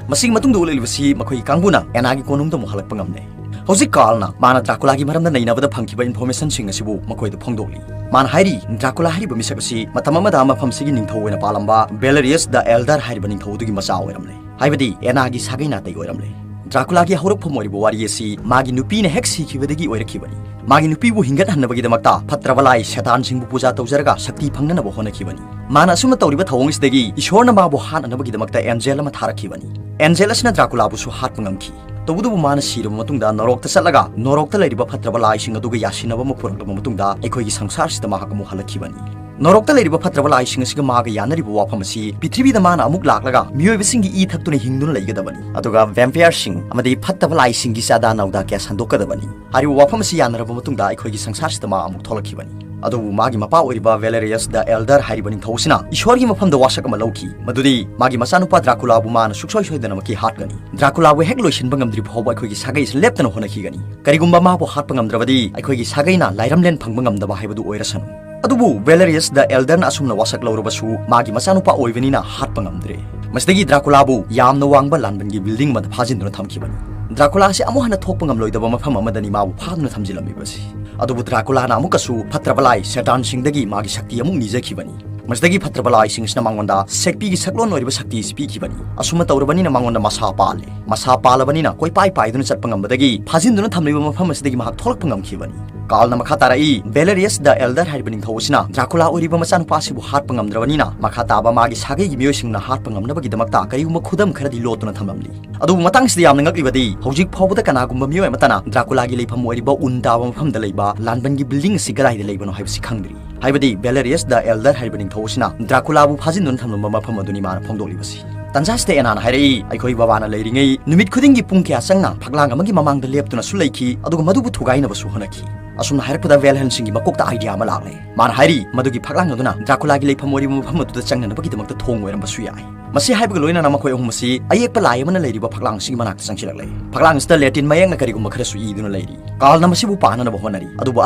ꯃꯁꯤꯒꯤ ꯃꯇꯨꯡꯗ ꯎꯠꯂꯛꯂꯤꯕꯁꯤ ꯃꯈꯣꯏꯒꯤ ꯀꯥꯡꯕꯨꯅ ꯑꯦꯅꯥꯒꯤ ꯀꯣꯅꯨꯡꯗ ꯑꯃꯨꯛ ꯍꯜꯂꯛꯄ ꯉꯝꯂꯦ꯫ ꯍꯧꯖꯤꯛ ꯀꯥꯔꯜꯅ ꯃꯥꯅ ꯗ꯭ꯔꯥꯀꯨꯂꯥꯒꯤ ꯃꯔꯝꯗ ꯅꯩꯅꯕꯗ ꯐꯪꯈꯤꯕ ꯏꯟꯐꯣꯔꯃꯦꯁꯟꯁꯤꯡ ꯑꯁꯤꯕꯨ ꯃꯈꯣꯏꯗ ꯐꯣꯡꯗꯣꯛꯂꯤ꯫ ꯃꯥꯅ ꯍꯥꯏꯔꯤ, ꯗ꯭ꯔꯥꯀꯨꯂꯥ ꯍꯥꯏꯔꯤꯕ ꯃꯤꯁꯛ ꯑꯁꯤ ꯃꯇꯝ ꯑꯃꯗ ꯃꯐꯝꯁꯤꯒꯤ ꯅꯤꯡꯊꯧ ꯑꯣꯏꯅ ꯄꯥꯜꯂꯝꯕ ꯕꯦꯂꯔꯤꯌꯁ ꯗ ꯑꯦꯜꯗꯔ ꯍꯥꯏꯔꯤꯕ ꯅꯤꯡꯊꯧ ꯑꯗꯨꯒꯤ ꯃꯆꯥ ꯑꯣꯏꯔꯝꯂꯦ꯫ ꯍꯥꯏꯕꯗꯤ ꯑꯦꯅꯥꯒꯤ ꯁꯥꯒꯩ ꯅꯥꯇꯩ ꯑꯣꯏꯔꯝꯂꯦ꯫ ꯗ꯭ꯔꯥꯀꯨꯂꯥꯒꯤ ꯍꯧꯔꯛꯐꯝ ꯑꯣꯏꯔꯤꯕ ꯋꯥꯔꯤ ꯑꯁꯤ ꯃꯥꯒꯤ ꯅꯨꯄꯤꯅ ꯍꯦꯛ ꯁꯤꯈꯤꯕꯗꯒꯤ ꯑꯣꯏꯔꯛꯈꯤꯕꯅꯤ꯫ ꯃꯥꯒꯤ ꯅꯨꯄꯤꯕꯨ ꯍꯤꯡꯒꯠꯍꯟꯅꯕꯒꯤꯗꯃꯛꯇ ꯐꯠꯇ꯭ꯔꯕ ꯂꯥꯏ ꯁꯦꯇꯥꯟꯁꯤꯡꯕꯨ ꯄꯨꯖꯥ ꯇꯧꯖꯔꯒ ꯁꯛꯇꯤ ꯐꯪꯅꯅꯕ ꯍꯣꯠꯅꯈꯤꯕꯅꯤ꯫ ꯃꯥꯅ ꯑꯁꯨꯝꯅ ꯇꯧꯔꯤꯕ ꯊꯧꯑꯣꯡ ꯑꯁꯤꯗꯒꯤ ꯏꯁꯣꯔꯅ ꯃꯥꯕꯨ ꯍꯥꯠꯅꯅꯕꯒꯤꯗꯃꯛꯇ ꯑꯦꯟꯖꯦꯜ ꯑꯃ ꯊꯥꯔꯛꯈꯤꯕꯅꯤ꯫ ꯑꯦꯟꯖꯦꯜ ꯑꯁꯤꯅ ꯗ꯭ꯔꯥꯀꯨꯂꯥꯕꯨꯁꯨ ꯍꯥꯠꯄ ꯉꯝꯈꯤ꯫ ꯇꯧꯕꯇꯕꯨ ꯃꯥꯅ ꯁꯤꯔꯕ ꯃꯇꯨꯡꯗ ꯅꯣꯔꯣꯛꯇ ꯆꯠꯂꯒ ꯅꯣꯔꯣꯛꯇ ꯂꯩꯔꯤꯕ ꯐꯠꯇ꯭ꯔꯕ ꯂꯥꯏꯁꯤꯡ ꯑꯗꯨꯒ ꯌꯥꯁꯤꯟꯅꯕ ꯑꯃ ꯄꯨꯔꯛꯂꯕ ꯃꯇꯨꯡꯗ ꯑꯩꯈꯣꯏꯒꯤ ꯁꯪꯁꯥꯔꯁꯤꯗ ꯃꯍꯥꯛ ꯑꯃꯨꯛ ꯍꯜꯂꯛꯈꯤꯕꯅꯤ꯫ ꯅꯣꯔꯣꯛꯇ ꯂꯩꯔꯤꯕ ꯐꯠꯇ꯭ꯔꯕ ꯂꯥꯏꯁꯤꯡ ꯑꯁꯤꯒ ꯃꯥꯒ ꯌꯥꯅꯔꯤꯕ ꯋꯥꯐꯝ ꯑꯁꯤ ꯄ꯭ꯔꯤꯊꯤꯕꯤꯗ ꯃꯥꯅ ꯑꯃꯨꯛ ꯂꯥꯛꯂꯒ ꯃꯤꯑꯣꯏꯕꯁꯤꯡꯒꯤ ꯏ ꯊꯛꯇꯨꯅ ꯍꯤꯡꯗꯨꯅ ꯂꯩꯒꯗꯕꯅꯤ, ꯑꯗꯨꯒ ꯚꯦꯝꯄꯌꯔꯁꯤꯡ ꯑꯃꯗꯤ ꯐꯠꯇꯕ ꯂꯥꯏꯁꯤꯡꯒꯤ ꯆꯥꯗꯥ ꯅꯧꯗꯥ ꯀꯌꯥ ꯁꯟꯗꯣꯛꯀꯗꯕꯅꯤ꯫ ꯍꯥꯏꯔꯤꯕ ꯋꯥꯐꯝ ꯑꯁꯤ ꯌꯥꯅꯔꯕ ꯃꯇꯨꯡꯗ ꯑꯩꯈꯣꯏꯒꯤ ꯁꯪꯁꯥꯔꯁꯤꯗ ꯃꯥ ꯑꯃꯨꯛ ꯊꯣꯛꯂꯛꯈꯤꯕꯅꯤ꯫ ꯑꯗꯨꯕꯨ ꯃꯥꯒꯤ ꯃꯄꯥ ꯑꯣꯏꯔꯤꯕ ꯚꯦꯂꯦꯔꯤꯌꯁ ꯗ ꯑꯦꯜꯗꯔ ꯍꯥꯏꯔꯤꯕ ꯅꯤꯡꯊꯧ ꯑꯁꯤꯅ ꯏꯁꯣꯔꯒꯤ ꯃꯐꯝꯗ ꯋꯥꯁꯛ ꯑꯃ ꯂꯧꯈꯤ, ꯃꯗꯨꯗꯤ ꯃꯥꯒꯤ ꯃꯆꯥꯅꯨꯄꯥ ꯗ꯭ꯔꯥꯀꯨꯂꯥꯕꯨ ꯃꯥꯅ ꯁꯨꯛꯁꯣꯏ ꯁꯣꯏꯗꯅꯃꯛꯀꯤ ꯍꯥꯠꯀꯅꯤ꯫ ꯗ꯭ꯔꯥꯀꯨꯂꯥꯕꯨ ꯍꯦꯛ ꯂꯣꯏꯁꯤꯟꯕ ꯉꯝꯗ꯭ꯔꯤ ꯐꯥꯎꯕ ꯑꯩꯈꯣꯏꯒꯤ ꯁꯥꯒꯩ ꯑꯁꯤ ꯂꯦꯞꯇꯅ ꯍꯣꯠꯅꯈꯤꯒꯅꯤ꯫ ꯀꯔꯤꯒꯨꯝꯕ ꯃꯥꯕꯨ ꯍꯥꯠꯄ ꯉꯝꯗ꯭ꯔꯕꯗꯤ ꯑꯩꯈꯣꯏꯒꯤ ꯁꯥꯒꯩꯅ ꯂꯥꯏꯔꯝꯂꯦꯟ ꯐꯪꯕ ꯉꯝꯗꯕ ꯍꯥꯏꯕꯗꯨ ꯑꯣꯏꯔꯁꯅꯨ꯫ ꯑꯗꯨꯕꯨ ꯚꯦꯂꯦꯔꯤꯌꯁ ꯗ ꯑꯦꯜꯗꯔꯅ ꯑꯁꯨꯝꯅ ꯋꯥꯁꯛ ꯂꯧꯔꯕꯁꯨ ꯃꯥꯒꯤ ꯃꯆꯥꯅꯨꯄꯥ ꯑꯣꯏꯕꯅꯤꯅ ꯍꯥꯠꯄ ꯉꯝꯗ꯭ꯔꯦ꯫ ꯃꯁꯤꯗꯒꯤ ꯗ꯭ꯔꯥꯀꯨꯂꯥꯕꯨ ꯌꯥꯝꯅ ꯋꯥꯡꯕ ꯂꯥꯟꯕꯟꯒꯤ ꯕꯤꯜꯗꯤꯡ ꯑꯃꯗ ꯐꯥꯖꯤꯟꯗꯨꯅ ꯊꯝꯈꯤꯕꯅꯤ꯫ ꯗ꯭ꯔꯥꯀꯨꯂꯥ ꯑꯁꯤ ꯑꯃꯨꯛ ꯍꯟꯅ ꯊꯣꯛꯄ ꯉꯝꯂꯣꯏꯗꯕ ꯃꯐꯝ ꯑꯃꯗꯅꯤ ꯃꯥꯕꯨ ꯐꯥꯗꯨꯅ ꯊꯝꯖꯤꯜꯂꯝꯃꯤꯕꯁꯤ꯫ ꯑꯗꯨꯕꯨ ꯗ꯭ꯔꯥꯀꯨꯂꯥꯅ ꯑꯃꯨꯛꯀꯁꯨ ꯐꯠꯇ꯭ꯔꯕ ꯂꯥꯏ ꯁꯦꯇꯥꯟꯁꯤꯡꯗꯒꯤ ꯃꯥꯒꯤ ꯁꯛꯇꯤ ꯑꯃꯨꯛ ꯅꯤꯖꯈꯤꯕꯅꯤ꯫ ꯃꯁꯤꯗꯒꯤ ꯐꯠꯇ꯭ꯔꯕ ꯂꯥꯏꯁꯤꯡ ꯑꯁꯤꯅ ꯃꯉꯣꯟꯗ ꯁꯦꯛꯄꯤꯒꯤ ꯁꯛꯂꯣꯟ ꯑꯣꯏꯔꯤꯕ ꯁꯛꯇꯤ ꯑꯁꯤ ꯄꯤꯈꯤꯕꯅꯤ꯫ ꯑꯁꯨꯝꯅ ꯇꯧꯔꯕꯅꯤꯅ ꯃꯉꯣꯟꯗ ꯃꯁꯥ ꯄꯥꯜꯂꯦ꯫ ꯃꯁꯥ ꯄꯥꯜꯂꯕꯅꯤꯅ ꯀꯣꯏꯄꯥꯏ ꯄꯥꯏꯗꯨꯅ ꯆꯠꯄ ꯉꯝꯕꯗꯒꯤ ꯐꯥꯖꯤꯟꯗꯨꯅ ꯊꯝꯂꯤꯕ ꯃꯐꯝ ꯑꯁꯤꯗꯒꯤ ꯃꯍꯥꯛ ꯊꯣꯛꯂꯛꯄ ꯉꯝꯈꯤꯕꯅꯤ꯫ ꯀꯥꯜꯅ ꯃꯈꯥ ꯇꯥꯔꯛꯏ, ꯚꯦꯂꯦꯔꯤꯌꯁ ꯗ ꯑꯦꯜꯗꯔ ꯍꯥꯏꯔꯤꯕ ꯅꯤꯡꯊꯧ ꯑꯁꯤꯅ ꯗ꯭ꯔꯥꯀꯨꯂꯥ ꯑꯣꯏꯔꯤꯕ ꯃꯆꯥꯅꯨꯄꯥ ꯑꯁꯤꯕꯨ ꯍꯥꯠꯄ ꯉꯝꯗ꯭ꯔꯕꯅꯤꯅ ꯃꯈꯥ ꯇꯥꯕ ꯃꯥꯒꯤ ꯁꯥꯒꯩꯒꯤ ꯃꯤꯑꯣꯏꯁꯤꯡꯅ ꯍꯥꯠꯄ ꯉꯝꯅꯕꯒꯤꯗꯃꯛꯇ ꯀꯔꯤꯒꯨꯝꯕ ꯈꯨꯗꯝ ꯈꯔꯗꯤ ꯂꯣꯠꯇꯨꯅ ꯊꯝꯂꯝꯂꯤ꯫ ꯑꯗꯨꯕꯨ ꯃꯇꯥꯡꯁꯤꯗ ꯌꯥꯝꯅ ꯉꯛꯂꯤꯕꯗꯤ ꯍꯧꯖꯤꯛ ꯐꯥꯎꯕꯗ ꯀꯅꯥꯒꯨꯝꯕ ꯃꯤꯑꯣꯏ ꯑꯃꯠꯇꯅ ꯗ꯭ꯔꯥꯀꯨꯂꯥꯒꯤ ꯂꯩꯐꯝ ꯑꯣꯏꯔꯤꯕ ꯎꯟ ꯇꯥꯕ ꯃꯐꯝꯗ ꯂꯩꯕ ꯂꯥꯟꯕꯟꯒꯤ ꯕꯤꯜꯗꯤꯡ ꯑꯁꯤ ꯀꯗꯥꯏꯗ ꯂꯩꯕꯅꯣ ꯍꯥꯏꯕꯁꯤ ꯈꯪꯗ꯭ꯔꯤ꯫ ꯍꯥꯏꯕꯗꯤ ꯚꯦꯂꯦꯔꯤꯌꯁ ꯗ ꯑꯦꯜꯗꯔ ꯍꯥꯏꯔꯤꯕ ꯅꯤꯡꯊꯧ ꯑꯁꯤꯅ ꯗ꯭ꯔꯥꯀꯨꯂꯥꯕꯨ ꯐꯥꯖꯤꯟꯗꯨꯅ ꯊꯝꯂꯝꯕ ꯃꯐꯝ ꯑꯗꯨꯅꯤ ꯃꯥꯅ ꯐꯣꯡꯗꯣꯛꯂꯤꯕꯁꯤ꯫ ꯇꯟꯖꯥꯁꯤꯗ ꯑꯦꯅꯥꯅ ꯍꯥꯏꯔꯛꯏ, ꯑꯩꯈꯣꯏ ꯕꯕꯥꯅ ꯂꯩꯔꯤꯉꯩ ꯅꯨꯃꯤꯠ ꯈꯨꯗꯤꯡꯒꯤ ꯄꯨꯡ ꯀꯌꯥ ꯆꯪꯅ ꯐꯛꯂꯥꯡ ꯑꯃꯒꯤ ꯃꯃꯥꯡꯗ ꯂꯦꯞꯇꯨꯅꯁꯨ ꯂꯩꯈꯤ, ꯑꯗꯨꯒ ꯃꯗꯨꯕꯨ ꯊꯨꯒꯥꯏꯅꯕꯁꯨ ꯍꯣꯠꯅꯈꯤ꯫ ꯑꯁꯨꯝꯅ ꯍꯥꯏꯔꯛꯄꯗ ꯚꯦꯜꯍꯦꯟꯁꯤꯡꯒꯤ ꯃꯀꯣꯛꯇ ꯑꯥꯏꯗꯤꯌꯥ ꯑꯃ ꯂꯥꯛꯂꯦ꯫ ꯃꯥꯅ ꯍꯥꯏꯔꯤ, ꯃꯗꯨꯒꯤ ꯐꯛꯂꯥꯡ ꯑꯗꯨꯅ ꯗ꯭ꯔꯥꯀꯨꯂꯥꯒꯤ ꯂꯩꯐꯝ ꯑꯣꯏꯔꯤꯕ ꯃꯐꯝ ꯑꯗꯨꯗ ꯆꯪꯅꯅꯕꯒꯤꯗꯃꯛꯇ ꯊꯣꯡ ꯑꯣꯏꯔꯝꯕꯁꯨ ꯌꯥꯏ꯫ ꯃꯁꯤ ꯍꯥꯏꯕꯒ ꯂꯣꯏꯅꯅ ꯃꯈꯣꯏ ꯑꯍꯨꯝ ꯑꯁꯤ ꯑꯌꯦꯛꯄ ꯂꯥꯏ ꯑꯃꯅ ꯂꯩꯔꯤꯕ ꯐꯛꯂꯥꯡ ꯑꯁꯤꯒꯤ ꯃꯅꯥꯛꯇ ꯆꯪꯁꯤꯜꯂꯛꯂꯦ꯫ ꯐꯛꯂꯥꯡ ꯑꯁꯤꯗ ꯂꯦꯇꯤꯟ ꯃꯌꯦꯛꯅ ꯀꯔꯤꯒꯨꯝꯕ ꯈꯔꯁꯨ ꯏꯗꯨꯅ ꯂꯩꯔꯤ꯫ ꯀꯥꯜꯅ ꯃꯁꯤꯕꯨ ꯄꯥꯅꯅꯕ ꯍꯣꯠꯅꯔꯤ, ꯑꯗꯨꯕꯨ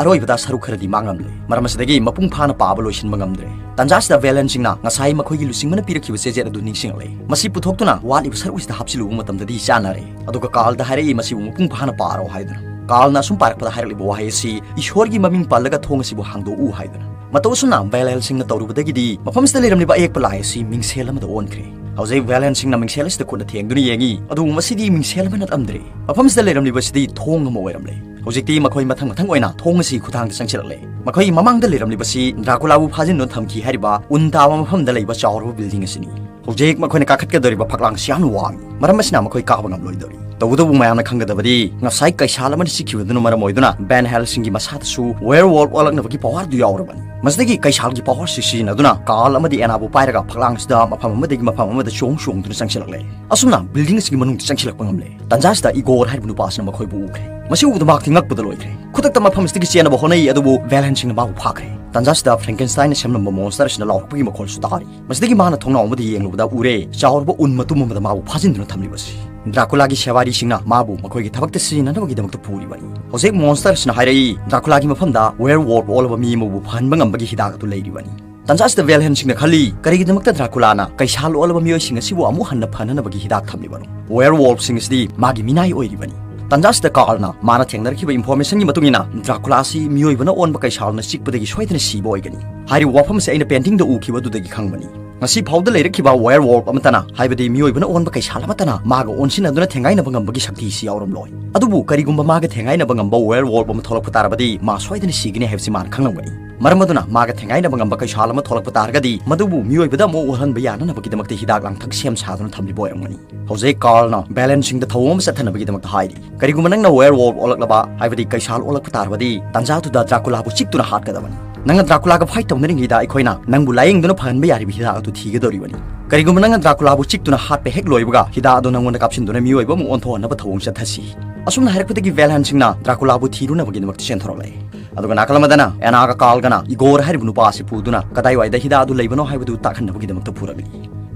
ꯑꯔꯣꯏꯕꯗ ꯁꯔꯨꯛ ꯈꯔꯗꯤ ꯃꯥꯡꯂꯝꯂꯦ꯫ ꯃꯔꯝ ꯑꯁꯤꯗꯒꯤ ꯃꯄꯨꯡ ꯐꯥꯅ ꯄꯥꯕ ꯂꯣꯏꯁꯤꯟꯕ ꯉꯝꯗ꯭ꯔꯦ꯫ ꯇꯟꯖꯥꯁꯤꯗ ꯚꯦꯂꯦꯟꯁꯤꯡꯅ ꯉꯁꯥꯏ ꯃꯈꯣꯏꯒꯤ ꯂꯨꯆꯤꯡꯕꯅ ꯄꯤꯔꯛꯈꯤꯕ ꯆꯦꯖꯦꯠ ꯑꯗꯨ ꯅꯤꯡꯁꯤꯡꯂꯛꯂꯦ꯫ ꯃꯁꯤ ꯄꯨꯊꯣꯛꯇꯨꯅ ꯋꯥꯠꯂꯤꯕ ꯁꯔꯨꯛ ꯑꯁꯤꯗ ꯍꯥꯞꯆꯤꯜꯂꯨꯕ ꯃꯇꯝꯗꯗꯤ ꯆꯥꯟꯅꯔꯦ꯫ ꯑꯗꯨꯒ ꯀꯥꯜꯗ ꯍꯥꯏꯔꯛꯏ, ꯃꯁꯤꯕꯨ ꯃꯄꯨꯡ ꯐꯥꯅ ꯄꯥꯔꯣ ꯍꯥꯏꯗꯨꯅ꯫ ꯀꯥꯜꯅ ꯑꯁꯨꯝ ꯄꯥꯔꯛꯄꯗ ꯍꯥꯏꯔꯛꯂꯤꯕ ꯋꯥꯍꯩ ꯑꯁꯤ, "ꯏꯁꯣꯔꯒꯤ ꯃꯃꯤꯡ ꯄꯜꯂꯒ ꯊꯣꯡ ꯑꯁꯤꯕꯨ ꯍꯥꯡꯗꯣꯛꯎ" ꯍꯥꯏꯗꯨꯅ꯫ ꯃꯇꯧ ꯑꯁꯨꯝꯅ ꯚꯦꯂꯦꯟꯁꯤꯡꯅ ꯇꯧꯔꯨꯕꯗꯒꯤꯗꯤ ꯃꯐꯝꯁꯤꯗ ꯂꯩꯔꯝꯂꯤꯕ ꯑꯌꯦꯛꯄ ꯂꯥꯏ ꯑꯁꯤ ꯃꯤꯡꯁꯦꯜ ꯑꯃꯗ ꯑꯣꯟꯈ꯭ꯔꯦ꯫ ꯍꯧꯖꯤꯛ ꯚꯦꯂꯦꯟꯁꯤꯡꯅ ꯃꯤꯡꯁꯦꯜ ꯑꯁꯤꯗ ꯈꯨꯠꯅ ꯊꯦꯡꯗꯨꯅ ꯌꯦꯡꯉꯤ, ꯑꯗꯨꯕꯨ ꯃꯁꯤꯗꯤ ꯃꯤꯡꯁꯦꯜ ꯑꯃ ꯅꯠꯂꯝꯗ꯭ꯔꯦ꯫ ꯃꯐꯝꯁꯤꯗ ꯂꯩꯔꯝꯂꯤꯕꯁꯤꯗꯤ ꯊꯣꯡ ꯑꯃ ꯑꯣꯏꯔꯝꯂꯦ꯫ ꯍꯧꯖꯤꯛꯇꯤ ꯃꯈꯣꯏ ꯃꯊꯪ ꯃꯊꯪ ꯑꯣꯏꯅ ꯊꯣꯡ ꯑꯁꯤ ꯈꯨꯊꯥꯡꯗ ꯆꯪꯁꯤꯜꯂꯛꯂꯦ꯫ ꯃꯈꯣꯏ ꯃꯃꯥꯡꯗ ꯂꯩꯔꯝꯂꯤꯕꯁꯤ ꯗ꯭ꯔꯥꯀꯨꯂꯥꯕꯨ ꯐꯥꯖꯤꯟꯗꯨꯅ ꯊꯝꯈꯤ ꯍꯥꯏꯔꯤꯕ ꯎꯟ ꯇꯥꯕ ꯃꯐꯝꯗ ꯂꯩꯕ ꯆꯥꯎꯔꯕ ꯕꯤꯜꯗꯤꯡ ꯑꯁꯤꯅꯤ꯫ ꯍꯧꯖꯤꯛ ꯃꯈꯣꯏꯅ ꯀꯥꯈꯠꯀꯗꯧꯔꯤꯕ ꯐꯛꯂꯥꯡꯁꯤ ꯌꯥꯝꯅ ꯋꯥꯡꯏ, ꯃꯔꯝ ꯑꯁꯤꯅ ꯃꯈꯣꯏ ꯀꯥꯕ ꯉꯝꯂꯣꯏꯗꯧꯔꯤ꯫ ꯇꯧꯕꯇꯕꯨ ꯃꯌꯥꯝꯅ ꯈꯪꯒꯗꯕꯗꯤ, ꯉꯁꯥꯏ ꯀꯩꯁꯥꯜ ꯑꯃꯅ ꯆꯤꯛꯈꯤꯕꯗꯨꯅ ꯃꯔꯝ ꯑꯣꯏꯗꯨꯅ ꯚꯦꯟ ꯍꯦꯜꯁꯤꯡꯒꯤ ꯃꯁꯥꯗꯁꯨ ꯋꯦꯌꯔ ꯋꯣꯜꯐ ꯑꯣꯜꯂꯛꯅꯕꯒꯤ ꯄꯋꯥꯔꯗꯨ ꯌꯥꯎꯔꯕꯅꯤ꯫ ꯃꯁꯤꯗꯒꯤ ꯀꯩꯁꯥꯜꯒꯤ ꯄꯋꯥꯔꯁꯤ ꯁꯤꯖꯤꯟꯅꯗꯨꯅ ꯀꯥꯔꯜ ꯑꯃꯗꯤ ꯑꯦꯅꯥꯕꯨ ꯄꯥꯏꯔꯒ ꯐꯛꯂꯥꯡꯁꯤꯗ ꯃꯐꯝ ꯑꯃꯗꯒꯤ ꯃꯐꯝ ꯑꯃꯗ ꯆꯣꯡ ꯆꯣꯡꯗꯨꯅ ꯆꯪꯁꯤꯜꯂꯛꯂꯦ꯫ ꯑꯁꯨꯝꯅ ꯕꯤꯜꯗꯤꯡ ꯑꯁꯤꯒꯤ ꯃꯅꯨꯡꯗ ꯆꯪꯁꯤꯜꯂꯛꯄ ꯉꯝꯂꯦ꯫ ꯇꯟꯖꯥꯁꯤꯗ ꯏꯒꯣꯔ ꯍꯥꯏꯔꯤꯕ ꯅꯨꯄꯥ ꯑꯁꯤꯅ ꯃꯈꯣꯏꯕꯨ ꯎꯈ꯭ꯔꯦ꯫ ꯃꯁꯤ ꯎꯕꯗ ꯃꯍꯥꯛꯇꯤ ꯉꯛꯄꯗ ꯂꯣꯏꯈ꯭ꯔꯦ꯫ ꯈꯨꯗꯛꯇ ꯃꯐꯝ ꯑꯁꯤꯗꯒꯤ ꯆꯦꯟꯅꯕ ꯍꯣꯠꯅꯩ, ꯑꯗꯨꯕꯨ ꯚꯦꯟ ꯍꯦꯜꯁꯤꯡꯅ ꯃꯥꯕꯨ ꯐꯥꯈ꯭ꯔꯦ꯫ ꯇꯟꯖꯥꯁꯤꯗ ꯐ꯭ꯔꯦꯡꯀꯦꯟꯁꯇꯥꯏꯟꯅ ꯁꯦꯝꯂꯝꯕ ꯃꯣꯟꯁꯇꯔ ꯑꯁꯤꯅ ꯂꯥꯎꯔꯛꯄꯒꯤ ꯃꯈꯣꯜꯁꯨ ꯇꯥꯔꯤ꯫ ꯃꯁꯤꯗꯒꯤ ꯃꯥꯅ ꯊꯣꯡꯅꯥꯎ ꯑꯃꯗ ꯌꯦꯡꯂꯨꯕꯗ ꯎꯔꯦ, ꯆꯥꯎꯔꯕ ꯎꯟ ꯃꯇꯨꯝ ꯑꯃꯗ ꯃꯥꯕꯨ ꯐꯥꯖꯤꯟꯗꯨꯅ ꯊꯝꯂꯤꯕꯁꯤ꯫ ꯗ꯭ꯔꯥꯀꯨꯂꯥꯒꯤ ꯁꯦꯋꯥꯔꯤꯁꯤꯡꯅ ꯃꯥꯕꯨ ꯃꯈꯣꯏꯒꯤ ꯊꯕꯛꯇ ꯁꯤꯖꯤꯟꯅꯅꯕꯒꯤꯗꯃꯛꯇ ꯄꯨꯔꯤꯕꯅꯤ꯫ ꯍꯧꯖꯤꯛ ꯃꯣꯟꯁꯇꯔꯁꯤꯅ ꯍꯥꯏꯔꯛꯏ, ꯗ꯭ꯔꯥꯀꯨꯂꯥꯒꯤ ꯃꯐꯝꯗ ꯋꯦꯌꯔ ꯋꯣꯜꯐ ꯑꯣꯜꯂꯕ ꯃꯤ ꯑꯃꯕꯨ ꯐꯍꯟꯕ ꯉꯝꯕꯒꯤ ꯍꯤꯗꯥꯛ ꯑꯗꯨ ꯂꯩꯔꯤꯕꯅꯤ꯫ ꯇꯟꯖꯥꯁꯤꯗ ꯚꯦꯟ ꯍꯦꯜꯁꯤꯡꯅ ꯈꯜꯂꯤ, ꯀꯔꯤꯒꯤꯗꯃꯛꯇ ꯗ꯭ꯔꯥꯀꯨꯂꯥꯅ ꯀꯩꯁꯥꯜ ꯑꯣꯜꯂꯕ ꯃꯤꯑꯣꯏꯁꯤꯡ ꯑꯁꯤꯕꯨ ꯑꯃꯨꯛ ꯍꯟꯅ ꯐꯅꯅꯕꯒꯤ ꯍꯤꯗꯥꯛ ꯊꯝꯂꯤꯕꯅꯣ? ꯋꯦꯌꯔ ꯋꯣꯜꯐꯁꯤꯡ ꯑꯁꯤꯗꯤ ꯃꯥꯒꯤ ꯃꯤꯅꯥꯏ ꯑꯣꯏꯔꯤꯕꯅꯤ꯫ ꯇꯟꯖꯥꯁꯤꯗ ꯀꯥꯔꯜꯅ ꯃꯥꯅ ꯊꯦꯡꯅꯔꯛꯈꯤꯕ ꯏꯟꯐꯣꯔꯃꯦꯁꯟꯒꯤ ꯃꯇꯨꯡ ꯏꯟꯅ ꯗ꯭ꯔꯥꯀꯨꯂꯥ ꯑꯁꯤ ꯃꯤꯑꯣꯏꯕꯅ ꯑꯣꯟꯕ ꯀꯩꯁꯥꯜꯅ ꯆꯤꯛꯄꯗꯒꯤ ꯁꯣꯏꯗꯅ ꯁꯤꯕ ꯑꯣꯏꯒꯅꯤ꯫ ꯍꯥꯏꯔꯤꯕ ꯋꯥꯐꯝ ꯑꯁꯤ ꯑꯩꯅ ꯄꯦꯟꯇꯤꯡꯗ ꯎꯈꯤꯕ ꯑꯗꯨꯗꯒꯤ ꯈꯪꯕꯅꯤ꯫ ꯉꯁꯤ ꯐꯥꯎꯗ ꯂꯩꯔꯛꯈꯤꯕ ꯋꯦꯌꯔ ꯋꯣꯜꯐ ꯑꯃꯠꯇꯅ, ꯍꯥꯏꯕꯗꯤ ꯃꯤꯑꯣꯏꯕꯅ ꯑꯣꯟꯕ ꯀꯩꯁꯥꯜ ꯑꯃꯠꯇꯅ ꯃꯥꯒ ꯑꯣꯟꯁꯤꯟꯅꯗꯨꯅ ꯊꯦꯡꯒꯥꯏꯅꯕ ꯉꯝꯕꯒꯤ ꯁꯛꯇꯤ ꯑꯁꯤ ꯌꯥꯎꯔꯝꯂꯣꯏ꯫ ꯑꯗꯨꯕꯨ ꯀꯔꯤꯒꯨꯝꯕ ꯃꯥꯒ ꯊꯦꯡꯒꯥꯏꯅꯕ ꯉꯝꯕ ꯋꯦꯌꯔ ꯋꯣꯜꯐ ꯑꯃ ꯊꯣꯛꯂꯛꯄ ꯇꯥꯔꯕꯗꯤ ꯃꯥ ꯁꯣꯏꯗꯅ ꯁꯤꯒꯅꯤ ꯍꯥꯏꯕꯁꯤ ꯃꯥꯅ ꯈꯪꯂꯝꯒꯅꯤ꯫ ꯃꯔꯝ ꯑꯗꯨꯅ ꯃꯥꯒ ꯊꯦꯡꯒꯥꯏꯅꯕ ꯉꯝꯕ ꯀꯩꯁꯥꯜ ꯑꯃ ꯊꯣꯛꯂꯛꯄ ꯇꯥꯔꯒꯗꯤ ꯃꯗꯨꯕꯨ ꯃꯤꯑꯣꯏꯕꯗ ꯑꯃꯨꯛ ꯑꯣꯜꯍꯟꯕ ꯌꯥꯅꯅꯕꯒꯤꯗꯃꯛꯇ ꯍꯤꯗꯥꯛ ꯂꯥꯡꯊꯛ ꯁꯦꯝ ꯁꯥꯗꯨꯅ ꯊꯝꯂꯤꯕ ꯑꯣꯏꯔꯝꯒꯅꯤ꯫ ꯍꯧꯖꯤꯛ ꯀꯥꯔꯜꯅ ꯚꯦꯟ ꯍꯦꯜꯁꯤꯡꯗ ꯊꯧꯑꯣꯡ ꯑꯃ ꯆꯠꯊꯅꯕꯒꯤꯗꯃꯛꯇ ꯍꯥꯏꯔꯤ꯫ ꯀꯔꯤꯒꯨꯝꯕ ꯅꯪꯅ ꯋꯦꯌꯔ ꯋꯣꯜꯐ ꯑꯣꯜꯂꯛꯂꯕ, ꯍꯥꯏꯕꯗꯤ ꯀꯩꯁꯥꯜ ꯑꯣꯜꯂꯛꯄ ꯇꯥꯔꯕꯗꯤ, ꯇꯥꯟꯖꯥꯗꯨꯗ ꯗ꯭ꯔꯥꯀꯨꯂꯥꯕꯨ ꯆꯤꯛꯇꯨꯅ ꯍꯥꯠꯀꯗꯕꯅꯤ꯫ ꯅꯪꯅ ꯗ꯭ꯔꯥꯀꯨꯂꯥꯒ ꯐꯥꯏꯠ ꯇꯧꯅꯔꯤꯉꯩꯗ ꯑꯩꯈꯣꯏꯅ ꯅꯪꯕꯨ ꯂꯥꯌꯦꯡꯗꯨꯅ ꯐꯍꯟꯕ ꯌꯥꯔꯤꯕ ꯍꯤꯗꯥꯛ ꯑꯗꯨ ꯊꯤꯒꯗꯧꯔꯤꯕꯅꯤ꯫ ꯀꯔꯤꯒꯨꯝꯕ ꯅꯪꯅ ꯗ꯭ꯔꯥꯀꯨꯂꯥꯕꯨ ꯆꯤꯛꯇꯨꯅ ꯍꯥꯠꯄ ꯍꯦꯛ ꯂꯣꯏꯕꯒ, ꯍꯤꯗꯥꯛ ꯑꯗꯨ ꯅꯪꯉꯣꯟꯗ ꯀꯥꯞꯁꯤꯟꯗꯨꯅ ꯃꯤꯑꯣꯏꯕ ꯑꯃ ꯑꯣꯟꯊꯣꯛꯍꯟꯅꯕ ꯊꯧꯑꯣꯡ ꯆꯠꯊꯁꯤ꯫ ꯑꯁꯨꯝꯅ ꯍꯥꯏꯔꯛꯄꯗꯒꯤ ꯚꯦꯟ ꯍꯦꯜꯁꯤꯡꯅ ꯗ꯭ꯔꯥꯀꯨꯂꯥꯕꯨ ꯊꯤꯔꯨꯅꯕꯒꯤꯗꯃꯛꯇ ꯆꯦꯟꯊꯣꯔꯛꯂꯦ꯫ ꯑꯗꯨꯒ ꯅꯥꯀꯜ ꯑꯃꯗꯅ ꯑꯦꯅꯥꯒ ꯀꯥꯔꯜꯒꯅ ꯏꯒꯣꯔ ꯍꯥꯏꯔꯤꯕ ꯅꯨꯄꯥ ꯑꯁꯤ ꯄꯨꯗꯨꯅ ꯀꯗꯥꯏꯋꯥꯏꯗ ꯍꯤꯗꯥꯛ ꯑꯗꯨ ꯂꯩꯕꯅꯣ ꯍꯥꯏꯕꯗꯨ ꯇꯥꯛꯍꯟꯅꯕꯒꯤꯗꯃꯛꯇ ꯄꯨꯔꯛꯂꯤ꯫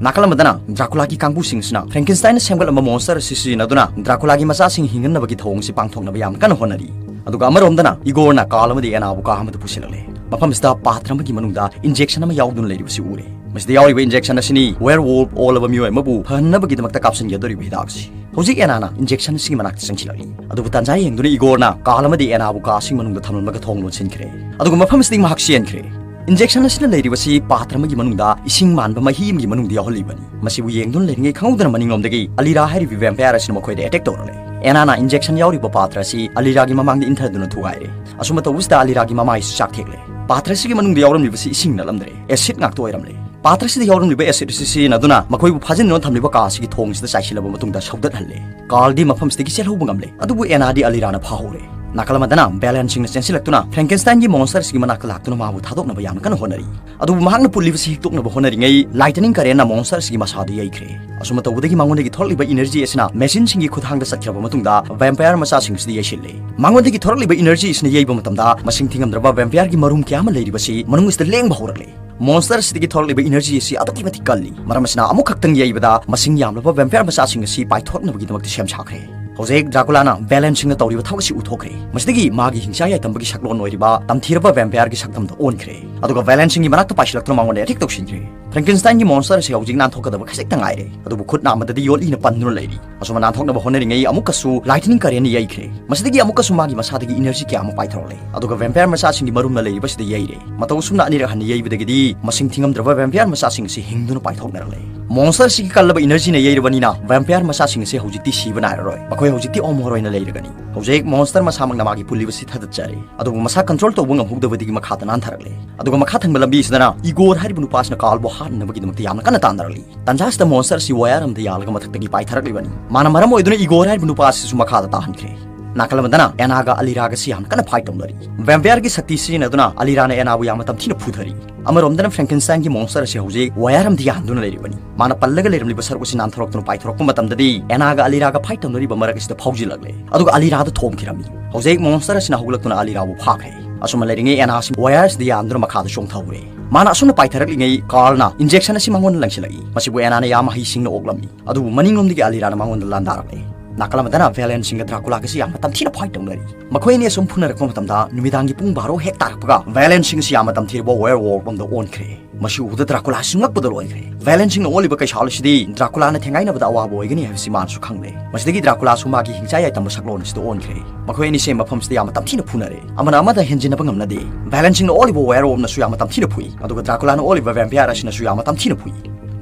ꯅꯥꯀꯜ ꯑꯃꯗꯅ ꯗ꯭ꯔꯥꯀꯨꯂꯥꯒꯤ ꯀꯥꯡꯕꯨꯁꯤꯡ ꯑꯁꯤꯅ ꯐ꯭ꯔꯦꯡꯀꯤꯟꯁꯇꯥꯏꯟꯅ ꯁꯦꯝꯒꯠꯂꯝꯕ ꯃꯣꯟꯁꯇꯔ ꯑꯁꯤ ꯁꯤꯖꯤꯟꯅꯗꯨꯅ ꯗ꯭ꯔꯥꯀꯨꯂꯥꯒꯤ ꯃꯆꯥꯁꯤꯡ ꯍꯤꯡꯍꯟꯅꯕꯒꯤ ꯊꯧꯑꯣꯡꯁꯤ ꯄꯥꯡꯊꯣꯛꯅꯕ ꯌꯥꯝ ꯀꯟꯅ ꯍꯣꯠꯅꯔꯤ꯫ ꯑꯗꯨꯒ ꯑꯃꯔꯣꯝꯗꯅ ꯏꯒꯣꯔꯅ ꯀꯥꯔꯜ ꯑꯃꯗꯤ ꯑꯦꯅꯥꯕꯨ ꯀꯥ ꯑꯃꯗ ꯄꯨꯁꯤꯜꯂꯛꯂꯦ꯫ ꯃꯐꯝꯁꯤꯗ ꯄꯥꯇ꯭ꯔ ꯑꯃꯒꯤ ꯃꯅꯨꯡꯗ ꯏꯟꯖꯦꯛꯁꯟ ꯑꯃ ꯌꯥꯎꯗꯨꯅ ꯂꯩꯔꯤꯕꯁꯤ ꯎꯔꯦ꯫ ꯃꯁꯤꯗ ꯌꯥꯎꯔꯤꯕ ꯏꯟꯖꯦꯛꯁꯟ ꯑꯁꯤꯅꯤ ꯋꯦꯌꯔ ꯋꯣꯜꯐ ꯑꯣꯜꯂꯕ ꯃꯤꯑꯣꯏ ꯑꯃꯕꯨ ꯐꯍꯟꯅꯕꯒꯤꯗꯃꯛꯇ ꯀꯥꯞꯁꯤꯟꯒꯗꯧꯔꯤꯕ ꯍꯤꯗꯥꯛ ꯑꯁꯤ꯫ ꯍꯧꯖꯤꯛ ꯑꯦꯅꯥꯅ ꯏꯟꯖꯦꯛꯁꯟ ꯑꯁꯤꯒꯤ ꯃꯅꯥꯛꯇ ꯆꯪꯁꯤꯜꯂꯛꯂꯤ꯫ ꯑꯗꯨꯕꯨ ꯇꯥꯟꯖꯥ ꯌꯦꯡꯗꯨꯅ ꯏꯒꯣꯔꯅ ꯀꯥꯔꯜ ꯑꯃꯗꯤ ꯑꯦꯅꯥꯕꯨ ꯀꯥ ꯑꯁꯤꯒꯤ ꯃꯅꯨꯡꯗ ꯊꯝꯂꯝꯂꯒ ꯊꯣꯡ ꯂꯣꯟꯁꯤꯟꯈ꯭ꯔꯦ꯫ ꯑꯗꯨꯒ ꯃꯐꯝ ꯑꯁꯤꯗꯒꯤ ꯃꯍꯥꯛ ꯆꯦꯟꯈ꯭ꯔꯦ꯫ ꯏꯟꯖꯦꯛꯁꯟ ꯑꯁꯤꯅ ꯂꯩꯔꯤꯕꯁꯤ ꯄꯥꯇ꯭ꯔ ꯑꯃꯒꯤ ꯃꯅꯨꯡꯗ ꯏꯁꯤꯡ ꯃꯥꯟꯕ ꯃꯍꯤ ꯑꯃꯒꯤ ꯃꯅꯨꯡꯗ ꯌꯥꯎꯍꯜꯂꯤꯕꯅꯤ꯫ ꯃꯁꯤꯕꯨ ꯌꯦꯡꯗꯨꯅ ꯂꯩꯔꯤꯉꯩ ꯈꯪꯍꯧꯗꯅ ꯃꯅꯤꯡꯂꯣꯝꯗꯒꯤ ꯑꯂꯤꯔꯥ ꯍꯥꯏꯔꯤꯕ ꯚꯦꯝꯄꯥꯌꯔ ꯑꯁꯤꯅ ꯃꯈꯣꯏꯗ ꯑꯦꯇꯦꯛ ꯇꯧꯔꯛꯂꯦ꯫ ꯑꯦꯅꯥꯅ ꯏꯟꯖꯦꯛꯁꯟ ꯌꯥꯎꯔꯤꯕ ꯄꯥꯇ꯭ꯔ ꯑꯁꯤ ꯑꯂꯤꯔꯥꯒꯤ ꯃꯃꯥꯡꯗ ꯏꯟꯊꯗꯨꯅ ꯊꯨꯒꯥꯏꯔꯦ꯫ ꯑꯁꯨꯝꯅ ꯇꯧꯕꯁꯤꯗ ꯑꯂꯤꯔꯥꯒꯤ ꯃꯃꯥꯏꯁꯨ ꯆꯥꯛꯊꯦꯛꯂꯦ꯫ ꯄꯥꯇ꯭ꯔ ꯑꯁꯤꯒꯤ ꯃꯅꯨꯡꯗ ꯌꯥꯎꯔꯝꯂꯤꯕꯁꯤ ꯏꯁꯤꯡ ꯅꯠꯂꯝꯗ꯭ꯔꯦ, ꯑꯦꯁꯤꯗ ꯉꯥꯛꯇ ꯑꯣꯏꯔꯝꯂꯦ꯫ ꯄꯥꯇ꯭ꯔꯁꯤꯗ ꯌꯥꯎꯔꯝꯂꯤꯕ ꯑꯦꯁꯤꯗ ꯑꯁꯤ ꯁꯤꯖꯤꯟꯅꯗꯨꯅ ꯃꯈꯣꯏꯕꯨ ꯐꯥꯖꯤꯟꯗꯨꯅ ꯊꯝꯂꯤꯕ ꯀꯥ ꯑꯁꯤꯒꯤ ꯊꯣꯡꯁꯤꯗ ꯆꯥꯏꯁꯤꯜꯂꯕ ꯃꯇꯨꯡꯗ ꯁꯧꯗꯠꯍꯜꯂꯦ꯫ ꯀꯥꯔꯜꯗꯤ ꯃꯐꯝꯁꯤꯗꯒꯤ ꯆꯦꯜꯍꯧꯕ ꯉꯝꯂꯦ, ꯑꯗꯨꯕꯨ ꯑꯦꯅꯥꯗꯤ ꯑꯂꯤꯔꯥꯅ ꯐꯥꯍꯧꯔꯦ꯫ ꯅꯥꯀꯜ ꯑꯃꯗꯅ ꯚꯦꯂꯦꯟꯁꯤꯡꯅ ꯆꯦꯟꯁꯤꯜꯂꯛꯇꯨꯅ ꯐ꯭ꯔꯦꯡꯀꯦꯟꯁꯇꯥꯏꯟꯒꯤ ꯃꯣꯟꯁꯇꯔ ꯑꯁꯤꯒꯤ ꯃꯅꯥꯛꯇ ꯂꯥꯛꯇꯨꯅ ꯃꯥꯕꯨ ꯊꯥꯗꯣꯛꯅꯕ ꯌꯥꯝꯅ ꯀꯟꯅ ꯍꯣꯠꯅꯔꯤ꯫ ꯑꯗꯨꯕꯨ ꯃꯍꯥꯛꯅ ꯄꯨꯜꯂꯤꯕꯁꯤ ꯍꯤꯛꯇꯣꯛꯅꯕ ꯍꯣꯠꯅꯔꯤꯉꯩ ꯂꯥꯏꯇꯅꯤꯡ ꯀꯔꯦꯟꯅ ꯃꯣꯟꯁꯇꯔ ꯑꯁꯤꯒꯤ ꯃꯁꯥꯗ ꯌꯩꯈ꯭ꯔꯦ꯫ ꯑꯁꯨꯝꯅ ꯇꯧꯕꯗꯒꯤ ꯃꯉꯣꯟꯗꯒꯤ ꯊꯣꯛꯂꯛꯂꯤꯕ ꯏꯅꯔꯖꯤ ꯑꯁꯤꯅ ꯃꯦꯁꯤꯟꯁꯤꯡꯒꯤ ꯈꯨꯠꯊꯥꯡꯗ ꯆꯠꯈ꯭ꯔꯕ ꯃꯇꯨꯡꯗ ꯚꯦꯝꯄꯥꯌꯔ ꯃꯆꯥꯁꯤꯡ ꯑꯁꯤꯗ ꯌꯩꯁꯤꯜꯂꯦ꯫ ꯃꯉꯣꯟꯗꯒꯤ ꯊꯣꯔꯛꯂꯤꯕ ꯏꯅꯔꯖꯤ ꯑꯁꯤꯅ ꯌꯩꯕ ꯃꯇꯝꯗ ꯃꯁꯤꯡ ꯊꯤꯉꯝꯗ꯭ꯔꯕ ꯚꯦꯝꯄꯥꯌꯔꯒꯤ ꯃꯔꯨꯝ ꯀꯌꯥ ꯑꯃ ꯂꯩꯔꯤꯕꯁꯤ ꯃꯅꯨꯡ ꯑꯁꯤꯗ ꯂꯦꯡꯕ ꯍꯧꯔꯛꯂꯦ꯫ ꯃꯣꯟꯁꯇꯔ ꯑꯁꯤꯗꯒꯤ ꯊꯣꯔꯛꯂꯤꯕ ꯏꯅꯔꯖꯤ ꯑꯁꯤ ꯑꯗꯨꯛꯀꯤ ꯃꯇꯤꯛ ꯀꯜꯂꯤ꯫ ꯃꯔꯝ ꯑꯁꯤꯅ ꯑꯃꯨꯛ ꯈꯛꯇꯪ ꯌꯩꯕꯗ ꯃꯁꯤꯡ ꯌꯥꯝꯂꯕ ꯚꯦꯝꯄꯥꯌꯔ ꯃꯆꯥꯁꯤꯡ ꯑꯁꯤ ꯄꯥꯏꯊꯣꯔꯛꯅꯕꯒꯤꯗꯃꯛꯇ ꯁꯦꯝ ꯁꯥꯈ꯭ꯔꯦ꯫ ꯍꯧꯖꯤꯛ ꯗ꯭ꯔꯥꯀꯨꯂꯥꯅ ꯚꯦꯂꯦꯟꯁꯤꯡꯅ ꯇꯧꯔꯤꯕ ꯊꯕꯛ ꯑꯁꯤ ꯎꯊꯣꯛꯈ꯭ꯔꯦ꯫ ꯃꯁꯤꯗꯒꯤ ꯃꯥꯒꯤ ꯍꯤꯡꯆꯥ ꯌꯥꯏꯇꯝꯕꯒꯤ ꯁꯛꯂꯣꯟ ꯑꯣꯏꯔꯤꯕ ꯇꯝꯊꯤꯔꯕ ꯚꯦꯝꯄꯥꯌꯔꯒꯤ ꯁꯛꯇꯝꯗ ꯑꯣꯟꯈ꯭ꯔꯦ꯫ ꯑꯗꯨꯒ ꯚꯦꯂꯦꯟꯁꯤꯡꯒꯤ ꯃꯅꯥꯛꯇ ꯄꯥꯏꯁꯤꯜꯂꯛꯇꯨꯅ ꯃꯉꯣꯟꯗ ꯑꯦꯇꯦꯛ ꯇꯧꯁꯤꯟꯈ꯭ꯔꯦ꯫ ꯐ꯭ꯔꯦꯡꯀꯦꯟꯁꯇꯥꯏꯟꯒꯤ ꯃꯣꯟꯁꯇꯔ ꯑꯁꯤ ꯍꯧꯖꯤꯛ ꯅꯥꯟꯊꯣꯛꯀꯗꯕ ꯈꯖꯤꯛꯇ ꯉꯥꯏꯔꯦ, ꯑꯗꯨꯕꯨ ꯈꯨꯠ ꯅꯥꯝꯃꯗꯗꯤ ꯌꯣꯠꯂꯤꯅ ꯄꯟꯗꯨꯅ ꯂꯩꯔꯤ꯫ ꯑꯁꯨꯝꯅ ꯅꯥꯟꯊꯣꯛꯅꯕ ꯍꯣꯠꯅꯔꯤꯉꯩ ꯑꯃꯨꯛꯀꯁꯨ ꯂꯥꯏꯇꯅꯤꯡ ꯀꯔꯦꯟꯅ ꯌꯩꯈ꯭ꯔꯦ꯫ ꯃꯁꯤꯗꯒꯤ ꯑꯃꯨꯛꯀꯁꯨ ꯃꯥꯒꯤ ꯃꯁꯥꯗꯒꯤ ꯏꯅꯔꯖꯤ ꯀꯌꯥ ꯑꯃ ꯄꯥꯏꯊꯣꯔꯛꯂꯦ, ꯑꯗꯨꯒ ꯚꯦꯝꯄꯥꯌꯔ ꯃꯆꯥꯁꯤꯡꯒꯤ ꯃꯔꯨꯝꯅ ꯂꯩꯔꯤꯕꯁꯤꯗ ꯌꯩꯔꯦ꯫ ꯃꯇꯧ ꯑꯁꯨꯝꯅ ꯑꯅꯤꯔꯛ ꯍꯟꯅ ꯌꯩꯕꯗꯒꯤꯗꯤ ꯃꯁꯤꯡ ꯊꯤꯉꯝꯗ꯭ꯔꯕ ꯚꯦꯝꯄꯥꯌꯔ ꯃꯆꯥꯁꯤꯡ ꯑꯁꯤ ꯍꯤꯡꯗꯨꯅ ꯄꯥꯏꯊꯣꯛꯅꯔꯛꯂꯦ꯫ ꯃꯣꯟꯁꯇꯔꯁꯤꯒꯤ ꯀꯜꯂꯕ ꯏꯅꯔꯖꯤꯅ ꯌꯩꯔꯕꯅꯤꯅ ꯚꯦꯝꯄꯥꯌꯔ ꯃꯆꯥꯁꯤꯡ ꯑꯁꯤ ꯍꯧꯖꯤꯛꯇꯤ ꯁꯤꯕ ꯅꯥꯏꯔꯔꯣꯏ꯫ ꯃꯈꯣꯏ ꯍꯧꯖꯤꯛꯇꯤ ꯑꯃꯣꯔ ꯑꯣꯏꯅ ꯂꯩꯔꯒꯅꯤ꯫ ꯍꯧꯖꯤꯛ ꯃꯣꯟꯁꯇꯔ ꯃꯁꯥꯃꯛꯅ ꯃꯥꯒꯤ ꯄꯨꯜꯂꯤꯕꯁꯤ ꯊꯥꯗꯠꯆꯔꯦ, ꯑꯗꯨꯕꯨ ꯃꯁꯥ ꯀꯟꯇ꯭ꯔꯣꯜ ꯇꯧꯕ ꯉꯝꯍꯧꯗꯕꯗꯒꯤ ꯃꯈꯥꯗ ꯅꯥꯟꯊꯔꯛꯂꯦ꯫ ꯑꯗꯨꯒ ꯃꯈꯥ ꯊꯪꯕ ꯂꯝꯕꯤ ꯑꯁꯤꯗꯅ ꯏꯒꯣꯔ ꯍꯥꯏꯔꯤꯕ ꯅꯨꯄꯥ ꯑꯁꯤꯅ ꯀꯥꯔꯜꯕꯨ ꯍꯥꯠꯅꯅꯕꯒꯤꯗꯃꯛꯇ ꯌꯥꯝꯅ ꯀꯟꯅ ꯇꯥꯟꯅꯔꯛꯂꯤ꯫ ꯇꯟꯖꯥ ꯑꯁꯤꯗ ꯃꯣꯟꯁꯇꯔ ꯑꯁꯤ ꯋꯥꯌꯔ ꯑꯃꯗ ꯌꯥꯜꯂꯒ ꯃꯊꯛꯇꯒꯤ ꯄꯥꯏꯊꯔꯛꯂꯤꯕꯅꯤ꯫ ꯃꯥꯅ ꯃꯔꯝ ꯑꯣꯏꯗꯨꯅ ꯏꯒꯣꯔ ꯍꯥꯏꯔꯤꯕ ꯅꯨꯄꯥ ꯑꯁꯤꯁꯨ ꯃꯈꯥꯗ ꯇꯥꯍꯟꯈ꯭ꯔꯦ꯫ ꯅꯥꯀꯜ ꯑꯃꯗꯅ ꯑꯦꯅꯥꯒ ꯑꯂꯤꯔꯥꯒ ꯑꯁꯤ ꯌꯥꯝꯅ ꯀꯟꯅ ꯐꯥꯏꯠ ꯇꯧꯅꯔꯤ꯫ ꯚꯦꯝꯄꯥꯌꯔꯒꯤ ꯁꯛꯇꯤ ꯁꯤꯖꯤꯟꯅꯗꯨꯅ ꯑꯂꯤꯔꯥꯅ ꯑꯦꯅꯥꯕꯨ ꯌꯥꯝꯅ ꯇꯝꯊꯤꯅ ꯐꯨꯊꯔꯤ꯫ ꯑꯃꯔꯣꯝꯗꯅ ꯐ꯭ꯔꯦꯡꯀꯦꯟꯁꯇꯥꯏꯟꯒꯤ ꯃꯣꯟꯁꯇꯔ ꯑꯁꯤ ꯍꯧꯖꯤꯛ ꯋꯥꯌꯔ ꯑꯃꯗ ꯌꯥꯟꯗꯨꯅ ꯂꯩꯔꯤꯕꯅꯤ꯫ ꯃꯥꯅ ꯄꯜꯂꯒ ꯂꯩꯔꯝꯂꯤꯕ ꯁꯔꯨꯛ ꯑꯁꯤ ꯅꯥꯟꯊꯣꯔꯛꯇꯨꯅ ꯄꯥꯏꯊꯣꯔꯛꯄ ꯃꯇꯝꯗꯗꯤ ꯑꯦꯅꯥꯒ ꯑꯂꯤꯔꯥꯒ ꯐꯥꯏꯠ ꯇꯧꯅꯔꯤꯕ ꯃꯔꯛ ꯑꯁꯤꯗ ꯐꯥꯎꯖꯤꯜꯂꯛꯂꯦ, ꯑꯗꯨꯒ ꯑꯂꯤꯔꯥꯗ ꯊꯣꯝꯈꯤꯔꯝꯃꯤ꯫ ꯍꯧꯖꯤꯛ ꯃꯣꯟꯁꯇꯔ ꯑꯁꯤꯅ ꯍꯧꯒꯠꯂꯛꯇꯨꯅ ꯑꯂꯤꯔꯥꯕꯨ ꯐꯥꯈ꯭ꯔꯦ꯫ ꯑꯁꯨꯝꯅ ꯂꯩꯔꯤꯉꯩ ꯑꯦꯅꯥ ꯑꯁꯤ ꯋꯥꯌꯔ ꯑꯁꯤꯗ ꯌꯥꯟꯗꯨꯅ ꯃꯈꯥꯗ ꯆꯣꯡꯊꯍꯧꯔꯦ꯫ ꯃꯥꯅ ꯑꯁꯨꯝꯅ ꯄꯥꯏꯊꯔꯛꯂꯤꯉꯩ ꯀꯥꯔꯜꯅ ꯏꯟꯖꯦꯛꯁꯟ ꯑꯁꯤ ꯃꯉꯣꯟꯗ ꯂꯪꯁꯤꯜꯂꯛꯏ꯫ ꯃꯁꯤꯕꯨ ꯑꯦꯅꯥꯅ ꯌꯥꯝ ꯍꯩꯁꯤꯡꯅ ꯑꯣꯛꯂꯝꯃꯤ꯫ ꯑꯗꯨꯕꯨ ꯃꯅꯤꯡꯂꯣꯝꯗꯒꯤ ꯑꯂꯤꯔꯥꯅ ꯃꯉꯣꯟꯗ ꯂꯥꯟꯗꯥꯔꯛꯂꯦ꯫ ꯅꯥꯀꯜ ꯑꯃꯗꯅ ꯚꯦꯂꯦꯟꯁꯤꯡꯒ ꯗ꯭ꯔꯥꯀꯨꯂꯥꯒꯁꯤ ꯌꯥꯝꯅ ꯇꯝꯊꯤꯅ ꯐꯥꯏꯠ ꯇꯧꯅꯔꯤ꯫ ꯃꯈꯣꯏ ꯑꯅꯤ ꯑꯁꯨꯝ ꯐꯨꯅꯔꯛꯄ ꯃꯇꯝꯗ ꯅꯨꯃꯤꯗꯥꯡꯒꯤ ꯄꯨꯡ ꯕꯥꯔꯣ ꯍꯦꯛ ꯇꯥꯔꯛꯄꯒ ꯚꯦꯂꯦꯟꯁꯤꯡ ꯑꯁꯤ ꯌꯥꯝꯅ ꯇꯝꯊꯤꯔꯕ ꯋꯦꯌꯔ ꯋꯣꯜꯐ ꯑꯃꯗ ꯑꯣꯟꯈ꯭ꯔꯦ꯫ ꯃꯁꯤ ꯎꯕꯗ ꯗ꯭ꯔꯥꯀꯨꯂꯥꯁꯤ ꯉꯛꯄꯗ ꯂꯣꯏꯈ꯭ꯔꯦ꯫ ꯚꯦꯂꯦꯟꯁꯤꯡꯅ ꯑꯣꯜꯂꯤꯕ ꯀꯩꯁꯥꯜ ꯑꯁꯤꯗꯤ ꯗ꯭ꯔꯥꯀꯨꯂꯥꯅ ꯊꯦꯡꯒꯥꯏꯅꯕꯗ ꯑꯋꯥꯕ ꯑꯣꯏꯒꯅꯤ ꯍꯥꯏꯕꯁꯤ ꯃꯥꯅꯁꯨ ꯈꯪꯂꯦ꯫ ꯃꯁꯤꯗꯒꯤ ꯗ꯭ꯔꯥꯀꯨꯂꯥꯁꯨ ꯃꯥꯒꯤ ꯍꯤꯡꯆꯥ ꯌꯥꯏꯇꯝꯕ ꯁꯛꯂꯣꯟ ꯑꯁꯤꯗ ꯑꯣꯟꯈ꯭ꯔꯦ꯫ ꯃꯈꯣꯏ ꯑꯅꯤꯁꯦ ꯃꯐꯝꯁꯤꯗ ꯌꯥꯝꯅ ꯇꯝꯊꯤꯅ ꯐꯨꯅꯔꯦ꯫ ꯑꯃꯅ ꯑꯃꯗ ꯍꯦꯟꯖꯤꯟꯅꯕ ꯉꯝꯅꯗꯦ꯫ ꯚꯦꯂꯦꯟꯁꯤꯡꯅ ꯑꯣꯜꯂꯤꯕ ꯋꯦꯌꯔ ꯋꯣꯜꯐꯅꯁꯨ ꯌꯥꯝꯅ ꯇꯝꯊꯤꯅ ꯐꯨꯏ, ꯑꯗꯨꯒ ꯗ꯭ꯔꯥꯀꯨꯂꯥꯅ ꯑꯣꯜꯂꯤꯕ ꯚꯦꯝꯄꯤꯌꯥꯔ ꯑꯁꯤꯅꯁꯨ ꯌꯥꯝꯅ ꯇꯝꯊꯤꯅ ꯐꯨꯏ꯫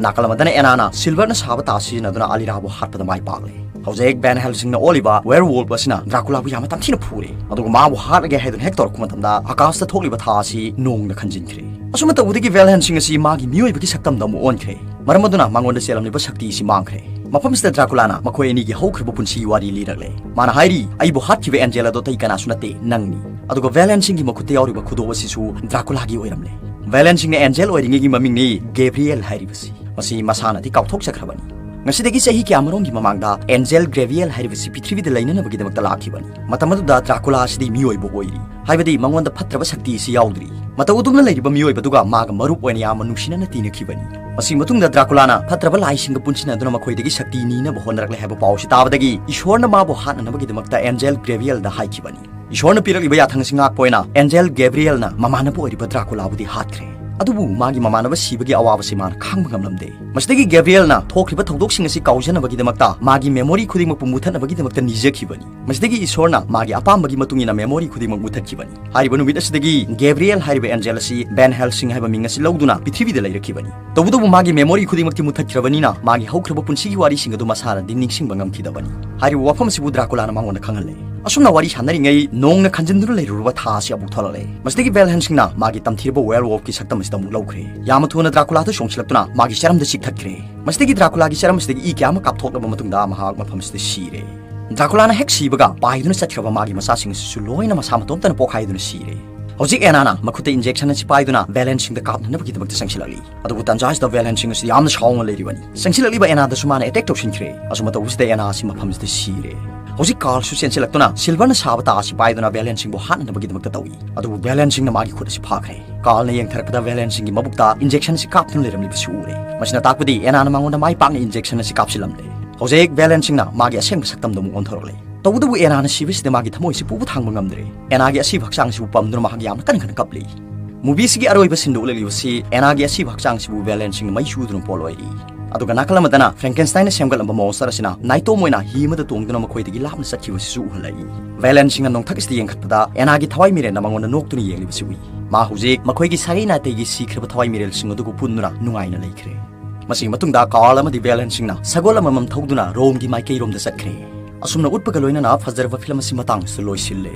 ꯅꯥꯀꯜ ꯑꯃꯗꯅ ꯑꯦꯅꯥꯅ ꯁꯤꯜꯚꯔꯅ ꯁꯥꯕ ꯇꯥ ꯁꯤꯖꯤꯟꯅꯗꯨꯅ ꯑꯂꯤꯔꯥꯕꯨ ꯍꯥꯠꯄꯗ ꯃꯥꯏ ꯄꯥꯛꯂꯦ꯫ ꯍꯧꯖꯤꯛ ꯚꯦꯟ ꯍꯦꯜꯁꯤꯡꯅ ꯑꯣꯜꯂꯤꯕ ꯋꯦꯌꯔ ꯋꯣꯜꯐ ꯑꯁꯤꯅ ꯗ꯭ꯔꯥꯀꯨꯂꯥꯕꯨ ꯌꯥꯝꯅ ꯇꯝꯊꯤꯅ ꯐꯨꯔꯦ, ꯑꯗꯨꯒ ꯃꯥꯕꯨ ꯍꯥꯠꯂꯒꯦ ꯍꯥꯏꯗꯨꯅ ꯍꯦꯛ ꯇꯧꯔꯛꯄ ꯃꯇꯝꯗ ꯑꯀꯥꯁꯇ ꯊꯣꯛꯂꯤꯕ ꯊꯥ ꯑꯁꯤ ꯅꯣꯡꯅ ꯈꯟꯖꯤꯟꯈ꯭ꯔꯦ꯫ ꯑꯁꯨꯝꯅ ꯇꯧꯕꯗꯒꯤ ꯚꯦꯟ ꯍꯦꯜꯁꯤꯡ ꯑꯁꯤ ꯃꯥꯒꯤ ꯃꯤꯑꯣꯏꯕꯒꯤ ꯁꯛꯇꯝꯗ ꯑꯃꯨꯛ ꯑꯣꯟꯈ꯭ꯔꯦ꯫ ꯃꯔꯝ ꯑꯗꯨꯅ ꯃꯉꯣꯟꯗ ꯆꯦꯜꯂꯝꯂꯤꯕ ꯁꯛꯇꯤ ꯑꯁꯤ ꯃꯥꯡꯈ꯭ꯔꯦ꯫ ꯃꯐꯝꯁꯤꯗ ꯗ꯭ꯔꯥꯀꯨꯂꯥꯅ ꯃꯈꯣꯏ ꯑꯅꯤꯒꯤ ꯍꯧꯈ꯭ꯔꯕ ꯄꯨꯟꯁꯤꯒꯤ ꯋꯥꯔꯤ ꯂꯤꯔꯛꯂꯦ꯫ ꯃꯥꯅ ꯍꯥꯏꯔꯤ, "ꯑꯩꯕꯨ ꯍꯥꯠꯈꯤꯕ ꯑꯦꯟꯖꯦꯜ ꯑꯗꯣ ꯑꯇꯩ ꯀꯅꯥꯁꯨ ꯅꯠꯇꯦ, ꯅꯪꯅꯤ"꯫ ꯑꯗꯨꯒ ꯚꯦꯟ ꯍꯦꯜꯁꯤꯡꯒꯤ ꯃꯈꯨꯠꯇ ꯌꯥꯎꯔꯤꯕ ꯈꯨꯗꯣꯞ ꯑꯁꯤꯁꯨ ꯗ꯭ꯔꯥꯀꯨꯂꯥꯒꯤ ꯑꯣꯏꯔꯝꯂꯦ꯫ ꯚꯦꯟ ꯍꯦꯜꯁꯤꯡꯅ ꯑꯦꯟꯖꯦꯜ ꯑꯣꯏꯔꯤꯉꯩꯒꯤ ꯃꯃꯤꯡꯅꯤ ꯒꯦꯕ꯭ꯔꯤꯌꯦꯜ ꯍꯥꯏꯔꯤꯕꯁꯤ꯫ ꯃꯁꯤ ꯃꯁꯥꯅꯗꯤ ꯀꯥꯎꯊꯣꯛꯆꯈ꯭ꯔꯕꯅꯤ꯫ ꯉꯁꯤꯗꯒꯤ ꯆꯍꯤ ꯀꯌꯥꯃꯔꯣꯝꯒꯤ ꯃꯃꯥꯡꯗ ꯑꯦꯟꯖꯦꯜ ꯒ꯭ꯔꯦꯕꯤꯌꯦꯜ ꯍꯥꯏꯔꯤꯕꯁꯤ ꯄ꯭ꯔꯤꯊꯤꯕꯤꯗ ꯂꯩꯅꯅꯕꯒꯤꯗꯃꯛꯇ ꯂꯥꯛꯈꯤꯕꯅꯤ꯫ ꯃꯇꯝ ꯑꯗꯨꯗ ꯗ꯭ꯔꯥꯀꯨꯂꯥ ꯑꯁꯤꯗꯤ ꯃꯤꯑꯣꯏꯕ ꯑꯣꯏꯔꯤ, ꯍꯥꯏꯕꯗꯤ ꯃꯉꯣꯟꯗ ꯐꯠꯇ꯭ꯔꯕ ꯁꯛꯇꯤ ꯑꯁꯤ ꯌꯥꯎꯗ꯭ꯔꯤ꯫ ꯃꯇꯧ ꯑꯗꯨꯝꯅ ꯂꯩꯔꯤꯕ ꯃꯤꯑꯣꯏꯕꯗꯨꯒ ꯃꯥꯒ ꯃꯔꯨꯞ ꯑꯣꯏꯅ ꯌꯥꯝꯅ ꯅꯨꯡꯁꯤꯅꯅ ꯇꯤꯟꯅꯈꯤꯕꯅꯤ꯫ ꯃꯁꯤ ꯃꯇꯨꯡꯗ ꯗ꯭ꯔꯥꯀꯨꯂꯥꯅ ꯐꯠꯇ꯭ꯔꯕ ꯂꯥꯏꯁꯤꯡꯒ ꯄꯨꯟꯁꯤꯟꯅꯗꯨꯅ ꯃꯈꯣꯏꯗꯒꯤ ꯁꯛꯇꯤ ꯅꯤꯅꯕ ꯍꯣꯠꯅꯔꯛꯂꯦ ꯍꯥꯏꯕ ꯄꯥꯎ ꯑꯁꯤ ꯇꯥꯕꯗꯒꯤ ꯏꯁꯣꯔꯅ ꯃꯥꯕꯨ ꯍꯥꯠꯅꯅꯕꯒꯤꯗꯃꯛꯇ ꯑꯦꯟꯖꯦꯜ ꯒ꯭ꯔꯦꯕꯤꯌꯦꯜꯗ ꯍꯥꯏꯈꯤꯕꯅꯤ꯫ ꯏꯁꯣꯔꯅ ꯄꯤꯔꯛꯂꯤꯕ ꯌꯥꯊꯪ ꯑꯁꯤ ꯉꯥꯛꯄ ꯑꯣꯏꯅ ꯑꯦꯟꯖꯦꯜ ꯒꯦꯕ꯭ꯔꯤꯌꯦꯜꯅ ꯃꯃꯥꯟꯅꯕ ꯑꯣꯏꯔꯤꯕ ꯗ꯭ꯔꯥꯀꯨꯂꯥꯕꯨꯗꯤ ꯍꯥꯠꯈ꯭ꯔꯦ꯫ ꯑꯗꯨꯕꯨ ꯃꯥꯒꯤ ꯃꯃꯥꯟꯅꯕ ꯁꯤꯕꯒꯤ ꯑꯋꯥꯕꯁꯤ ꯃꯥꯅ ꯈꯥꯡꯕ ꯉꯝꯂꯝꯗꯦ꯫ ꯃꯁꯤꯗꯒꯤ ꯒꯦꯕ꯭ꯔꯤꯌꯦꯜꯅ ꯊꯣꯛꯈ꯭ꯔꯤꯕ ꯊꯧꯗꯣꯛꯁꯤꯡ ꯑꯁꯤ ꯀꯥꯎꯖꯅꯕꯒꯤꯗꯃꯛꯇ ꯃꯥꯒꯤ ꯃꯦꯃꯣꯔꯤ ꯈꯨꯗꯤꯡꯃꯛꯄꯨ ꯃꯨꯊꯠꯅꯕꯒꯤꯗꯃꯛꯇ ꯅꯤꯖꯈꯤꯕꯅꯤ꯫ ꯃꯁꯤꯗꯒꯤ ꯏꯁꯣꯔꯅ ꯃꯥꯒꯤ ꯑꯄꯥꯝꯕꯒꯤ ꯃꯇꯨꯡ ꯏꯟꯅ ꯃꯦꯃꯣꯔꯤ ꯈꯨꯗꯤꯡꯃꯛ ꯃꯨꯊꯠꯈꯤꯕꯅꯤ꯫ ꯍꯥꯏꯔꯤꯕ ꯅꯨꯃꯤꯠ ꯑꯁꯤꯗꯒꯤ ꯒꯦꯕ꯭ꯔꯤꯌꯦꯜ ꯍꯥꯏꯔꯤꯕ ꯑꯦꯟꯖꯦꯜ ꯑꯁꯤ ꯚꯦꯟ ꯍꯦꯜꯁꯤꯡ ꯍꯥꯏꯕ ꯃꯤꯡ ꯑꯁꯤ ꯂꯧꯗꯨꯅ ꯄ꯭ꯔꯤꯊꯤꯕꯤꯗ ꯂꯩꯔꯛꯈꯤꯕꯅꯤ꯫ ꯇꯧꯕꯇꯕꯨ ꯃꯥꯒꯤ ꯃꯦꯃꯣꯔꯤ ꯈꯨꯗꯤꯡꯃꯛꯇꯤ ꯃꯨꯊꯠꯈ꯭ꯔꯕꯅꯤꯅ ꯃꯥꯒꯤ ꯍꯧꯈ꯭ꯔꯕ ꯄꯨꯟꯁꯤꯒꯤ ꯋꯥꯔꯤꯁꯤꯡ ꯑꯗꯨ ꯃꯁꯥꯅꯗꯤ ꯅꯤꯡꯁꯤꯡꯕ ꯉꯝꯈꯤꯗꯕꯅꯤ꯫ ꯍꯥꯏꯔꯤꯕ ꯋꯥꯐꯝ ꯑꯁꯤꯕꯨ ꯗ꯭ꯔꯥꯀꯨꯂꯥꯅ ꯃꯉꯣꯟꯗ ꯈꯪꯍꯜꯂꯦ꯫ ꯑꯁꯨꯝꯅ ꯋꯥꯔꯤ ꯁꯥꯟꯅꯔꯤꯉꯩ ꯅꯣꯡꯅ ꯈꯟꯖꯤꯟꯗꯨꯅ ꯂꯩꯔꯨꯔꯕ ꯊꯥ ꯑꯁꯤ ꯑꯃꯨꯛ ꯊꯣꯛꯂꯛꯂꯦ꯫ ꯃꯁꯤꯗꯒꯤ ꯚꯦꯟ ꯍꯦꯜꯁꯤꯡꯅ ꯃꯥꯒꯤ ꯇꯝꯊꯤꯔꯕ ꯋꯦꯌꯔ ꯋꯣꯜꯐꯀꯤ ꯁꯛꯇꯝ ꯑꯁꯤꯗ ꯑꯃꯨꯛ ꯂꯧꯈ꯭ꯔꯦ꯫ ꯌꯥꯝꯅ ꯊꯨꯅ ꯗ꯭ꯔꯥꯀꯨꯂꯥꯗ ꯆꯣꯡꯁꯤꯜꯂꯛꯇꯨꯅ ꯃꯥꯒꯤ ꯆꯔꯝꯗ ꯆꯤꯛꯊꯠꯈ꯭ꯔꯦ꯫ ꯃꯁꯤꯗꯒꯤ ꯗ꯭ꯔꯥꯀꯨꯂꯥꯒꯤ ꯆꯔꯝ ꯑꯁꯤꯗꯒꯤ ꯏ ꯀꯌꯥ ꯑꯃ ꯀꯥꯞꯊꯣꯛꯂꯕ ꯃꯇꯨꯡꯗ ꯃꯍꯥꯛ ꯃꯐꯝ ꯑꯁꯤꯗ ꯁꯤꯔꯦ꯫ ꯗ꯭ꯔꯥꯀꯨꯂꯥꯅ ꯍꯦꯛ ꯁꯤꯕꯒ ꯄꯥꯏꯗꯨꯅ ꯆꯠꯈ꯭ꯔꯕ ꯃꯥꯒꯤ ꯃꯆꯥꯁꯤꯡ ꯑꯁꯤꯁꯨ ꯂꯣꯏꯅ ꯃꯁꯥ ꯃꯇꯣꯝꯇꯅ ꯄꯣꯛꯈꯥꯏꯗꯨꯅ ꯁꯤꯔꯦ꯫ ꯍꯧꯖꯤꯛ ꯑꯦꯅꯥꯅ ꯃꯈꯨꯠꯇ ꯏꯟꯖꯦꯛꯁꯟ ꯑꯁꯤ ꯄꯥꯏꯗꯨꯅ ꯚꯦꯟ ꯍꯦꯜꯁꯤꯡꯗ ꯀꯥꯞꯅꯅꯕꯒꯤꯗꯃꯛꯇ ꯆꯪꯁꯤꯜꯂꯛꯂꯤ꯫ ꯑꯗꯨꯕꯨ ꯇꯟꯖꯥ ꯑꯁꯤꯗ ꯚꯦꯟ ꯍꯦꯜꯁꯤꯡ ꯑꯁꯤ ꯌꯥꯝꯅ ꯁꯥꯎꯅ ꯂꯩꯔꯤꯕꯅꯤ꯫ ꯆꯪꯁꯤꯜꯂꯛꯂꯤꯕ ꯑꯦꯅꯥꯗꯁꯨ ꯃꯥꯅ ꯑꯦꯇꯦꯛ ꯇꯧꯁꯤꯟꯈ꯭ꯔꯦ꯫ ꯑꯁꯨꯝꯅ ꯇꯧꯕꯁꯤꯗ ꯑꯦꯅꯥ ꯑꯁꯤ ꯃꯐꯝꯁꯤꯗ ꯁꯤꯔꯦ꯫ ꯍꯧꯖꯤꯛ ꯀꯥꯔꯜꯁꯨ ꯆꯦꯟꯁꯤꯜꯂꯛꯇꯨꯅ ꯁꯤꯜꯚꯔꯅ ꯁꯥꯕ ꯇꯥ ꯑꯁꯤ ꯄꯥꯏꯗꯨꯅ ꯚꯦꯟ ꯍꯦꯜꯁꯤꯡꯕꯨ ꯍꯥꯠꯅꯅꯕꯒꯤꯗꯃꯛꯇ ꯇꯧꯏ꯫ ꯑꯗꯨꯕꯨ ꯚꯦꯟ ꯍꯦꯜꯁꯤꯡꯅ ꯃꯥꯒꯤ ꯈꯨꯠ ꯑꯁꯤ ꯐꯥꯈ꯭ꯔꯦ꯫ ꯀꯥꯔꯜꯅ ꯌꯦꯡꯊꯔꯛꯄꯗ ꯚꯦꯟ ꯍꯦꯜꯁꯤꯡꯒꯤ ꯃꯕꯨꯛꯇ ꯏꯟꯖꯦꯛꯁꯟ ꯑꯁꯤ ꯀꯥꯞꯇꯨꯅ ꯂꯩꯔꯝꯂꯤꯕꯁꯤ ꯎꯔꯦ꯫ ꯃꯁꯤꯅ ꯇꯥꯛꯄꯗꯤ ꯑꯦꯅꯥꯅ ꯃꯉꯣꯟꯗ ꯃꯥꯏ ꯄꯥꯛꯅ ꯏꯟꯖꯦꯛꯁꯟ ꯑꯁꯤ ꯀꯥꯞꯁꯤꯜꯂꯝꯂꯦ꯫ ꯍꯧꯖꯤꯛ ꯚꯦꯟ ꯍꯦꯜꯁꯤꯡꯅ ꯃꯥꯒꯤ ꯑꯁꯦꯡꯕ ꯁꯛꯇꯝꯗ ꯑꯃꯨꯛ ꯑꯣꯟꯊꯣꯔꯛꯂꯦ꯫ ꯇꯧꯕꯇꯕꯨ ꯑꯦꯅꯥꯅ ꯁꯤꯕꯁꯤꯗ ꯃꯥꯒꯤ ꯊꯃꯣꯏꯁꯤ ꯄꯨꯕ ꯊꯥꯡꯕ ꯉꯝꯗ꯭ꯔꯦ꯫ ꯑꯦꯅꯥꯒꯤ ꯑꯁꯤꯕ ꯍꯛꯆꯥꯡꯁꯤꯕꯨ ꯄꯝꯗꯨꯅ ꯃꯍꯥꯛ ꯌꯥꯝꯅ ꯀꯟꯅ ꯀꯟꯅ ꯀꯞꯂꯤ꯫ ꯃꯨꯚꯤꯁꯤꯒꯤ ꯑꯔꯣꯏꯕ ꯁꯤꯟꯗ ꯎꯠꯂꯛꯂꯤꯕꯁꯤ ꯑꯦꯅꯥꯒꯤ ꯑꯁꯤꯕ ꯍꯛꯆꯥꯡꯁꯤꯕꯨ ꯚꯦꯟ ꯍꯦꯜꯁꯤꯡꯅ ꯃꯩ ꯆꯨꯗꯨꯅ ꯄꯣꯜꯂꯣꯏꯔꯤ꯫ ꯑꯗꯨꯒ ꯅꯥꯀꯜ ꯑꯃꯗꯅ ꯐ꯭ꯔꯦꯡꯀꯦꯟꯁꯇꯥꯏꯟꯅ ꯁꯦꯝꯒꯠꯂꯝꯕ ꯃꯣꯟꯁꯇꯔ ꯑꯁꯤꯅ ꯅꯥꯏꯇꯣꯝ ꯑꯣꯏꯅ ꯍꯤ ꯑꯃꯗ ꯇꯣꯡꯗꯨꯅ ꯃꯈꯣꯏꯗꯒꯤ ꯂꯥꯞꯅ ꯆꯠꯈꯤꯕꯁꯤꯁꯨ ꯎꯍꯜꯂꯛꯏ꯫ ꯚꯦꯟ ꯍꯦꯜꯁꯤꯡꯅ ꯅꯣꯡꯊꯛ ꯑꯁꯤꯗ ꯌꯦꯡꯈꯠꯄꯗ ꯑꯦꯅꯥꯒꯤ ꯊꯋꯥꯏ ꯃꯤꯔꯦꯜꯅ ꯃꯉꯣꯟꯗ ꯅꯣꯛꯇꯨꯅ ꯌꯦꯡꯂꯤꯕꯁꯤ ꯎꯏ꯫ ꯃꯥ ꯍꯧꯖꯤꯛ ꯃꯈꯣꯏꯒꯤ ꯁꯥꯒꯩ ꯅꯥꯇꯩꯒꯤ ꯁꯤꯈ꯭ꯔꯕ ꯊꯋꯥꯏ ꯃꯤꯔꯦꯜꯁꯤꯡ ꯑꯗꯨꯒ ꯄꯨꯟꯗꯨꯅ ꯅꯨꯡꯉꯥꯏꯅ ꯂꯩꯈ꯭ꯔꯦ꯫ ꯃꯁꯤꯒꯤ ꯃꯇꯨꯡꯗ ꯀꯥꯔꯜ ꯑꯃꯗꯤ ꯕꯦꯂꯦꯟꯁꯤꯡꯅ ꯁꯒꯣꯜ ꯑꯃꯃꯝ ꯊꯧꯗꯨꯅ ꯔꯣꯝꯒꯤ ꯃꯥꯏꯀꯩꯔꯣꯝꯗ ꯆꯠꯈ꯭ꯔꯦ꯫ ꯑꯁꯨꯝꯅ ꯎꯠꯄꯒ ꯂꯣꯏꯅꯅ ꯐꯖꯔꯕ ꯐꯤꯂꯝ ꯑꯁꯤ ꯃꯇꯥꯡꯁꯤꯗ ꯂꯣꯏꯁꯤꯜꯂꯦ꯫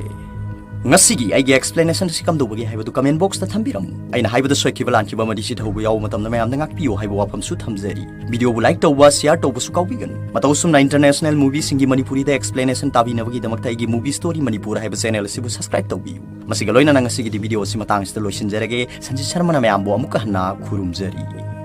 ꯉꯁꯤꯒꯤ ꯑꯩꯒꯤ explanation ꯑꯁꯤ ꯀꯝꯗꯧꯕꯒꯦ ꯍꯥꯏꯕꯗꯨ comment box ꯇ ꯊꯝꯕꯤꯔꯝꯃꯨ꯫ ꯑꯩꯅ ꯍꯥꯏꯕꯗ ꯁꯣꯏꯈꯤꯕ ꯂꯥꯟꯈꯤꯕ ꯑꯃꯗꯤ ꯁꯤꯊꯧꯕ ꯌꯥꯎꯕ ꯃꯇꯝꯗ ꯃꯌꯥꯝꯗ ꯉꯥꯛꯄꯤꯌꯨ ꯍꯥꯏꯕ ꯋꯥꯐꯝꯁꯨ ꯊꯝꯖꯔꯤ꯫ Video ꯕꯨ like ꯇꯧꯕ, share ꯇꯧꯕꯁꯨ ꯀꯥꯎꯕꯤꯒꯅꯨ꯫ ꯃꯇꯧ ꯑꯁꯨꯝꯅ international movie ꯁꯤꯡꯒꯤ ꯃꯅꯤꯄꯨꯔꯤꯗ explanation ꯇꯥꯕꯤꯅꯕꯒꯤꯗꯃꯛꯇ ꯑꯩꯒꯤ Movie Story ꯃꯅꯤꯄꯨꯔ ꯍꯥꯏꯕ channel ꯑꯁꯤꯕꯨ subscribe ꯇꯧꯕꯤꯌꯨ꯫ ꯃꯁꯤꯒ ꯂꯣꯏꯅꯅ ꯉꯁꯤꯒꯤꯗꯤ video ꯑꯁꯤ ꯃꯇꯥꯡꯁꯤꯗ ꯂꯣꯏꯁꯤꯟꯖꯔꯒꯦ꯫ ꯁꯟꯖꯤꯠ ꯁꯔꯃꯅ ꯃꯌꯥꯝꯕꯨ ꯑꯃꯨꯛꯀ ꯍꯟꯅ ꯈꯨꯔꯨꯝꯖꯔꯤ꯫